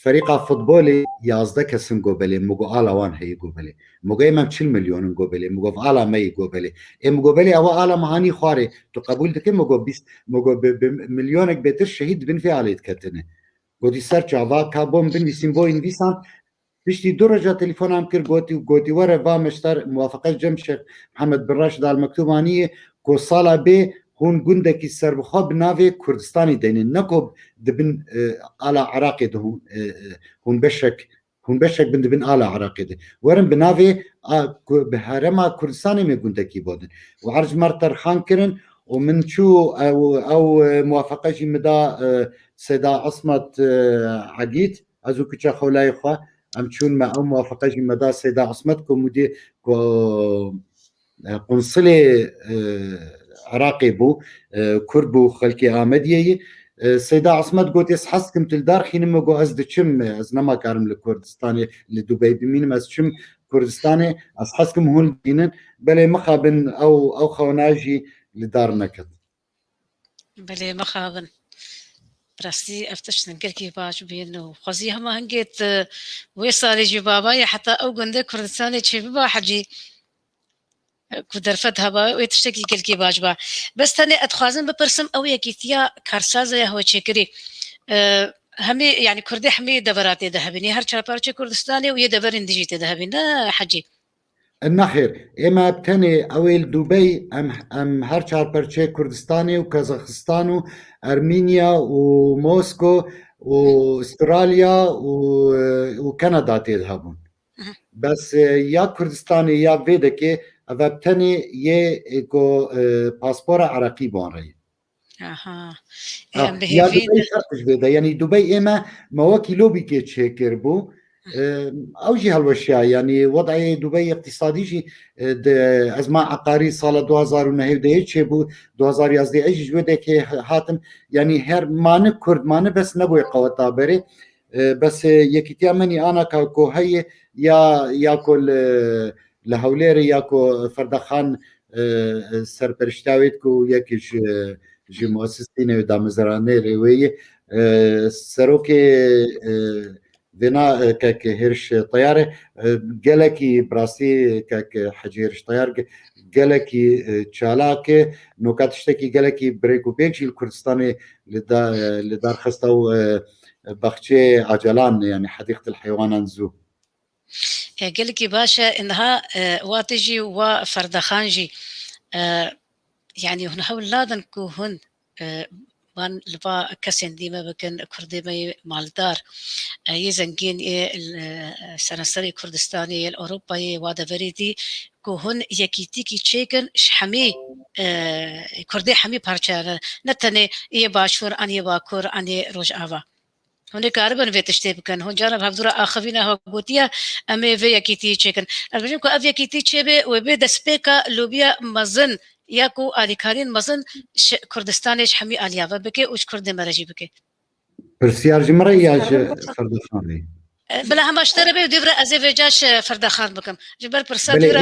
ferîqa futbolê yazdeh kesin, got belê. Min got ala wan heye, got belê. Min got ê me çil milyon in, got belê. Min got ala me yî, got belê. Ê min got belê ewa ala me hanî xwarê. Tu qebûl dikî? Min got bîst, min got bi, bi milyonek bêtir şehîd di bin vê alê diketine. Gotî ser çava ka bom binivîsîn bo învîsan. Piştî du roja telefona min kir, gotî, gotî were va meştar muwafeqe Cem Şêx Mihemed bin Raşid al Mektûbaniyê ku sala bê hûn gundekî serbixwe bi navê Kurdistanî deynin. Ne ku dibin, e, ala Iraqê de hûn, e, e, hûn beşek, hûn beşek bin dibin ala Iraqê de. Werin bi navê, a, ku-, bi herêma Kurdistanê me gundekî bodin. Û erc mer terxan kirin û min çû ew, ew, e, muwafeqe jî min da, e, Seyda Ismet, e, Egîd. Ez û kiça xewlayê xwe, em çûn me ew muwafeqe jî me da Seyda Ismet ku mudî-, ku, e, qunsilê, e, Iraqê bû, e, Kurd bû, xelkê Amediyê yî. E, Seyda Ismet got, ez hez dikim tu li dar xînim, min got, ez diçim, ez nema karim li Kurdistanê, li Dubey bimînim, ez çim Kurdistanê, ez hez dikim hûn bînin. Belê mixabin ew, ew xewna jî li dar neket. Belê mixabin. Bi rastî ev tiştin gelkî baş bûn û xwezî hema hingê tu wê salê jî babayê heta ew gundê Kurdistanê çêbiba hecî, ku derfet heba wê tiştekî gelkî baş ba. Bes tenê ez dixwazim bipirsim ew yekîtiya karsazê ya hewe çêkirî. E, hemî, yanî Kurdê hemî devera tê de hebîn. Yê her çar parçê Kurdistanê û yê deverên dijî tê de hebîn. Ne hecî? Nexêr, ê me bi tenê ew ê li Dubey, em, em her çar perçeyê Kurdistanê û Kazaxistan û Ermînya û Mosko û Australya û, û Kanada tê de hebûn. Bes, e, ya Kurdistanê ya vê dekê, ev e bi tenê yê, e, ku, e, paspora Iraqî bi wan re ye. Aha. Ah, em bi ya hêvî Dubey ne- ferq ji vê de. Yanî Dubey ê me, me wekî lobîkê çêkir bû. Em, ew jî helweşiya. Yanî wedayê Dubey îqtîsadî jî, e, de, ez ma eqarî sala du hazar û nehê de çêbû, du hazar yazdeh ez jî ji wê dekê hatim. Yanî her mani Kurd mani bes nebûye qeweta berê. E, bes, e, yekîtiya me nî ana ka ku heye ya, ya ku li, li Hewlêrê ya ku Ferdaxan, e, e, serperiştiya wê diku yekî ji, ji muesisînê û damezranêrê wê ye. E, serokê, e, vêna, e, kek Hêriş Teyar e, e, gelekî bi rastî kek Hecî Hêriş Teyar ge-, gelekî, e, çalak e. Noka tiştekî gelekî bi rêk û pêk jî li Kurdistanê li da-, e, li dar xista û, e, baxçeyê Acalan, yanî Hedîqetil Heywanan Zû. E, gelekî baş e, niha, e, watê jî wa Ferdaxan jî, e, yanî hûn hewl nadin ku hûn, e, van li va kesên dî me bikin, Kurdê me yê maldar, e, yê zengîn, yê, e, seranserê Kurdistanê, yê li Ewropayê, wa deverê dî, ku hûn yekîtîkî çêkin ji hemî, e, Kurdê hemî parçeyan, ne tenê yê Başûr, an yê Bakur, an yê Rojava. Hûn ê karibin vê tiştê bikin. Hûn cara bi hevdû re axivîne, ha gotiye, em ê vê yekîtiyê çêkin. Ez dibêjim ku ev yekîtî çêbe, wê bê destpêka lobiya mezin ya ku alîkariyên mezin ji Kurdistanê ji hemî aliya ve bike û ji Kurdê me re jî bike. Pirsiyar ji min re ya ji Ferdaxanê? E, bila hema ji te re bê, dûv re ez ê vêca ji Ferdaxan bikim. Ji ber pirsa Belê, dûv re,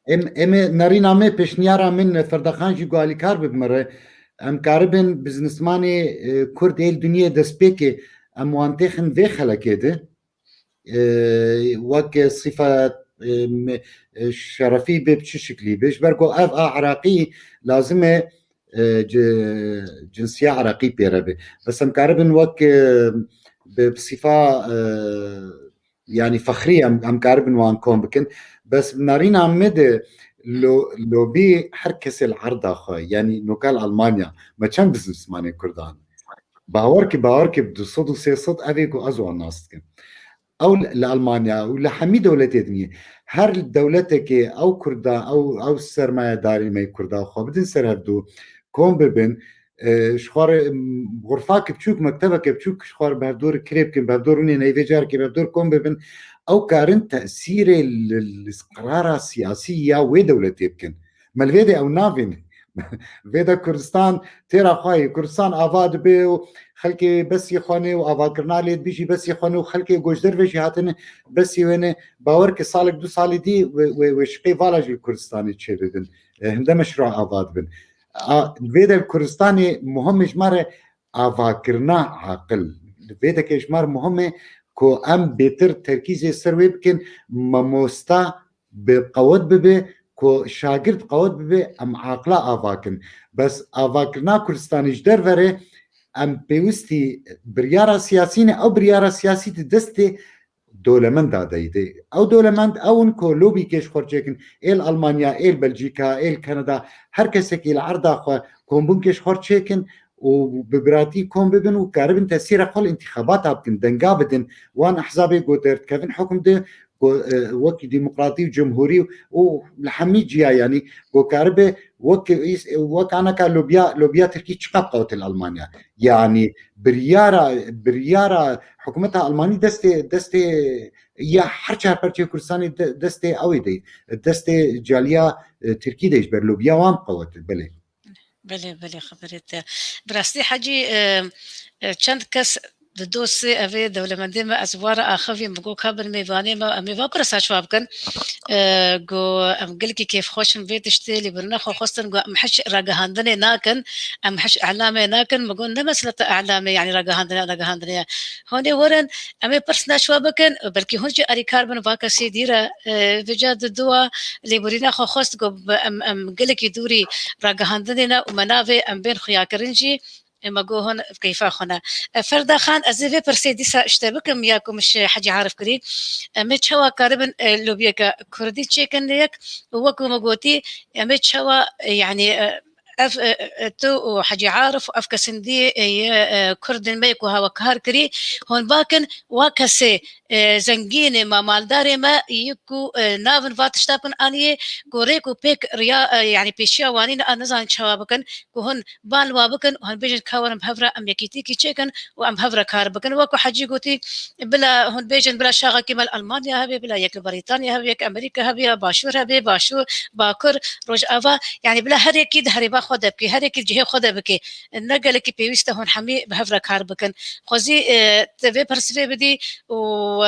em ê, em, em ê nerîna me, pêşniyara min, Ferdaxan jî ku alîkar bi min re. Em karibin biznismanê, e, Kurd ê li dinyê destpêkê, em wan têxin vê xelekê de. E, wek sîfa, e, me, e, şerefî bê, bi çi şiklî bê. Ji ber ku ev a Iraqî lazim e, e, ci-, cinsiya Iraqî pê re be. Bes em karibin wek, e, bi, bi sîfa, e, yanî fexrî em, em karibin wan kom bikin. Bes nerîna me de lo-, lobî her kesê li erda xwe, yanî noka li Almanya, me çend biznismanê Kurdan. Bawer ki, bawer ki bi du sed û sê sed ev ê ku ez wan nas dikim. Ew li, li Almanya û li hemî dewletê dinyê, her dewletekê ew Kurda, ew, ew sermayedarê me Kurda xwe bidin ser hevdû, kom bibin, e, ji xwe re, m, xurfak biçûk, mektebeke biçûk ji xwe re bi hevdû re kirê bikin, bi hevdû rûnê neyvê carekê bi hevdû re kom bibin, ew karin tesîrê li, li qirara siyasî ya wê dewletê bikin. Me li vê de ew navêne. Vê de Kurdistan têra xwe ye. Kurdistan ava dibe û xelkê besî xwe ne û avakirina lê dibî jî besî xwe ne û xelkê ku ji derve jî hatine besî wê ne. Bawer ke salek du salî dî wê, wê, wê şiqê vala jî li Kurdistanê çêbibin. E, hinde meşrûa ava dibin. A, vê de li Kurdistanê muhim e ji me re avakirina aqil. Vê de ke ji me re muhim e ku em bêtir terkîzê ser wê bikin, mamosta bi qewet bibe, ku şagird qewet bibe, em aqila ava kin. Bes avakirina Kurdistanê ji derve re em pêwistî biryara siyasî ne, ew biryara siyasî di destê dewlemenda de yî. Ew dewlemend ew in ku lobîkê ji xwe çêkin, ê li Almanya, ê li Belcîka, ê li Kanada, her kesekî li erda xwe kombûnkê ji xwe çêkin û bi biratî kom bibin û karibin tesîra xwe li întîxabata bikin, denga bidin wan ehzabê ku derdikevin hukm de, ku, e, wekî demokratî û cumhurî û li hemî ciya, yanî ku karibe wek, wek aneka lobiya, lobiya Tirkî çiqas qewt li Almanya. Yanî biryara, biryara hikûmeta Almanî destê, destê ya her çar perçeyê Kurdistanê de, destê ew ê de, destê caliya, e, Tirkî de ji ber lobiya wan qewet, belê. Belê, belê, xeberê te. Bi rastî Hecî, e, e, çend kes di dosê evê dewlemendê me ez wara axivî min got ka bin mêvanê me, em ê va pirsa çawa bikin. E, got, em gelkî kêfxweş in vê tiştê, lê birina xwe xwestin, got, em hiç ragihandinê nakin, em hiç elamê nakin. Min got, ne meseleta elamê, yanî ragihandinê, ragihandinê ye. Hûn ê werin, em ê pirs neçwa bikin, belkî hûn jî erîkar bin va kesê dî re, e, vêca di dua lêborîna xwe xwest, got, em, em gelekî dûrî ragihandinê ne û me navê em bên xuyakirin jî, e, me got hûn bi keyfa xwe ne. E, Ferda Xan, ez ê vê pirsê dîsa ji te bikim, ya ku min ji Hecî Arif kirî. Em ê çawa karibin, e, lobiyeke kurdî çêkin li yek û wekî me gotî, em ê çawa, e, yanî, e, ev, e, e, tu û Hecî Arif û ev kesên dî, e, yê, e, Kurdên me ku hewe kar kirî, hûn bakin wa kesê, e, zengînê me, maldarê me yê ku, e, navin va tişta bin aniyê ku rêk û pêk riya, e, yanî pêşiya wanî ne, an nizanin çawa bikin, ku hûn ban wa bikin û hûn bêjin ka werin bi hev re em yekîtîkî çêkin û em bi hev re kar bikin. Wek ku Hecî gotî, bila hûn bêjin, bila şaxekî me li Almanya hebe, bila yek li Brîtanya hebe, yek Amerîka hebe, ya Başûr hebe, Başûr, Bakur, Rojava, yanî bila her yekî di herêma xwe de bike, her yekî di cihê xwe de bike. Ne gelekî pêwîst e hûn hemî bi hev re kar bikin. Xwezî, e, te vê persivê bidî û,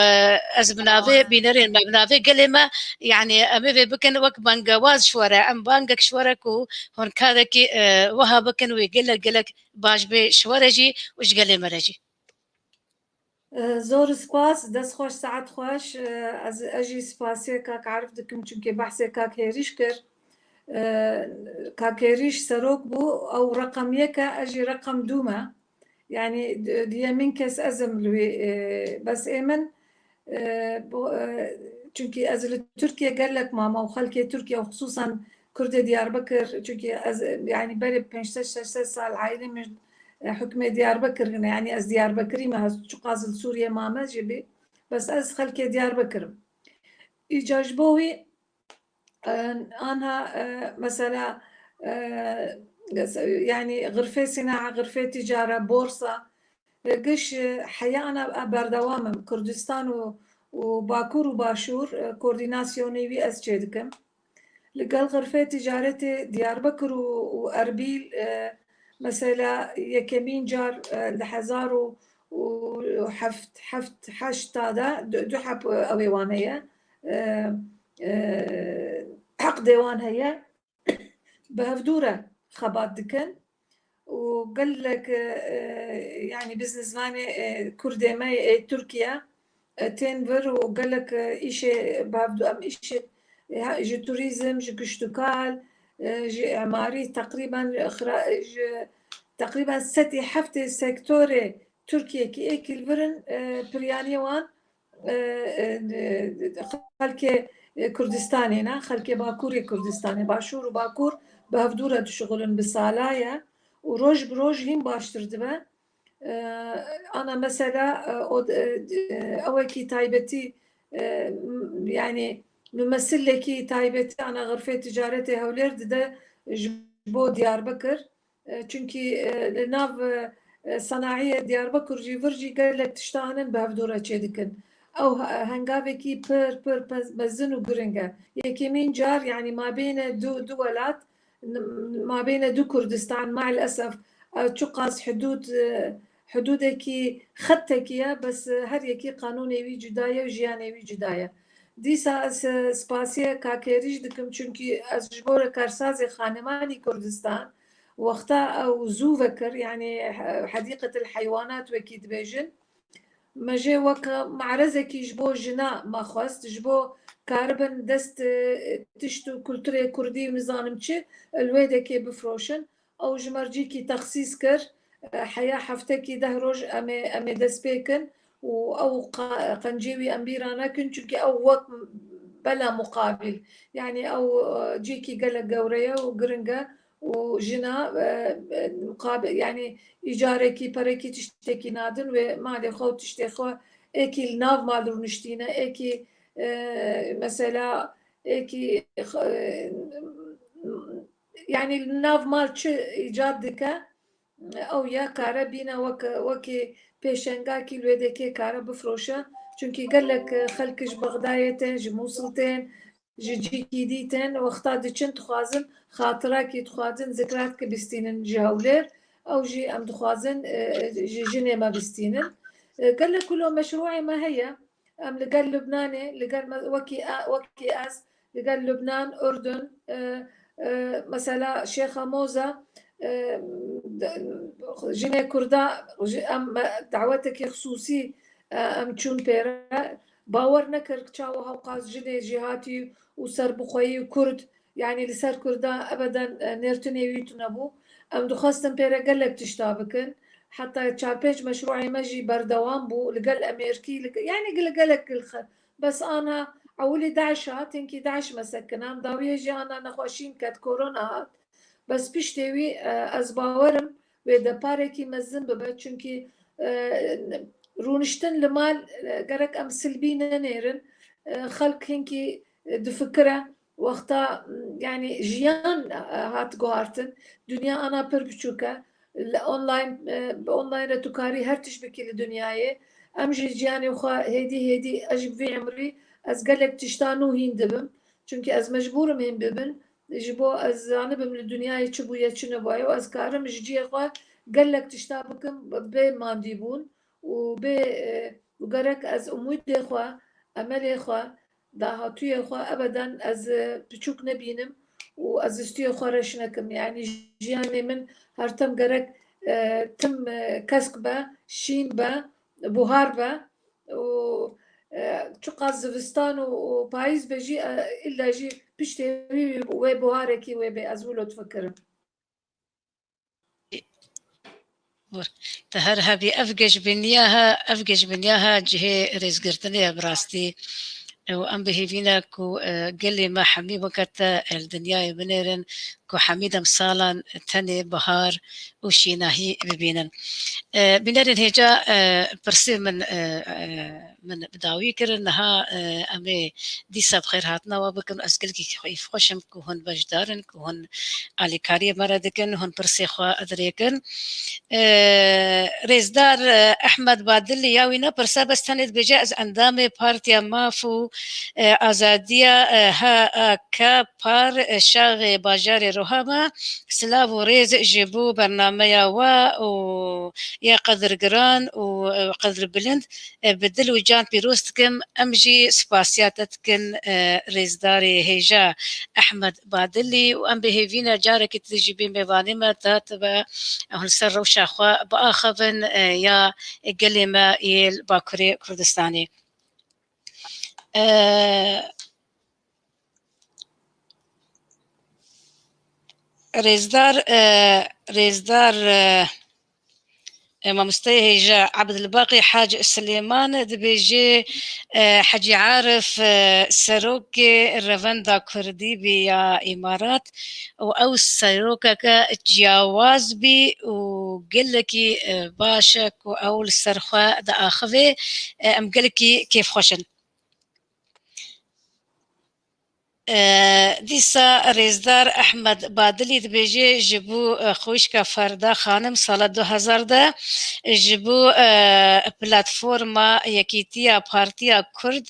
e, ez bi navê bînerên me, bi navê gelê me, yanî em ê vê bikin wek bangewaz ji we re, em bangek ji we re ku hûn karekî, e, wiha bikin wê gelek, gelek baş bê ji we re jî û ji gelê me re jî. E, zor spas, dest xweş, saet xweş. E, ez, ez jî spasiyê kak Arif dikim, çunkê behsê kak Hêrîş kir. E, kak Hêrîş serok bû, ew reqem yek e, ez jî reqem dû me. Yani di-, diyemîn kes ez im li wê, e, bes ê min, e, bo-, e, çunkî ez li Tirkiye gelek mama û xelkê Tirkiye û xisûsan Kurdê Diyarbekir, çunkî ez, e, yani berê pênc sed şeş sed sal aîlê min, e, hukmê Diyarbekir hene, yani ez Diyarbekirî me, ez çiqas li Sûriye mame jî bî, bes ez xelkê Diyarbekir im. Îca ji bo wî, e, anha, e, mesela, e, yani xirfê sînaha, xirfê tîcara, borsa, e, giş, e, heya ana, e, berdewam im. Kurdistan û, û Bakur û Başûr, e, koordînasyonê wî ez çêdikim. Li gel xirfê tîcaretê Diyarbekir û, û Erbîl, e, mesela yekemîn car, e, li hezar û, û heft, heft, heşta de du, du heb, e, ew ê wan heye. E, e, heqdê wan heye. Bi hevdû re xebat dikin û gelek, e, yani biznesmenê, e, Kurdê me yê Tirkiye, e, tên vir û gelek, e, îşê bi hevdû, em îşê, e, ha, ji turîzm, ji kiştûkal, e, ji emarî teqrîben xira-, ji teqrîben sedî heftê sektorê Tirkiyekî êkî li vir in, e, piryaniyê wan, e, e, xelkê, e, Kurdistanê ne, xelkê Bakurê Kurdistanê, Başûr û Bakur bi hevdû re dişuxulin bi sala ye û roj bi roj hîn baştir dibe. E, ana mesela, e, o, e, e, ewekî taybetî, e, m-, yani mimesillekî taybetî ana xirfê ticaretê Hewlêr dide ji bo Diyarbekir. E, çunkî, e, li nav, e, e, sanayiyê Diyarbekir jî vir jî gelek tişta hene bi hevdû re çêdikin. Ew he-, hengavekî pir, pir pez-, mezin û giring e. Yekemîn car, yani mabêne du, du welat, n-, mabêne du Kurdistan, maalesef, e, çiqas hidûd, e, hidûdekî, xettekî ye, bes, e, her yekî qanûnê wî cuda ye û jiyanê wî cuda ye. Dîsa ez, e, spasiye Kakêrî jî dikim, çunkî ez ji bo re karsazê Xanemanî Kurdistan, wexta ew zû vekir, yani he-, hedîqetil heywanat wekî dibêjin, me jê wek me'rezekî ji bo jina me xwest, ji bo karibin dest, e, tişt û kulturê kurdî û nizanim çi, li wê dekê bifroşin. Ew ji me re cîkî texsîs kir, e, heya heftekî deh roj em ê, em ê dest pê kin û ew qa-, qencê wî em bîra nekin, çunkî ew wek bela muqabil. Yani ew, e, cîkî gelek gewre ye û giring e û jina, e, e, muqabil, yani îcarekî, perekî tiştekî nadin wê malê xwe û tiştê xwe êkî li nav mal rûniştîne, êkî, e, mesela êkî, e, yani li nav mal çi îcad dike, ew ya kare bîne wek, wekî pêşengakî li wê dekê kare bifroşe. Çunkî gelek xelk ji Bexdayê tên, ji Mûsil tên, ji cîkî dî tên, wexta diçin dixwazin xatirakî, dixwazin zikrakî bistînin ji Hewlêr. Ew jî em dixwazin, e, ji jinê me bistînin. E, gelek wilo meşrûê me heye. Em li gel Lubnanê, li gel me, wekî e, wekî ez, li gel Lubnan, Urdun, e, e, mesela Şêxa Moza, e, de, jinê Kurda, ji, em, me, dawetekî xisûsî, e, em çûn pê re. Bawer nekir çawa hewqas jinê jîhatî û serbixweyî û Kurd, yani li ser Kurda ebeden, e, nêrtinê wî tune bû. Em dixwestin pê re gelek tişta bikin. Heta çar pênc meşrûê me jî berdewam bû. Li gel Amerîkî, li ge-, yani li gelek gilxe. Bes ana ewilî DAIŞ hat, hinkî DAIŞ me sekinan. Dawiyê jî ana nexweşîn ket, korona hat. Bes piştê wî, e, ez bawerim wê deparekî mezin bibe. Çunkî, e, rûniştin li mal, e, gerek em silbî nenêrin. E, xelk hinkî, e, difikire. Wexta, yani jiyan, e, hat guhartin. Dinya ana pir biçûk e. Li online, e, bi online re tu karî her tişt bikî li dinyayê. Em jî jiyanê xwe hêdî hêdî, ez jî bi vî emrî ez gelek tişta nû hîn dibim. Çunkî ez mecbûr im hîn bibin. Ji bo ez zanibim li dinyayê çi bûye, çi nebûye û ez karim ji cihê xwe gelek tişta bikim bê mandîbûn û bê, e, û gerek ez umûdê xwe, emelê xwe, dahatûyê xwe ebeden ez, e, piçûk nebînim û ez stûyê xwe reş nekim. Yani jiyanê min her tim gerek, e, tim, e, kesk be, şîn be, buhar be û, e, çiqas zivistan û, û payîz be jî, e, îlla jî piştê wî wê buharekî wê bê, ez wilo difikirim. Te her hebî. Ev geşbîniya he, ev geşbîniya he cihê rêzgirtinê ye bi rastî. Û em bi hêvî ne ku, e, gelê me hemî weke te, e, li dinyayê binêrin, ku hemî demsalan tenê bihar û şînahî bibînin. E, bînerên hêja, e, pirsê min, e, e, min bi dawî kirin. Niha, e, em ê dîsa bi xêr hatina we bikin. Ez gelekî keyfxweş im ku hûn beşdar in, ku hûn alîkariyê me re dikin, hûn pirsê xwe dirêkin. E, Rêzdar, e, Ehmed Badilî ya wî ne pirsa, bes tenê dibêje, ez endamê Partiya Maf û, e, Azadiya, e, H A K Par, e, Şaxê bajarê Roha me. Silav û rêz ji bo bernameya we û ya qedirgiran û, e, qedirbilind, e, bi dil û can pîroz dikim. Em jî spasiya te dikin, e, rêzdarê hêja Ehmed Badilî, û em bi hêvî ne carekî tu jî bî mêvanê me, te, te be hûn li ser rewşa xwe biaxivin, e, ya gelê me yê li Bakurê Kurdistanê. E, Rêzdar, e, rêzdar, e, e, mamosteyê hêja Ebdilbaqî Hac Silêman dibêje, e, Hecî Arif, e, serokê Revenda Kurdî bî ya Îmarat û ew serokeke ciyawaz bî û gelekî, e, baş e ku ew li ser xwe diaxivê. E, em gelekî kêfxweş in. E, dîsa Rêzdar Ehmed Badilî dibêje, ji bo, e, xwişka Ferda Xanim sala du hezar de ji bo, e, platforma Yekîtiya Partiya Kurd,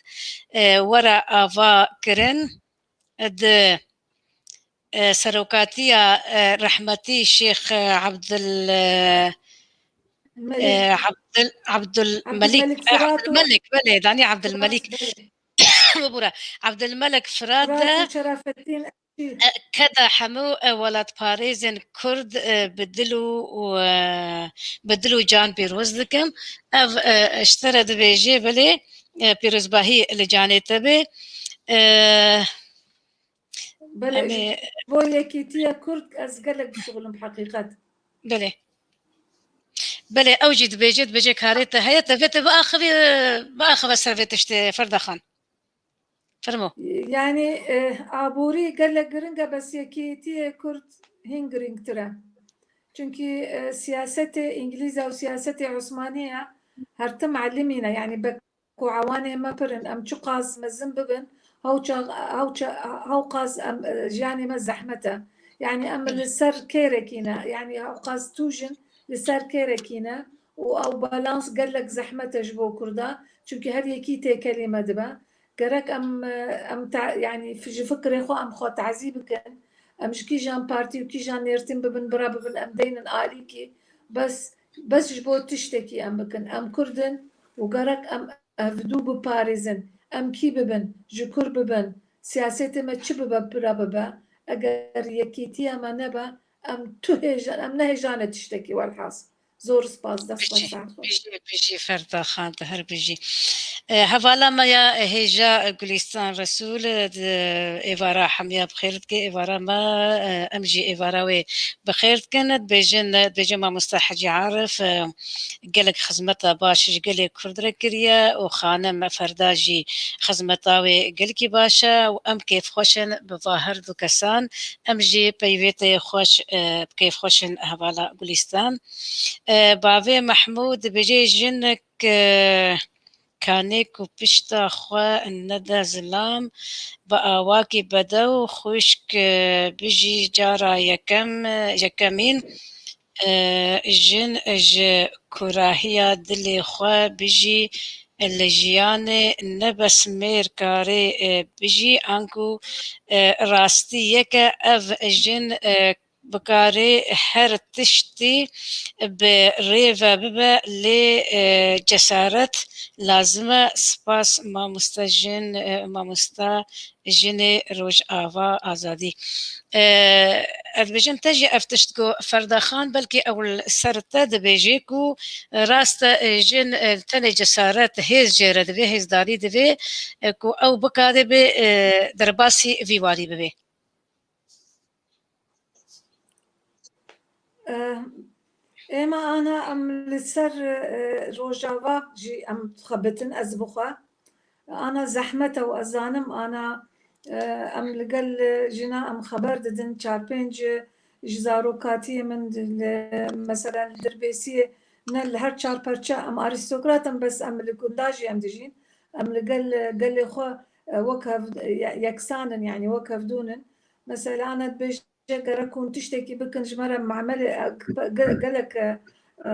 e, were ava kirin. Di, e, serokatiya, e, rehmetî Şêx, e, Ebdil, e, Melîk. E, Ebdil, Ebdilmelîk, Ebdilmelîk e, Firat û Ebdilmelîk, belê, danî Ebdilmelîk. Firat, belê. Bibûre. Ebdilmelek Firat de, Firat û Şerafettin, e, keda hemû, e, welatparêzên Kurd, e, bi dil û, û, e, bi dil û can pîroz dikim. Ev, e, ji te re dibêje, belê, e, pîrozbahî li canê te be. E, Belê, em ê ji bo yekîtiya Kurd ez gelek dişuxilim heqîqet. Belê. Belê, ew jî dibêje, dibêje karê te heye, te vê te biaxivî, biaxive ser vê tiştê, Ferda Xan. Fermo. Yani, e, aborî gelek giring e, bes yekîtiyê Kurd hîn giringtir e. Çünkü, e, siyasetê Îngilîz e û siyasetê Osmanî ye, her tim elimîne, yani be ku ewanê me pir in, em çiqas mezin bibin, hewça, hewça, hewqas em, e, jiyanê me zehmet e. Yani em li ser kêrekî ne, yani hewqas tûj in li ser kêrekî ne û ew balans gelek zehmet e ji bo Kurda, çunkî her yekî têkelî me dibe. Gerek em, e, em te-, yani fi-, ji fikrê xwe em xwe tazî bikin. Em ji kîjan partî û kîjan nêrtîn bibin, bira bibin, em deynin alîkî. Bes, bes ji bo tiştekî em bikin. Em Kurd in û gerek em hevdû biparêzin. Em kî bibin, ji kur bibin, siyasetê me çi bibe, bira bibe, eger yekîtiya me nebe, em tu hêja-, em nehêjane tiştekî welhas. Zor spas, dest xweş, Bijî, saet xweş. Bijî, bijî Ferda Xan, tu her bijî. E, hevala me ya hêja Gulîstan Resûl, e, di êvara hemiya bi xêr dike, êvara me, e, em jî êvara wê bi xêr dikin. Dibêjin, dibêje mamoste Hecî Arif, e, gelek xizmeta baş ji gelê Kurd re kiriye û xanim Ferda jî xizmeta wê gelkî baş e û em kêfxweş in bi va her du kesan. Em jî peyvê te yê xweş, e, bi kêfxweş in hevala Gulîstan. E, bavê Mehmûd dibêje, jinik, e, kanê ku pişta xwe nede zilam, bi awakî bedew xwişk, e, bijî cara yekem, e, yekemîn, e, jin ji kurahiya dilê xwe bijî, li jiyanê ne bes mêr karê, e, bijî, anku, e, rastî yeke ev jin, e, bikarê her tiştî bi rê ve bibe, lê, e, cesaret lazim e. Spas mamoste jin, e, mamoste jinê Rojava Azadî. E, ez dibêjim te jî ev tişt got Ferda Xan, belkî ew li ser te dibêjê ku rast e, jin, e, tenê cesaret, hêz jê re divê, hêzdarî divê, e, ku ew bikare bê, e, derbasî vî warî bibê. Eh, Êma ana em li ser, e, Rojava jî em dixebitin, ez bi xwe. Ana zehmet e û ez zanim ana, e, em li gel, e, jina em xeber didin, çar pênc, e, ji zarokatiyê min li, mesela li Dirbêsiyê, ne li her çar perçe em arîstokrat in, bes em li gunda jî em dijîn. Em li gel, e, gelê xwe, e, wek hev-, e, ye-, yeksan in, yanî wek hevdûn in. Mesela ana dibêje, gerek hûn tiştekî bikin ji me re, Memelê, e, ge-, gelek, e, e,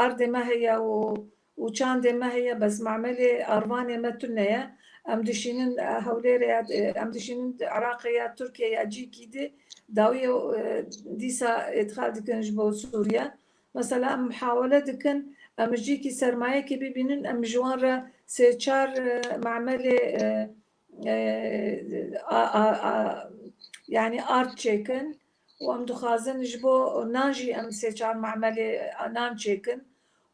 ardê me heye û, û çandê me heye, bes Memelê arvanê me tune ye. Em dişînin, e, Hewlêrê ya, e, em dişînin Iraqê ya Tirkiye ya cîkî di, dawiyê, e, dîsa îdxal dikin ji bo Sûriye. Mesela em muhawele dikin, em ji cîkî sermayekê bibînin, em ji wan re sê çar, e, Memelê, e, e, a, a, a, yanî ard çêkin û em dixwazin ji bo nan jî em sê çar Memelê nan çêkin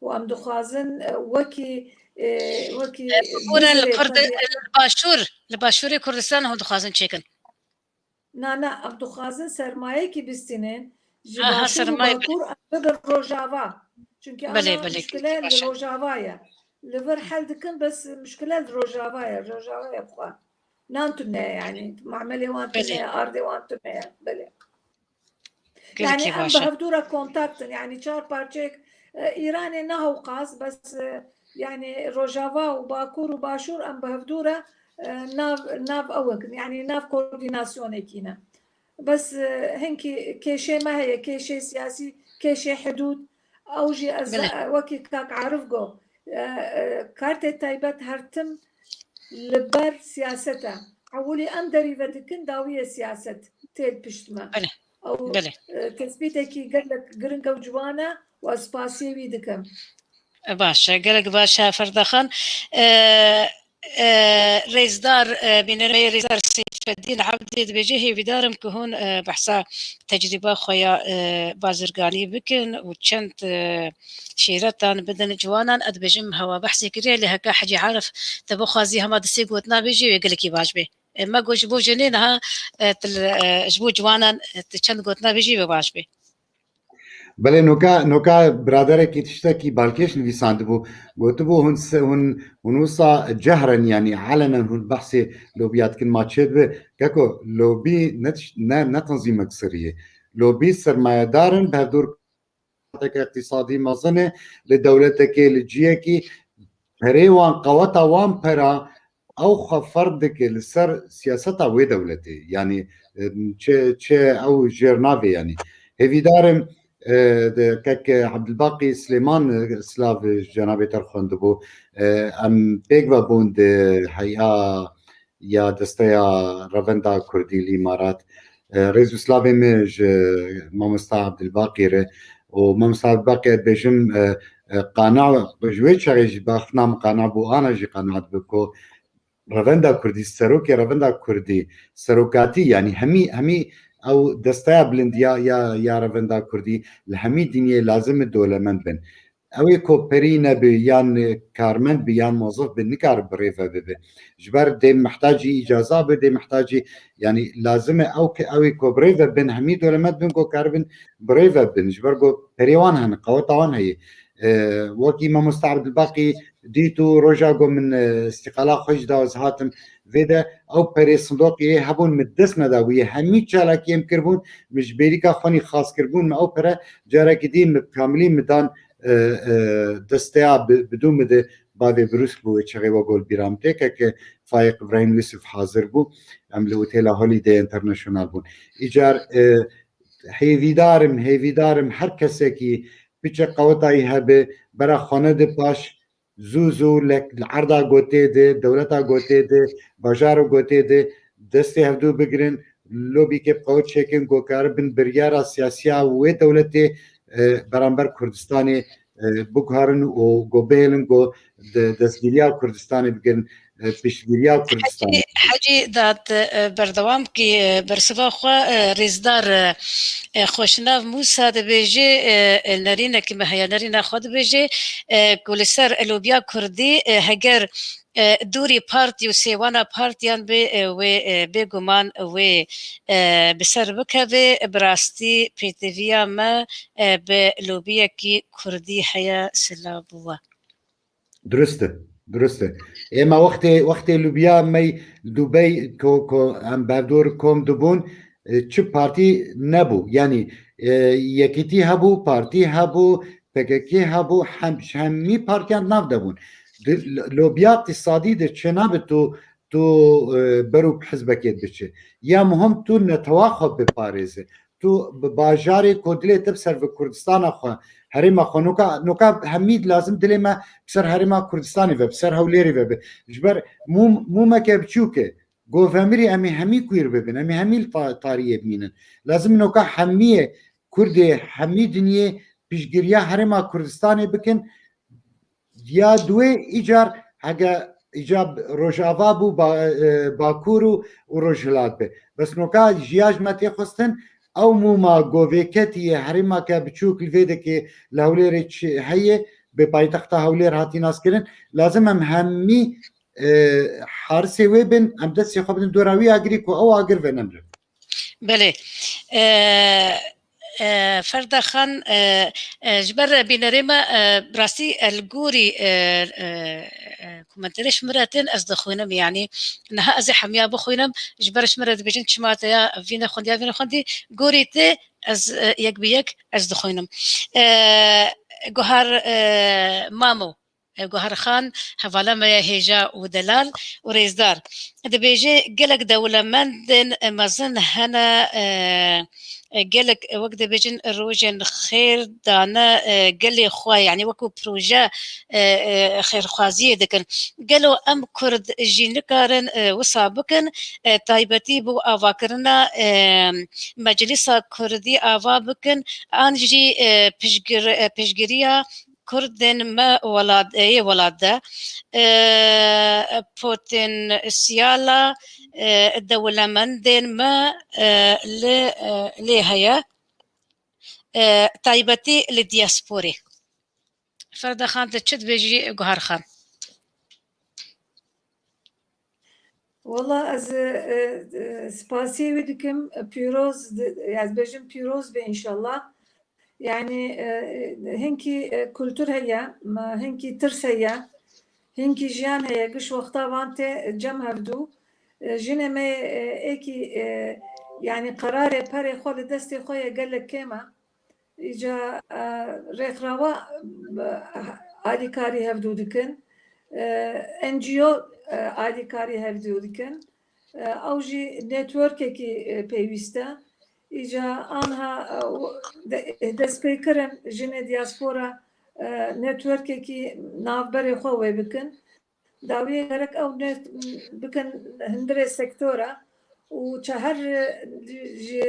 û em dixwazin, e, wekî, e, wekî Bibûre li Kurd-, li Başûr, li Başûrê Kurdistan hûn dixwazin çêkin? Na, na, em dixwazin sermayekî bistînin ji Aha, Başûr û sermaye, Bakur em bibin Rojava. Çunkî Belê, ana belê, muşkile li Rojava ye. Li vir hel dikin, bes muşkile li Rojava ye. Rojava ye xwe. Nan tune ye, yanî. Mamelê wan tune ye, ardê wan tune ye. Belê. Yanî em bi hevdû re kontakt in. Yanî çar parçeyek, e, Îranê ne hewqas, bes, e, yanî Rojava û Bakur û Başûr em bi hevdû re, e, nav, nav ewek in. Yanî nav koordînasyonekî ne. Bes, e, hinkî kêşê me heye, kêşê siyasî, kêşê hidûd. Ew jî ez, Belê. e, wekî kak Arif got, e, e, kartê taybet her tim li ber siyaset e. Ewilî em derî ve dikin, dawiyê siyaset tê li pişt me. Belê. Ew, Belê. e, tespîtekî gelek giring ew ciwan e û ez spasiyê wî dikim. Baş e, gelek baş e, Ferda Xan. E, e, rêzdar, e, bînermeyê rêzdar Seyfeddîn Ebdî dibêje, hêvîdar im ku hûn, e, behsa tecrîba xwe ya, e, bazirganî bikin û çend, e, şîretan bidin ciwanan. Ez dibêjim hewa behsê kiriye, lê heke Hecî Arif te bixwazî hema di sê gotina bêjî, wê gelekî baş bê. E, me got ji bo jinê niha, e, tu li, e, ji bo ciwanan, e, tu çend gotina bêjî, wê baş bê. Belê, noka, noka biraderekî tiştekî balkêş nivîsandibû. Gotibû, hûn se-, hûn, hûn wisa cehren, yanî elenen hûn behsê lobiya dikin, ma çê dibe? Keko, lobî ne tiş-, ne, ne tanzîmek sirrî ye. Lobî sermayedar in, bi hevdûr qîsadî mezin e, li dewletekê, li ciyekî perê wan, qeweta wan pera ew xwe ferz dike li ser siyaseta wê dewletê. Yanî, e, çi, çi ew jêr navê, yanî. Hêvîdar im, e, de, kek Ebdilbaqî Silêman, e, silav ji cenabê te re xwendibû. E, em pêk ve bûn di heya ya Desteya Revenda Kurdî li Îmarat. E, rêz û silavê min ji Mamosta Ebdilbaqî re û Mamosta Ebdilbaqî ez dibêjim, e, e, qana, ji wê çaxê jî baxna min qana bû, ana jî qana dibe ku Revenda Kurdî, serokê Revenda Kurdî, serokatî, yanî hemî, hemî ew desteya bilind ya, ya, ya Revenda Kurdî li hemî dinyê lazim e dewlemend bin. Ew ê ku perî nebi yan karmend bi yan mozif bi nikare bi rê ve bibe. Ji ber dê mihtacî îcaza be, dê mihtacî, yanî lazim e ew ke ew ê ku bi rê ve bin, hemî dewlemend bin ku karibin bi rê ve bin. Ji ber ku perê wan hene, qeweta wan heye. E, wekî Mamosta Ebdilbaqî dît û roja ku min, e, îstîqala xwe jî da ez hatim vê de, ew perê sindoqê hebûn min dest neda wî. Hemî çalakiyê min kiribûn, min ji Bêrîka xwe nî xas kiribûn, min ew pere carekî dî min bi kamilî min dan, e, e, desteya bi, bi dû min de bavê Brûsk bû, wê çaxê we gol bîra min tê, keke Faîq Îbrahîm Yûsif hazir bû. Em li Otêla Holiday International bûn. Îcar, e, hêvîdar im, hêvîdar im her kesekî piçe qewetayî hebe, bera xwe nede paş, zû zû li, li erda gotê de, dewleta gotê de, bajara gotê de destê hevdû bigirin, lobîkê bi qewet çêkin, ku karibin biryara siyasiya wê dewletê, e, beramber Kurdistanê, e, biguherin û ku bihêlin ku de-, destgîriya Kurdistanê bigirin. e, piştgiriya Kurdistanê. Hecî, Hecî Dat, e, berdewam kî, e, bersiva xwe, e, rêzdar, e, e, xweşnav Mûsa dibêje, e, e, nerînekî me heye, nerîna xwe dibêje, e, ku li ser lobiya Kurdî, e, heger, e, dûrî partî û sêwana partiyan bê, e, wê, e, bêguman wê, e, bi ser bikeve, bi rastî pêdiviya me, e, bi lobiyekî Kurdî heye, silav bû we. Durust e, durust e. Êma wextê, wextê lobiya me Dubey ko, ko em berdor kom dibûn, e, çi partî nebû. Yanî, e, Yekîtî hebû, partî hebû, P K K hebû, hem, hemî partiyan nav de bûn. Di, lobiya îqtîsadî de çênabe tu, tu, e, ber û hizbekê biçe. Ya muhim tu netewa xwe biparêze. Tu bi bajarê ku dilê te bi ser ve Kurdistana xwe, herêma xwe, noka, noka hemî lazim dilê me bi ser herêma Kurdistanê ve, bi ser Hewlêrê ve be. Ji ber mûm-, mûmeke biçûk e. Govemirî em ê hemî kuîr bibin, em ê hemî li ta-, tariyê bimînin. Lazim noka hemiyê Kurdê, hemî dinyê piştgiriya herêma Kurdistanê bikin. Ya duwê îcar hege îca Rojava bû, ba-, e, Bakur û, û Rojhilat be. Bes noka jiya ji me tê xwestin, ew mûma govêketî ye, herêmake biçûk li vê dekê li Hewlêrê çi heye, bi paytexta Hewlêr hatî naskirin. Lazim em hemî, e, harisê wê bin, em destê xwe bidin dora wî agirî ku ew agir venemre. Belê. E, e, Ferda Xan, e, e, ji ber bînerê me, e, bi rastî, e, li gorî, e, e, e, komentarê ji min re tên ez dixwînim, yanî niha ez ê hemiya bixwînim, ji ber ji min re dibêjin çima te ya vî nexwendiya vî nexwendî, gorî te ez, e, yek bi yek ez dixwînim. E, Guhar, e, Mamo, e, Guhar Xan, hevala me ye hêja û delal û rêzdar. Dibêje, gelek dewlemendên mezin hene, e, e, gelek, e, wek dibêjin, rojên xêr dane, e, gelê xwe, yanî wekû proje, e, e, xêrxwaziyê dikin. Gelo em Kurd jî nikarin, e, wisa bikin, e, taybetî bo avakirina, e, Meclisa Kurdî ava bikin, an jî, e, piştgir-, e, piştgiriya Kurdên me welat, ê welat de, e, potansiyala, e, dewlemendên me, e, li, e, lê heye, e, taybetî li diasporê. Ferda Xan, tu çi dibêjî, Guhar Xan? Wela ez, e, e, spasiyê wî dikim, pîroz, di-, ez bêjim pîroz be înşallah. Yanî, e, hinkî, e, kultur heye, m-, hinkî tirs heye, hinkî jiyan heye, giş wexta van tê cem hevdû. E, jinê me, e, êkî, e, yanî qerarê perê xwe li destê xwe ye gelek kêm e. Îca, e, rêxrawa, e, alîkarî hevdû dikin. E, N G O, e, alîkarî hevdû dikin. E, ew jî networkekî, e, pêwîst e. Îca anha, e, w-, de-, destpêkirin jinê diaspora, e, networkekî navberê xwe wê bikin. Dawiyê gerek ew ne bikin hundirê sektora û çe her, e, ji,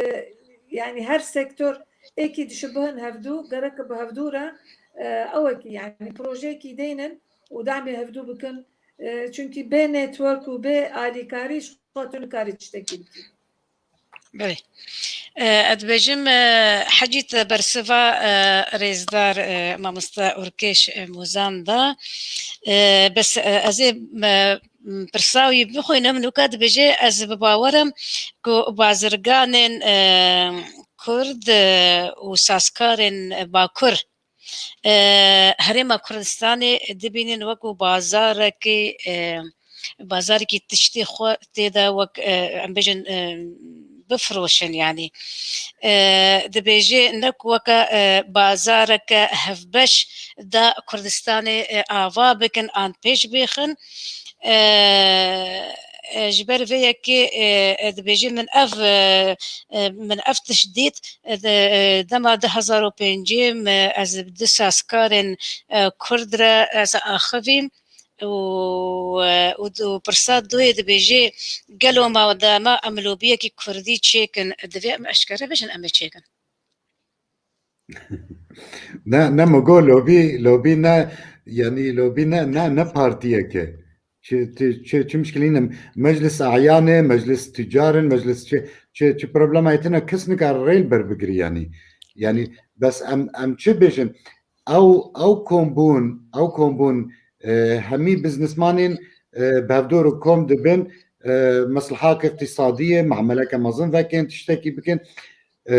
yanî her sektor êkî dişibihin hevdû, gerek bi hevdû re, e, ewekî, yanî projeyekî deynin û damê hevdû bikin. E, çunkî bê network û bê alîkarî ji xwe tu nikarî tiştekî bikî. Belê. E, ez dibêjim, e, Hecî te bersiva, e, rêzdar, e, mamoste Urkeş, e, Mozan da. E, bes, e, ez ê, e, pirsa wî bixwînim, nûka dibêje, ez bi bawer im ku bazirganên, e, Kurd, e, û sazkarên Bakur, e, Herêma Kurdistanê dibînin wekû bazarekî, e, bazarekî tiştê xwe tê de wek, e, em bêjin, e, bifiroşin, yanî. E, dibêje ne ku weke, e, bazareke hevbeş da Kurdistanê, e, ava bikin an pêş bêxin. E, e, ji ber vê yekê, e, e, dibêje min ev, e, e, min ev tişt dît, e, de, e, dema du hezar û pêncê me ez bi du sazkarên, e, Kurd re ez axivîm û, e, û du, pirsa duyê dibêje, gelo ma dema em lobiyekî Kurdî çêkin, divê em eşkere bêjin em ê çêkin? Ne, ne, min got lobî, lobî ne, yanî lobî ne, ne, ne partiyek e. Çi, çi, çi, çi mişkilî ne? Meclis ayan e, meclis ticar in, meclis çi, çi, çi problemayê tune kes nikare rê li ber bigirî yanî. Yanî bes em, em çi bêjin? Ew, ew kombûn, ew kombûn, e, hemî biznesmanên, e, bi hevdû re kom dibin, e, meslehak îqtîsadî ye, muameleke mezin vekin, tiştekî bikin. E,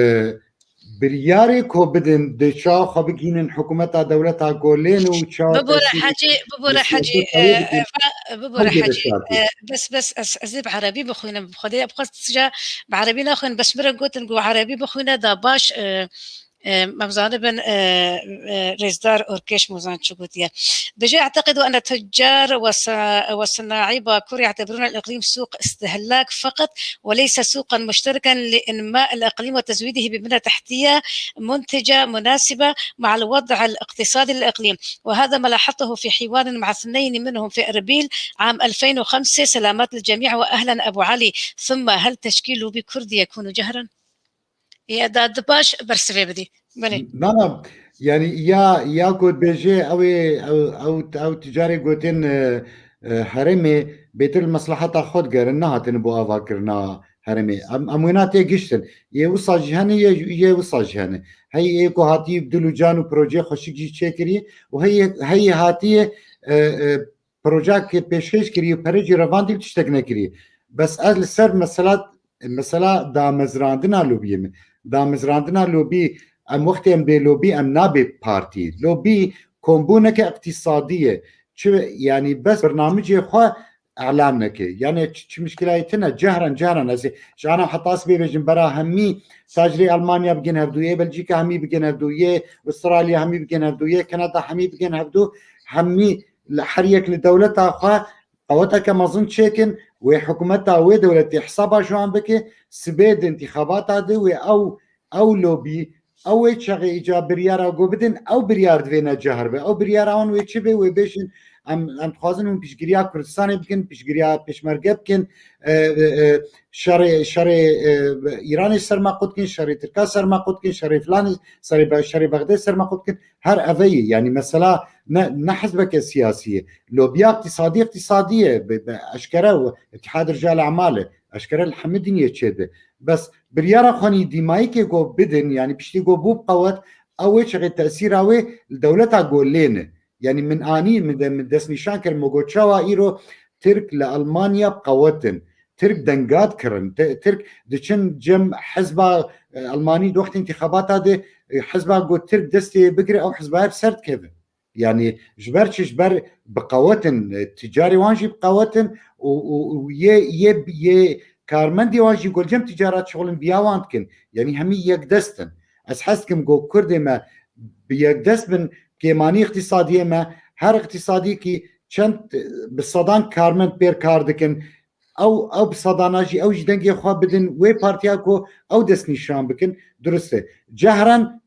biryarê ku bidin, dê çawa xwe bigihînin hikûmeta dewleta golên û çawa Bibore tesîrê Hecî, bibore Hecî, siyaseta wê e, bikin. e, va-, bibore Hecî, e, bes, bes, ez, ez ê bi erebî bixwînim. Bi Xwedê, bi xwe tija bi erebî naxwînim, bes min re gotin ku erebî bixwîne da baş, e, e, em zanibin, e, e, rêzdar Orkêş Mozan çi gotiye. Dibêje: "أعتقد أن تجار وص-، وصناعي باكور يعتبرون الإقليم سوق استهلاك فقط وليس سوقا مشتركا لإنماء الإقليم وتزويده ببنى تحتية منتجة مناسبة مع الوضع الاقتصادي للإقليم، وهذا ما لاحظته في حوار مع اثنين منهم في إربيل عام ألفين وخمسة، سلامات للجميع وأهلا أبو علي. ثم هل تشكيل لوبي كردي يكون جهرا؟" Ya da di baş bersivê bidî. Belê. Na, na, yanî ya, ya ku dibêje ew ê, ew, ew, ew ticarê gotin, e, e, herêmê bêtir li mesleheta xwe digerin, nehatine bo avakirina herêmê. Em, em wêna tê giştin. Yê wisa jî hene, yê, yê wisa jî hene. Heyî ê ku hatiye bi dil û can û projeyê xweşik jî çêkiriye û heyî, heyî hatiye, e, e, projeyekê pêşkêş kiriye û pere jî revandî û tiştek nekiriye. Bes ez li ser mesela, mesela damezrandina lobiyê min. Damezrandina lobî, em wextê em bê lobî, em nabê partî. Lobî kombûneke îqtîsadî ye. Çi, yanî bes bernamicê xwe elan neke. Yanî çi, çi mişkilayê tune, cehran, cehran ez ê, ji ana heta sibê bêjim, bera hemî tacirê Almanya bigin hevdû, yê Belcîka hemî bigin hevdû, yê Australya hemî bigin hevdû, yê Kanada hemî bigin hevdû, hemî li her yek li dewleta xwe qeweteke mezin çêkin, wê hikûmeta wê dewletê hesaba ji wan bike, sibê di întîxabata de wê ew, ew lobî, ew ê çaxê îca biryara ku bidin, ew biryar divê ne cahir be. Ew biryara wan wê çi be? Wê bêjin, em, em dixwazin hûn piştgiriya Kurdistanê bikin, piştgiriya pêşmerge bikin, e, e, e, şerê, şerê, e, Îranê ser me qut kin, şerê Tirka ser me qut kin, şerê filanê, serê Be-, şerê Bexdê ser me qut kin. Her eve ye. Yanî mesela ne, ne hizbeke siyasî ye. Lobiya îqtîsadî, îqtîsadî ye. Bi, bi eşkere û Îtîhad Rical Emal e. Eşkere li hemî dinyê çêdibe. Bes biryara xwe nî dîmayîkê ku bidin, yanî piştî ku bû bi qewet, ew ê çaxê tesîra wê li dewleta ku lê ne. Yanî min anî, min de, min destnîşan kir, min got çawa îro Tirk li Almanya bi qewet in. Tirk denga dikirin. Ti-, Tirk diçin cem hizba, e, Almanî di wextê întîxabata de, e, hizba ku Tirk destê bigire, ew hizba bi ser dikeve. Yanî ji ber çi? Ji ber bi qewet in, e, ticarê wan jî bi qewet in û, û, û yê, yê, yê karmendê wan jî ku li cem ticaret şixulin, biya wan dikin. Yanî hemî yekdest in. Ez hez dikim ku Kurdê me bi yekdest bin, kêmanî îqtîsadiyê me, her îqtîsadîkî çend, e, bi sedan karmend pêr kar dikin. Ew, ew bi sedana jî, ew jî dengê xwe bidin wê partiya ku ew destnîşan bikin. Dirust e. Cehran,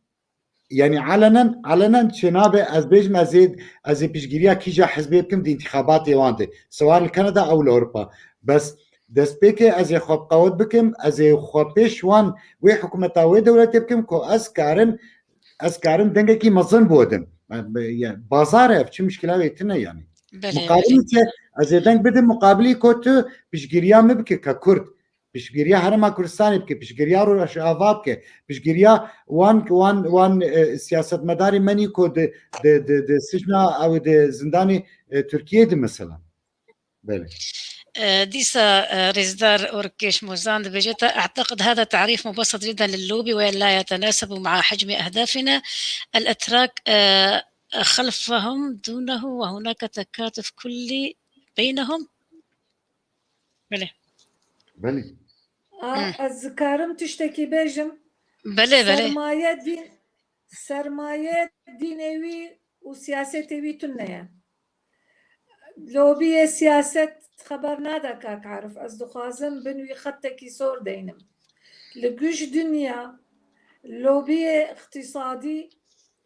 yanî alenen, alenen çênabe ez bêjim, ez ê, ez ê piştgiriya kîja hizbê bikim di întîxabatê wan de. Sewar li Kanada ew li Ewropa. Bes destpêkê ez ê xwe bi qewet bikim, ez ê xwe pêş wan wê hikûmeta wê dewletê bikim ku ez karim, ez karim dengekî mezin biwedim. Yani, bazar e ev, çi mişkila wê tune yanî. Belê, Muqabilî belê. Çi? Ez ê deng bidim muqabilî ku tu piştgiriya min bike ka Kurd. Piştgiriya Herêma Kurdistanê bike, piştgiriya Rojava bike, piştgiriya wan, wan, wan, e, siyasetmedarê menî ku di, di, di, di sijna ew di zindanê, e, Tirkiyeyê de mesela. Belê. آه، ديسا، آه، ريزدار أوركيش موزان دبيجيتا: "أعتقد هذا تعريف مبسط جدًا للوبي ولا يتناسب مع حجم أهدافنا الأتراك، آه، خلفهم دونه وهناك تكاتف كلي بينهم." بلى. بلى. آه، مم. Ez dikarim tiştekî bêjim? Belê, belê. Sermaye dîn, sermaye dînê wî û siyasetê wî tune ye. Lobiyê siyaset xeber nade, kak Arif. Ez dixwazim bin wî xetekî sor deynim. Li giş dinya lobiyê îqtîsadî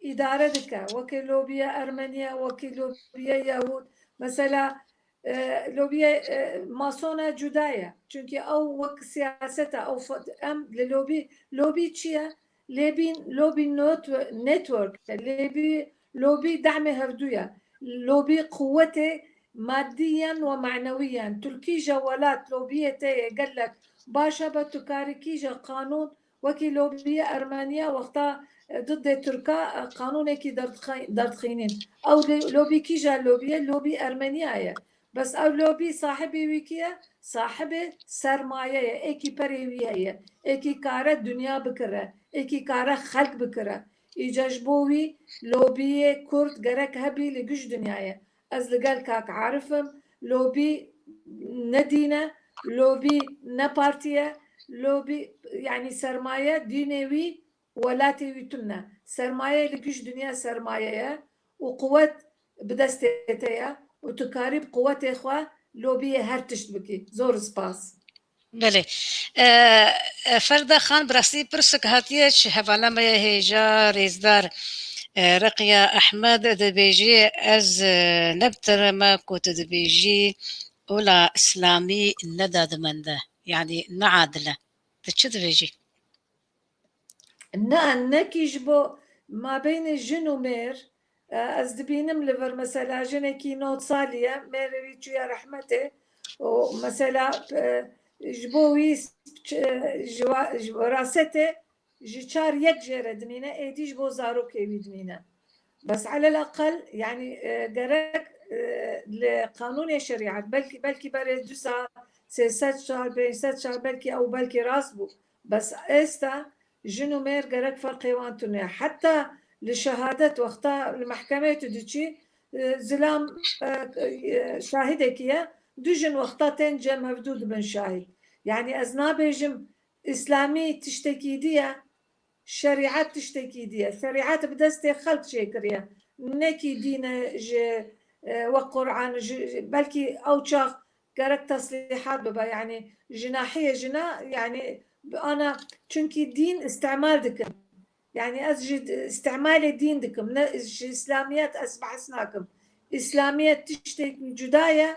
îdare dike. Wekî lobiya Ermeniye, wekî lobiya Yehûd. Mesela, e, lobiya, e, masona cuda ye. Çunkî ew wek siyaset e, ew fe-, em li lobî, lobî çi ye? Lobî, lobî not-, network e. Lobî, lobî dehmê hevdû ye. Lobî quwetê maddiyen ve manewiyen. Tu li kîja welat lobiyê te ye gelek baş e, be tu karî kîja qanûn wekî lobiyê Ermeniya wexta, e, didê Tirka, e, qanûnekî derdixî-, derdixînîn. Ew lê-, lobî kîja lobî ye? Lobî Ermeniya ye. Bes ew lobî sahibê wî kî ye? Sahibê sermaye ye. Êkî perê wî heye. Êkî kare dinya bikire. Êkî kare xelk bikire. Îca ji bo wî lobiyê Kurd gerek hebî li giş dinyayê. Ez li gel kak Arif im. Lobî ne dîn e, lobî ne partî ye, lobî, yanî sermaye dînê wî, welatê wî tune. Sermaye li giş dinya sermaye ye û quwet bi destê te ye û tu karî bi quwetê xwe lobiyê her tişt bikî. Zor spas. Belê. E, e, Ferda Xan, bi rastî pirsek hatiye ji hevala me ye hêja rêzdar, e, Reqiya Ehmed, dibêjê, ez, e, ne bi te re me ku tu dibêjî, ola Îslamî ne dadmend e, yanî ne adil e. Tu çi dibêjî? Na, nekî ji bo mabeynê jin û mêr, e, ez dibînim li vir mesela jinekî nod salî ye, mêrê wî çûye rehmetê û mesela, e, ji bo wî ç-, ji wa-, ji werasetê ji çar yek jê re dimîne, êdî ji bo zarokê wî dimîne. Bes elel eqel, yanî, e, gerek, e, li qanûnê şerîet, belkî, belkî berê du sal, sê sed sal, pênc sed sal, belkî ew belkî rast bû. Bes êsta jin û mêr gerek ferqê wan tune. Heta li şehadet wexta li mehkemeyê tu diçî, e, zilam, e, e, şahidekî ye, du jin wexta tên cem hevdû dibin şahid. Yanî ez nabêjim Îslamî tiştekî dî ye, şerîet tiştekî dî ye. Şerîet bi destê xelk çêkiriye. Nekî dîne ji, e, wek Quran, ji, ji, belkî ew çax gerek teslîhat bibe. Yanî ji nahiyê jina, yanî bi ana, çunkî dîn îstemal dikin. Yanî ez ji îstemalê dîn dikim. Ne, ji îslamiyet ez behs nakim. Îslamiyet tiştekî cuda ye.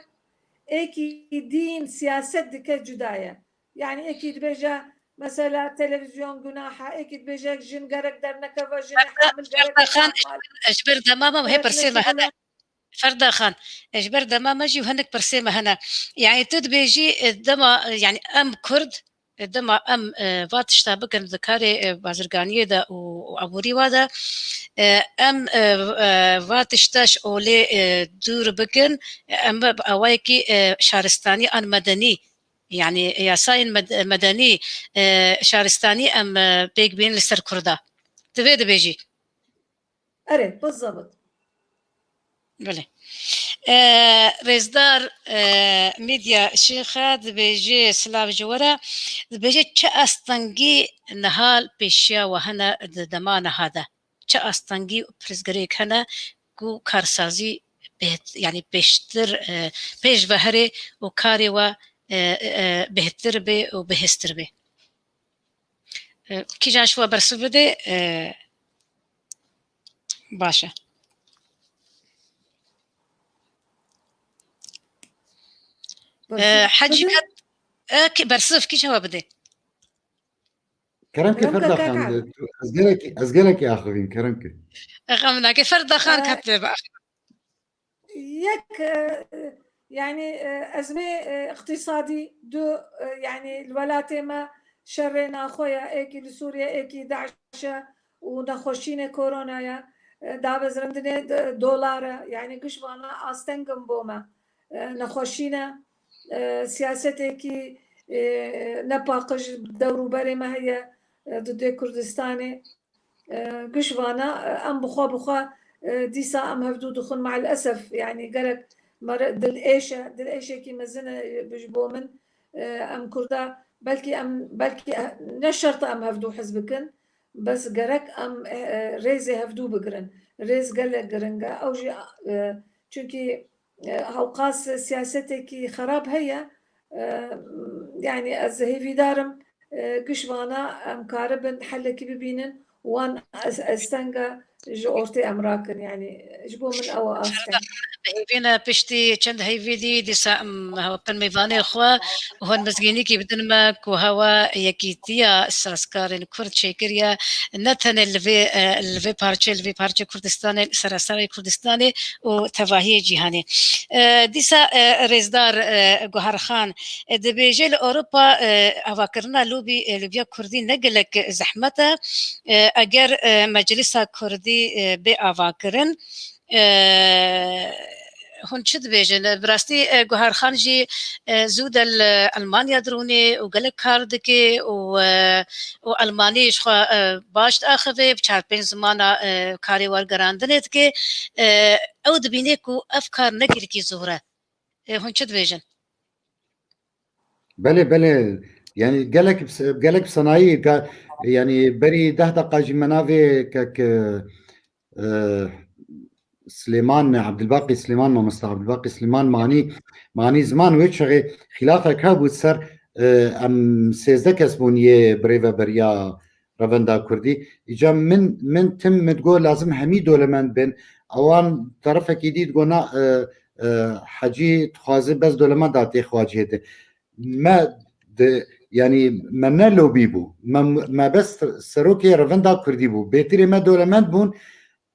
Êkî dîn siyaset dike cuda ye. Yanî êkî dibêje mesela televîzyon gunaha, êkî dibêje jin gerek dernekeve, jinê hamil gerek Ferda Xan, ji ber, ji ber dema me hê pirsê me hene. Ferda Xan, ji ber dema me jî û hinek pirsê me hene. Yanî tu dibêjî, e, dema, e, yanî em Kurd, e, dema em, e, va tişta bikin di karê, e, bazirganiyê de û, û aborî wa de, e, em, e, e, va tişta ji olê, e, dûr bikin, em bi awayekî, e, şaristanî an medenî, yanî yasayên med-, medenî, e, şaristanî em, e, pêk bînin li ser Kurda. Tu vê dibêjî? Erê, bizewit. Belê. E, rêzdar, e, Medya Şêxe dibêje, silav ji we re, dibêje çi astengî niha pêşiya we hene di dema niha de? Çi astengî û pirsgirêk hene ku karsazî bêht-, yanî pêştir, e, pêş ve here û karê we, e, e, bêhtir bê û bihêztir bê? E, kîjan ji we bersiv bide, e, baş e. E, Bersiv Hecî bide? Ket, e, kî-, bersiv kîjan we bide? Kerem ke Kerem ke Ferda kaka. Xan, tu, ez gelekî, ez gelekî axivîm, kerem ke. Xem nake, Ferda Xan, e, ket vê bax. Yek, e, yanî, e, ezmê, e, îqtîsadî, du, e, yanî li welatê me şerê naxwe ye, êkî li Sûriye, êkî DAIŞ e û nexweşînê korona ye, e, dabezrindinê d-, dolar e, yanî giş vana asteng in bo me. E, nexweşîne, e, siyasetekî, e, nepaqij dewrûberê me heye, e, di dê Kurdistanê. E, giş vana, e, em bi xwe, bi xwe, e, dîsa em hevdû dixwin, me'el esef, yanî gerek mere-, dil êş e, dil êşekî mezin e, ji bo min, e, em Kurda, belkî em, belkî, e, ne şert e em hevdû hez bikin, bes gerek em, e, e, rêzê hevdû bigirin. Rêz gelek giring e. Ew jî, e, çunkî, e, hewqas siyasetekî xerab heye. E, yanî ez hêvîdar im, e, giş vana em karibin helekî bibînin, wan es-, estenga ji ortê em rakin. Yanî ji bo min ew e asteng. Hêvî ne piştî çend heyvî dî, dîsa em hewa pir mêvanê xwe û hon mizgînîkî bidin me ku hewa yekîtiya sazkarên Kurd çêkiriye, ne tenê li vê, e, li vê parçê, li vê parçê Kurdistanê, li sereserê Kurdistanê û tevahiyê cîhanê. E, dîsa, e, rêzdar, e, Guherxan, e, dibêje li Ewropa, e, avakirina lobî, e, lobiya Kurdî ne gelek zehmet e. E, eger, e, meclisa Kurdî, e, bê avakirin, e, hûn çi dibêjin? Bi rastî, e, Guherxan jî, e, zû de li Elmanya dirûnê û gelek kar dike û, e, û Elmanî ji xwe, e, baş diaxive, bi çar pênc zimana, e, karê wergerandinê dike. E, ew dibîne ku ev kar ne gelekî zor e. E, hûn çi dibêjin? Belê, belê. Yani gelek, gelek sanayî, ga-, yani berî deh deqa jî me navê kek, e, Silêman, Abdulbaqî Silêman, mamosta Abdulbaqî Silêman manî, manî ziman wê çaxê xîlafek hebû ser, e, em sêzdeh kes bûn yê birêveberiya Revenda Kurdî. Îca min, min tim min digot lazim hemî dolemend bin. Ewan terefekî dî digot na, e, e, Hecî dixwaze bes dolemenda tê xwacihê de. Me de, yani me ne lobî bû. Me, me bes serokê Revenda Kurdî bû. Bêtirê me dolemend bûn.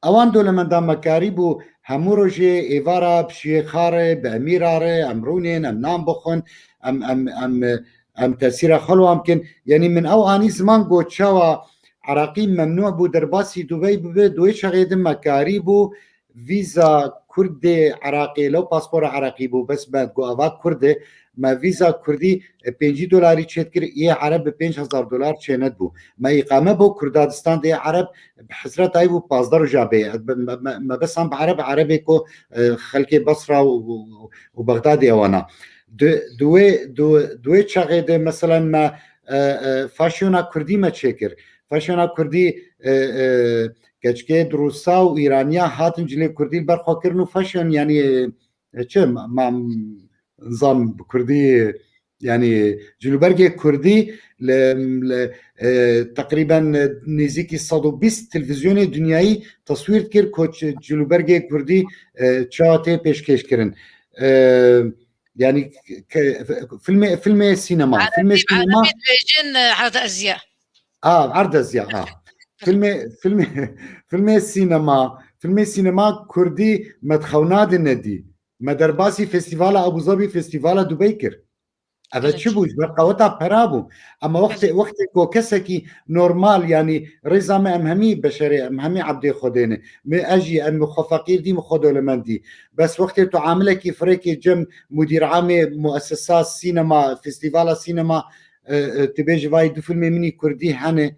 Ewan dolemenda me karî bû, hemû rojê êvara bi şiyê xare, bi emîra re, em rûnên, em nan bixwin, em, em, em, em tesîra xwe li wan bikin. Yanî min ew anî ziman got çawa Iraqî memnû bû derbasî Dubey bibe, di wê çaxê de me karî bû vîza Kurdê Iraqê, lew paspora Iraqî bû, bes me got eva Kurd e, me vîza Kurdî, e, pêncî dolarî çêdikir, yê Ereb bi pênc hezar dolar çênedibû. Me îqame bo Kurdadistan dê Ereb bi hezretayî bû pazdeh roja bê. Me, me, me besan bi Ereb, Erebê ku, e, xelkê Basra û, û, û Bexdadê ewana. Di, di wê, di, di wê çaxê de, meselen, me, e, e, faşiyona Kurdî me çêkir. Faşiyona Kurdî, e, e, keçikê di Rûsa û Îraniya hatin cilê Kurdî li ber xwe kirin û faşiyon, yanî, e, çi, ma, ma, zan bi Kurdî, yanî cilûbergê Kurdî li, li, e, teqrîben nêzîkî sed û bîst televîzyonê dinyayî teswîr dikir ku çi-, cilûbergê Kurdî, e, çawa tê pêşkêş kirin. E, yanî ke-, filmê, filmê sînema, filmê Erebî, sînema. Erebî dibêjin, e, erd ezya. A, erd ezya, a. Filmê, filmê, filmê sînema, filmê sînema Kurdî me di xewna de nedî. Me derbasî festîvala Abu Zabî, festîvala Dubey kir. Eve çi bû? Ji ber qeweta pera bû. Ama wextê, wextê ku kesekî normal, yanî rêza me em hemî beşerê, em hemî ebdê Xwedê ne. Me ez jî, em xwe feqîr dî, min xwe dolemend dî. Bes wextê tu amilekî firêkê cem mudîr amê muessesa sînema, festîvala sînema, e, e, tu bêjî vay du filmê min î Kurdî hene,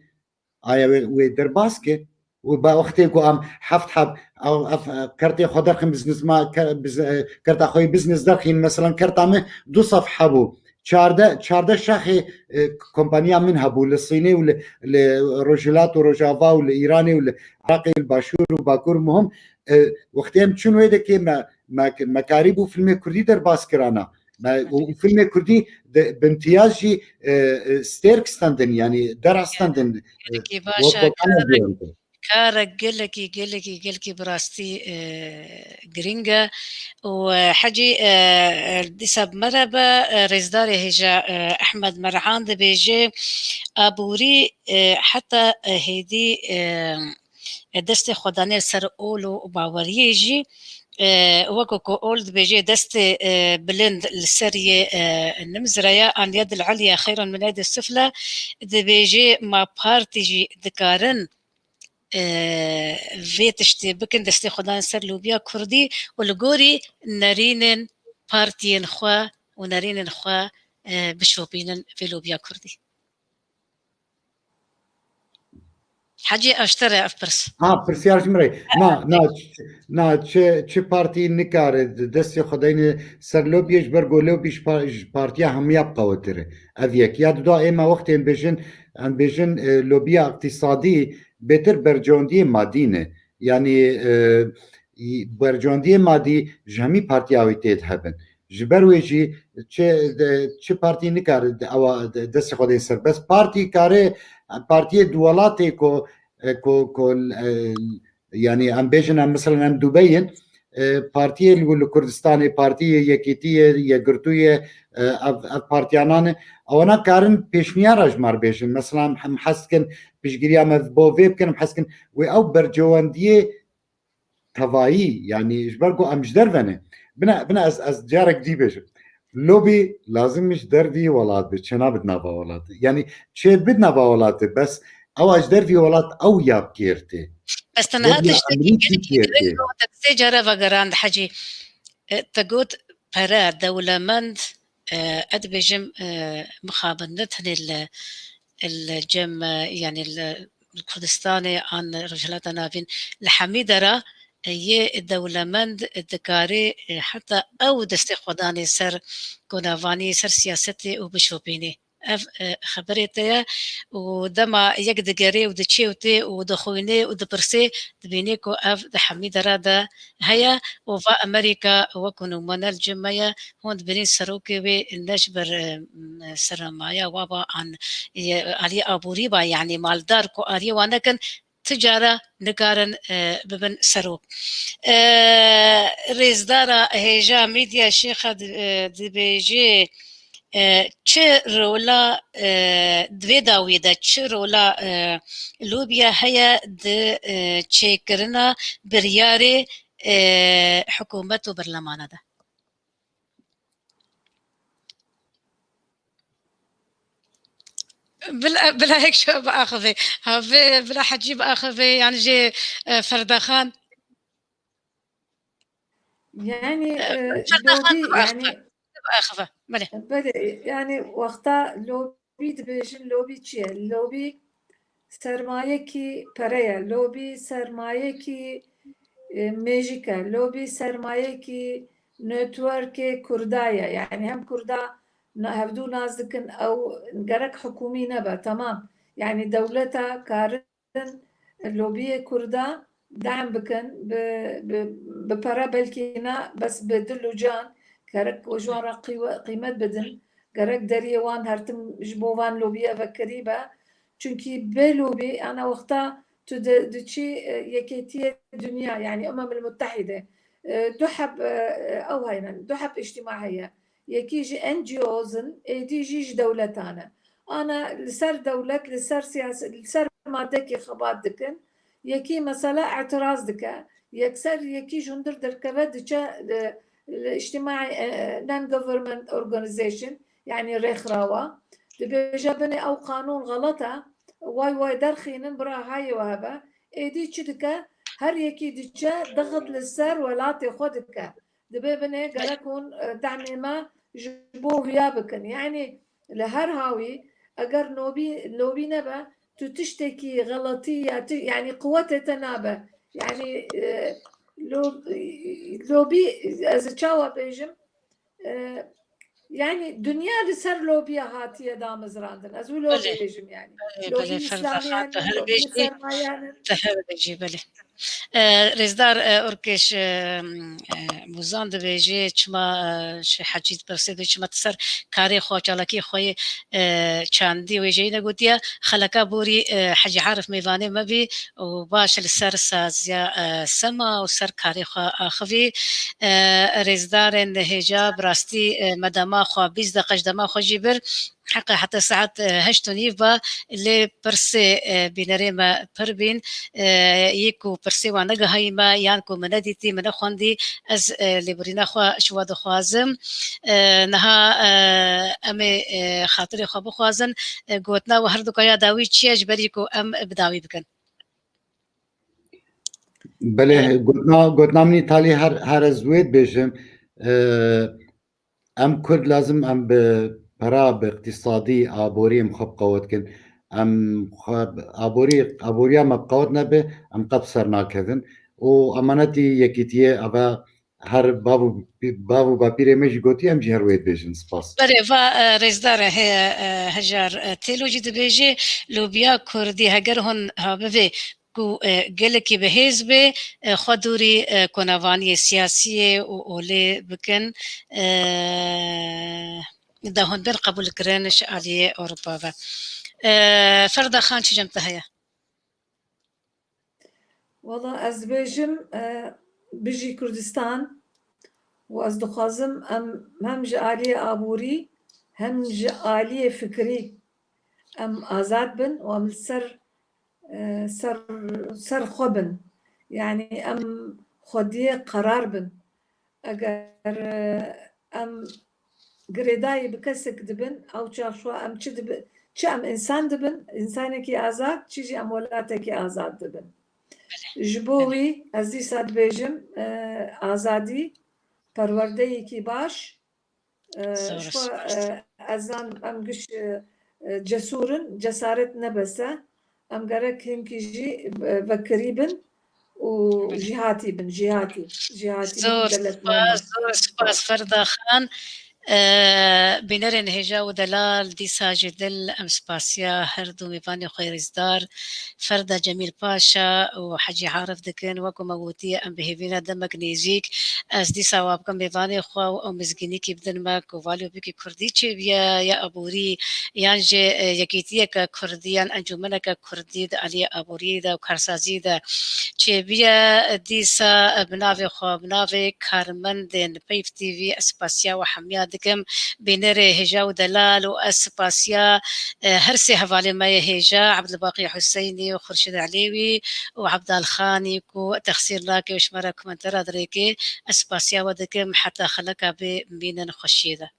aya wê, wê derbas ke. Û ba wextê ku em heft heb, ev, ev, e, kertê xwe derxin biznesma, ke-, biz-, e, kerta xwe yê biznes derxin, meselan, kerta me du sefhe bû. Çardeh, çardeh şaxê, e, kompaniya min hebû li Sînê û li, li Rojhilat û Rojava û li Îranê û li Iraqê û li Başûr û Bakur, muhim, e, wextê em çûn wê dekê me, me, me karî bû filmê Kurdî derbas kirana. Me, û, û filmê Kurdî de, bi imtiyaz jî, e, e, stêrk standin, yanî dera standin, e, Gelekî baş e, wek, wek kara, kara gelekî, gelekî, gelekî bi rastî, e, girîng e. Û, e, Hecî, e, e, dîsa bi me re be, e, rêzdarê hêja, e, Ehmed Merhan dibêje, aborî, e, heta, e, hêdî, e, e, destê xwe danê ser ol û baweriyê jî, e, wekî ku ol dibêje destê, e, bilind li ser yê, e, nimzire ye, an yed el-ulya xeyrun min yed el-sufla, dibêje ma partî jî dikarin, e, vê tiştê bikin, destê xwe dan ser lobiya Kurdî û li gorî nerînên partiyên xwe û nerînên xwe, e, bişopînin vê lobiya Kurdî. Hecî, ev ji te re ev pirs. Ha, pirsyar ji min re. Na, na, ç-, na, çi, çi partî nikare di destê xwe deyne ser lobiyê, ji ber ku lobî ji pa-, ji partiya hemiya bi qewettir e. Ev yek. Ya duda ê me wextê em bêjin, em bêjin, e, lobiya iqtîsadî bêtir bercewendiyê madî ne. Yanî, e, î-, bercewendiyê madî ji hemî partiya wê tê dihebin. Ji ber wê jî çi, de, çi partî nikare de, ewa de, destê xwe dê ser. Bes partî kare, partiyê di welatê ku, e, ku, ku, e, yanî em bêjin em, mesela em Dubey in, e, partiyê li, li Kurdistanê, partiyê Yekîtiyê, Yekgirtûyê, e, ev, ev partiyanan e. Ewana karin pêşniyara ji me re bêjin. Mesela em hez dikin piştgiriya me bo vê bikin, em hez dikin wê ew bercewendiyê tevayî, yanî ji ber ku em ji derve ne. Bine, bine ez, ez carek dî bêjim. Lobî lazim ji dervî welat bi, çênabit nava welatê. Yanî çêbit nava welatê, bes ewa ji dervî welat ew ya kêr tê. Bes te niha Lobîya tiştekî Amerîkî gelekî kêr tê. Girîng û te sê cara vegerand Hecî. E, te got pere, dewlemend, e, ez dibêjim, e, mixabin ne tenê li, li cem, e, yanî li, li Kurdistanê an Rojhilata Navîn, li hemî dera, e, yê dewlemend dikarê, e, heta ew destê xwe danê ser konavanî, ser siyasetê û bişopînê. Ev, e, xeberê te ye û dema yek digerê û diçê û tê û dixwînê û dipirsê, dibînê ku ev di hemî dera de heye û va Amerîka wekû nimûne li cem me ye, hûn dibînin serokê wê ne ji ber, e, m-, seremaye wa ba an, e, aliyê aborî ba, yanî maldar ku aliyê wan nekin, ti cara nikarin, e, bibin serok. E, rêzdara hêja Mîdya Şêxa di-, e, dibêjê, e, çi rola, e, di vê dawiyê de çi rola, e, lobiya heye di, e, çêkirina biryarê, e, hikûmet û berlemana de? Bila, bila yek şo biaxivê. Ha, vê bila Hecî biaxivê, yan jê, e, Ferdaxan. Yani, E, e, Ferdaxan lobi, biaxive. Yani, Biaxive. Belê. Belê, yani wexta lobi dibêjin, lobi çi ye? Lobi sermayekî pere ye, lobi sermayekî, e, mêjik e, lobi sermayekî networkê Kurda ye. Yani hem Kurda na-, hevdû nas dikin, ew gerek hikûmî nebe, temam. Yani dewleta karin lobiyê Kurda dehm bikin, bi, bi, bi pere belkî ne, bes bi dil û can, gerek ji wan re qîwe-, qîmet bidin, gerek deriyê wan her tim ji bo van lobiye vekerî be. Çunkî bê lobî, ana wexta tu di, diçî, e, Yekêtiyê Dinya, yani Umem el Muttehîde, e, du heb, e, ew heyne, du heb îctîma heye. Yekî ji N G Os in, êdî jî ji dewletan e. Ana li ser dewlet, li ser siyaset, li ser madekî xebat dikin. Yekî mesela îtiraz dike. Yekser yekî ji hundir derkeve diçe, e, li îctîmaê, e, non-government organization, yani rêxirawa. Dibêje binê ew qanûn xelet e, way way derxînin, bira hayê we hebe. Êdî çi dike? Her yekî diçe dixit li ser welatê xwe dike. Dibê binê gerek hûn, e, dehmê me ji bo huya bikin. Yani li her hawî eger nobî, lobî nebe, tu tiştekî xeletî ya tu, yani quwetê te nabe. Yani, e, lo-, lobî, ez çawa bêjim? E, yani dinya li ser lobiya hatiye damizrandin. Ez wilo Belê. Bêjim yani. Belê, Lobî belê, Ferda Xan, îslamiyan tu in, her lobî bêjî, sermayan in. Tu her bêjî, belê. E, rêzdar, e, Urkeş, e, e, Muzan dibêje, çima, e, Şêx Hecî dipirsê, dibê çima tu ser karê xwe, çalakiyê xwe yê, e, çandî wê jeyî negotiye. Xeleka borî, e, Hecî Arif mêvanê me bî û baş li ser saziya, e, sema û ser karê xwe axivî. E, rêzdarên hêja, bi rastî, e, me dema xwe bîst deqe ji dema xwe jî bir. Heqe heta saet, e, heşt û nîv ba, lê pirsê, e, bînerê me pir bîn, e, yê ku pirsê wan negihayî me, yan ku min nedîtî, min nexwendî, ez, e, lêborîna xwe ji we dixwazim. E, niha, e, em ê, e, xatirê xwe bixwazin. E, gotina we her du ka ya dawî çi ye, ji ber ku em bi dawî bikin? Belê, gotina, gotina min îtalî her, her ez wê dibêjim. E, Em Kurd lazim em bi pera, bi iqtîsadî, aborî em xwe bi qewet kin. Em xwe bi aborî, aboriya me bi qewet nebe, em qet ser nakevin. Û emanetî yekîtiyê eve her bav û, bav û bapîrê me jî gotiye, em jî her wê dibêjin. Spas. Berê va, e, rêzdar e, heye, e, Hejar, e, Têlo jî dibêje, lobiya Kurdî heger hûn ha bivê ku, e, gelekî bi hêz bê, e, xwe dûrî, e, konavaniyê siyasiyê û olê bikin, e, de hûn bên qebûlkirin ji aliyê Ewropa ve. E, Ferda Xan, çi cem te heye? Wala ez dibêjim, e, bijî Kurdistan û ez dixwazim em hem ji aliyê aborî hem ji aliyê fikirî em azad bin û em li ser, e, ser, ser xwe bin. Yanî em xwediyê qerar bin. Eger, e, em girêdayî bi kesek dibin, ew çaxwa em çi dibi-, çi em însan dibin, însanekî azad, çi jî em welatekî azad dibin. Ji bo wî ez dîsa dibêjim, e, azadî, perwerdeyekî baş, e, ji xwe, e, ez zanim em giş, e, e, cesûr in, cesaret ne bes e. Em gerek hinkî jî, e, vekirî bin û jîhatî bin, jîhatî, jîhatî bin. Zor spas, zor spas Ferda Xan. E, bînerên hêja û delal, dîsa ji dil em spasiya her du mêvanê xwe rêzdar Ferda Cemîl Paşa û Hecî Arif dikin. Wek ku me gotiye, em bi hêvî ne demek nêzîk ez dîsa wa bikim mêvanê xwe û ew mizgînîkî bidin me ku valobîkî kurdî çêbûye ya aborî, yan jî, e, yekîtiyeke kurdî yan encûmeneke kurdî di aliyê aboriyê de û karsaziyê de çêbûye. Dîsa, e, bi navê xwe, bi navê karmendên Peyv T V ez spasiya we hemiya dikim. Bînerê hêja û delal û ez spasiya, e, her sê hevalê me yê hêja, Ebdulbaqî Huseynî û Xurşîd Elêwî û Ebdal Xanî ku texsîr nake û ji me re komentera dirêke, ez spasiya we dikim. Heta xeleka bê bimînin xweşiyê de.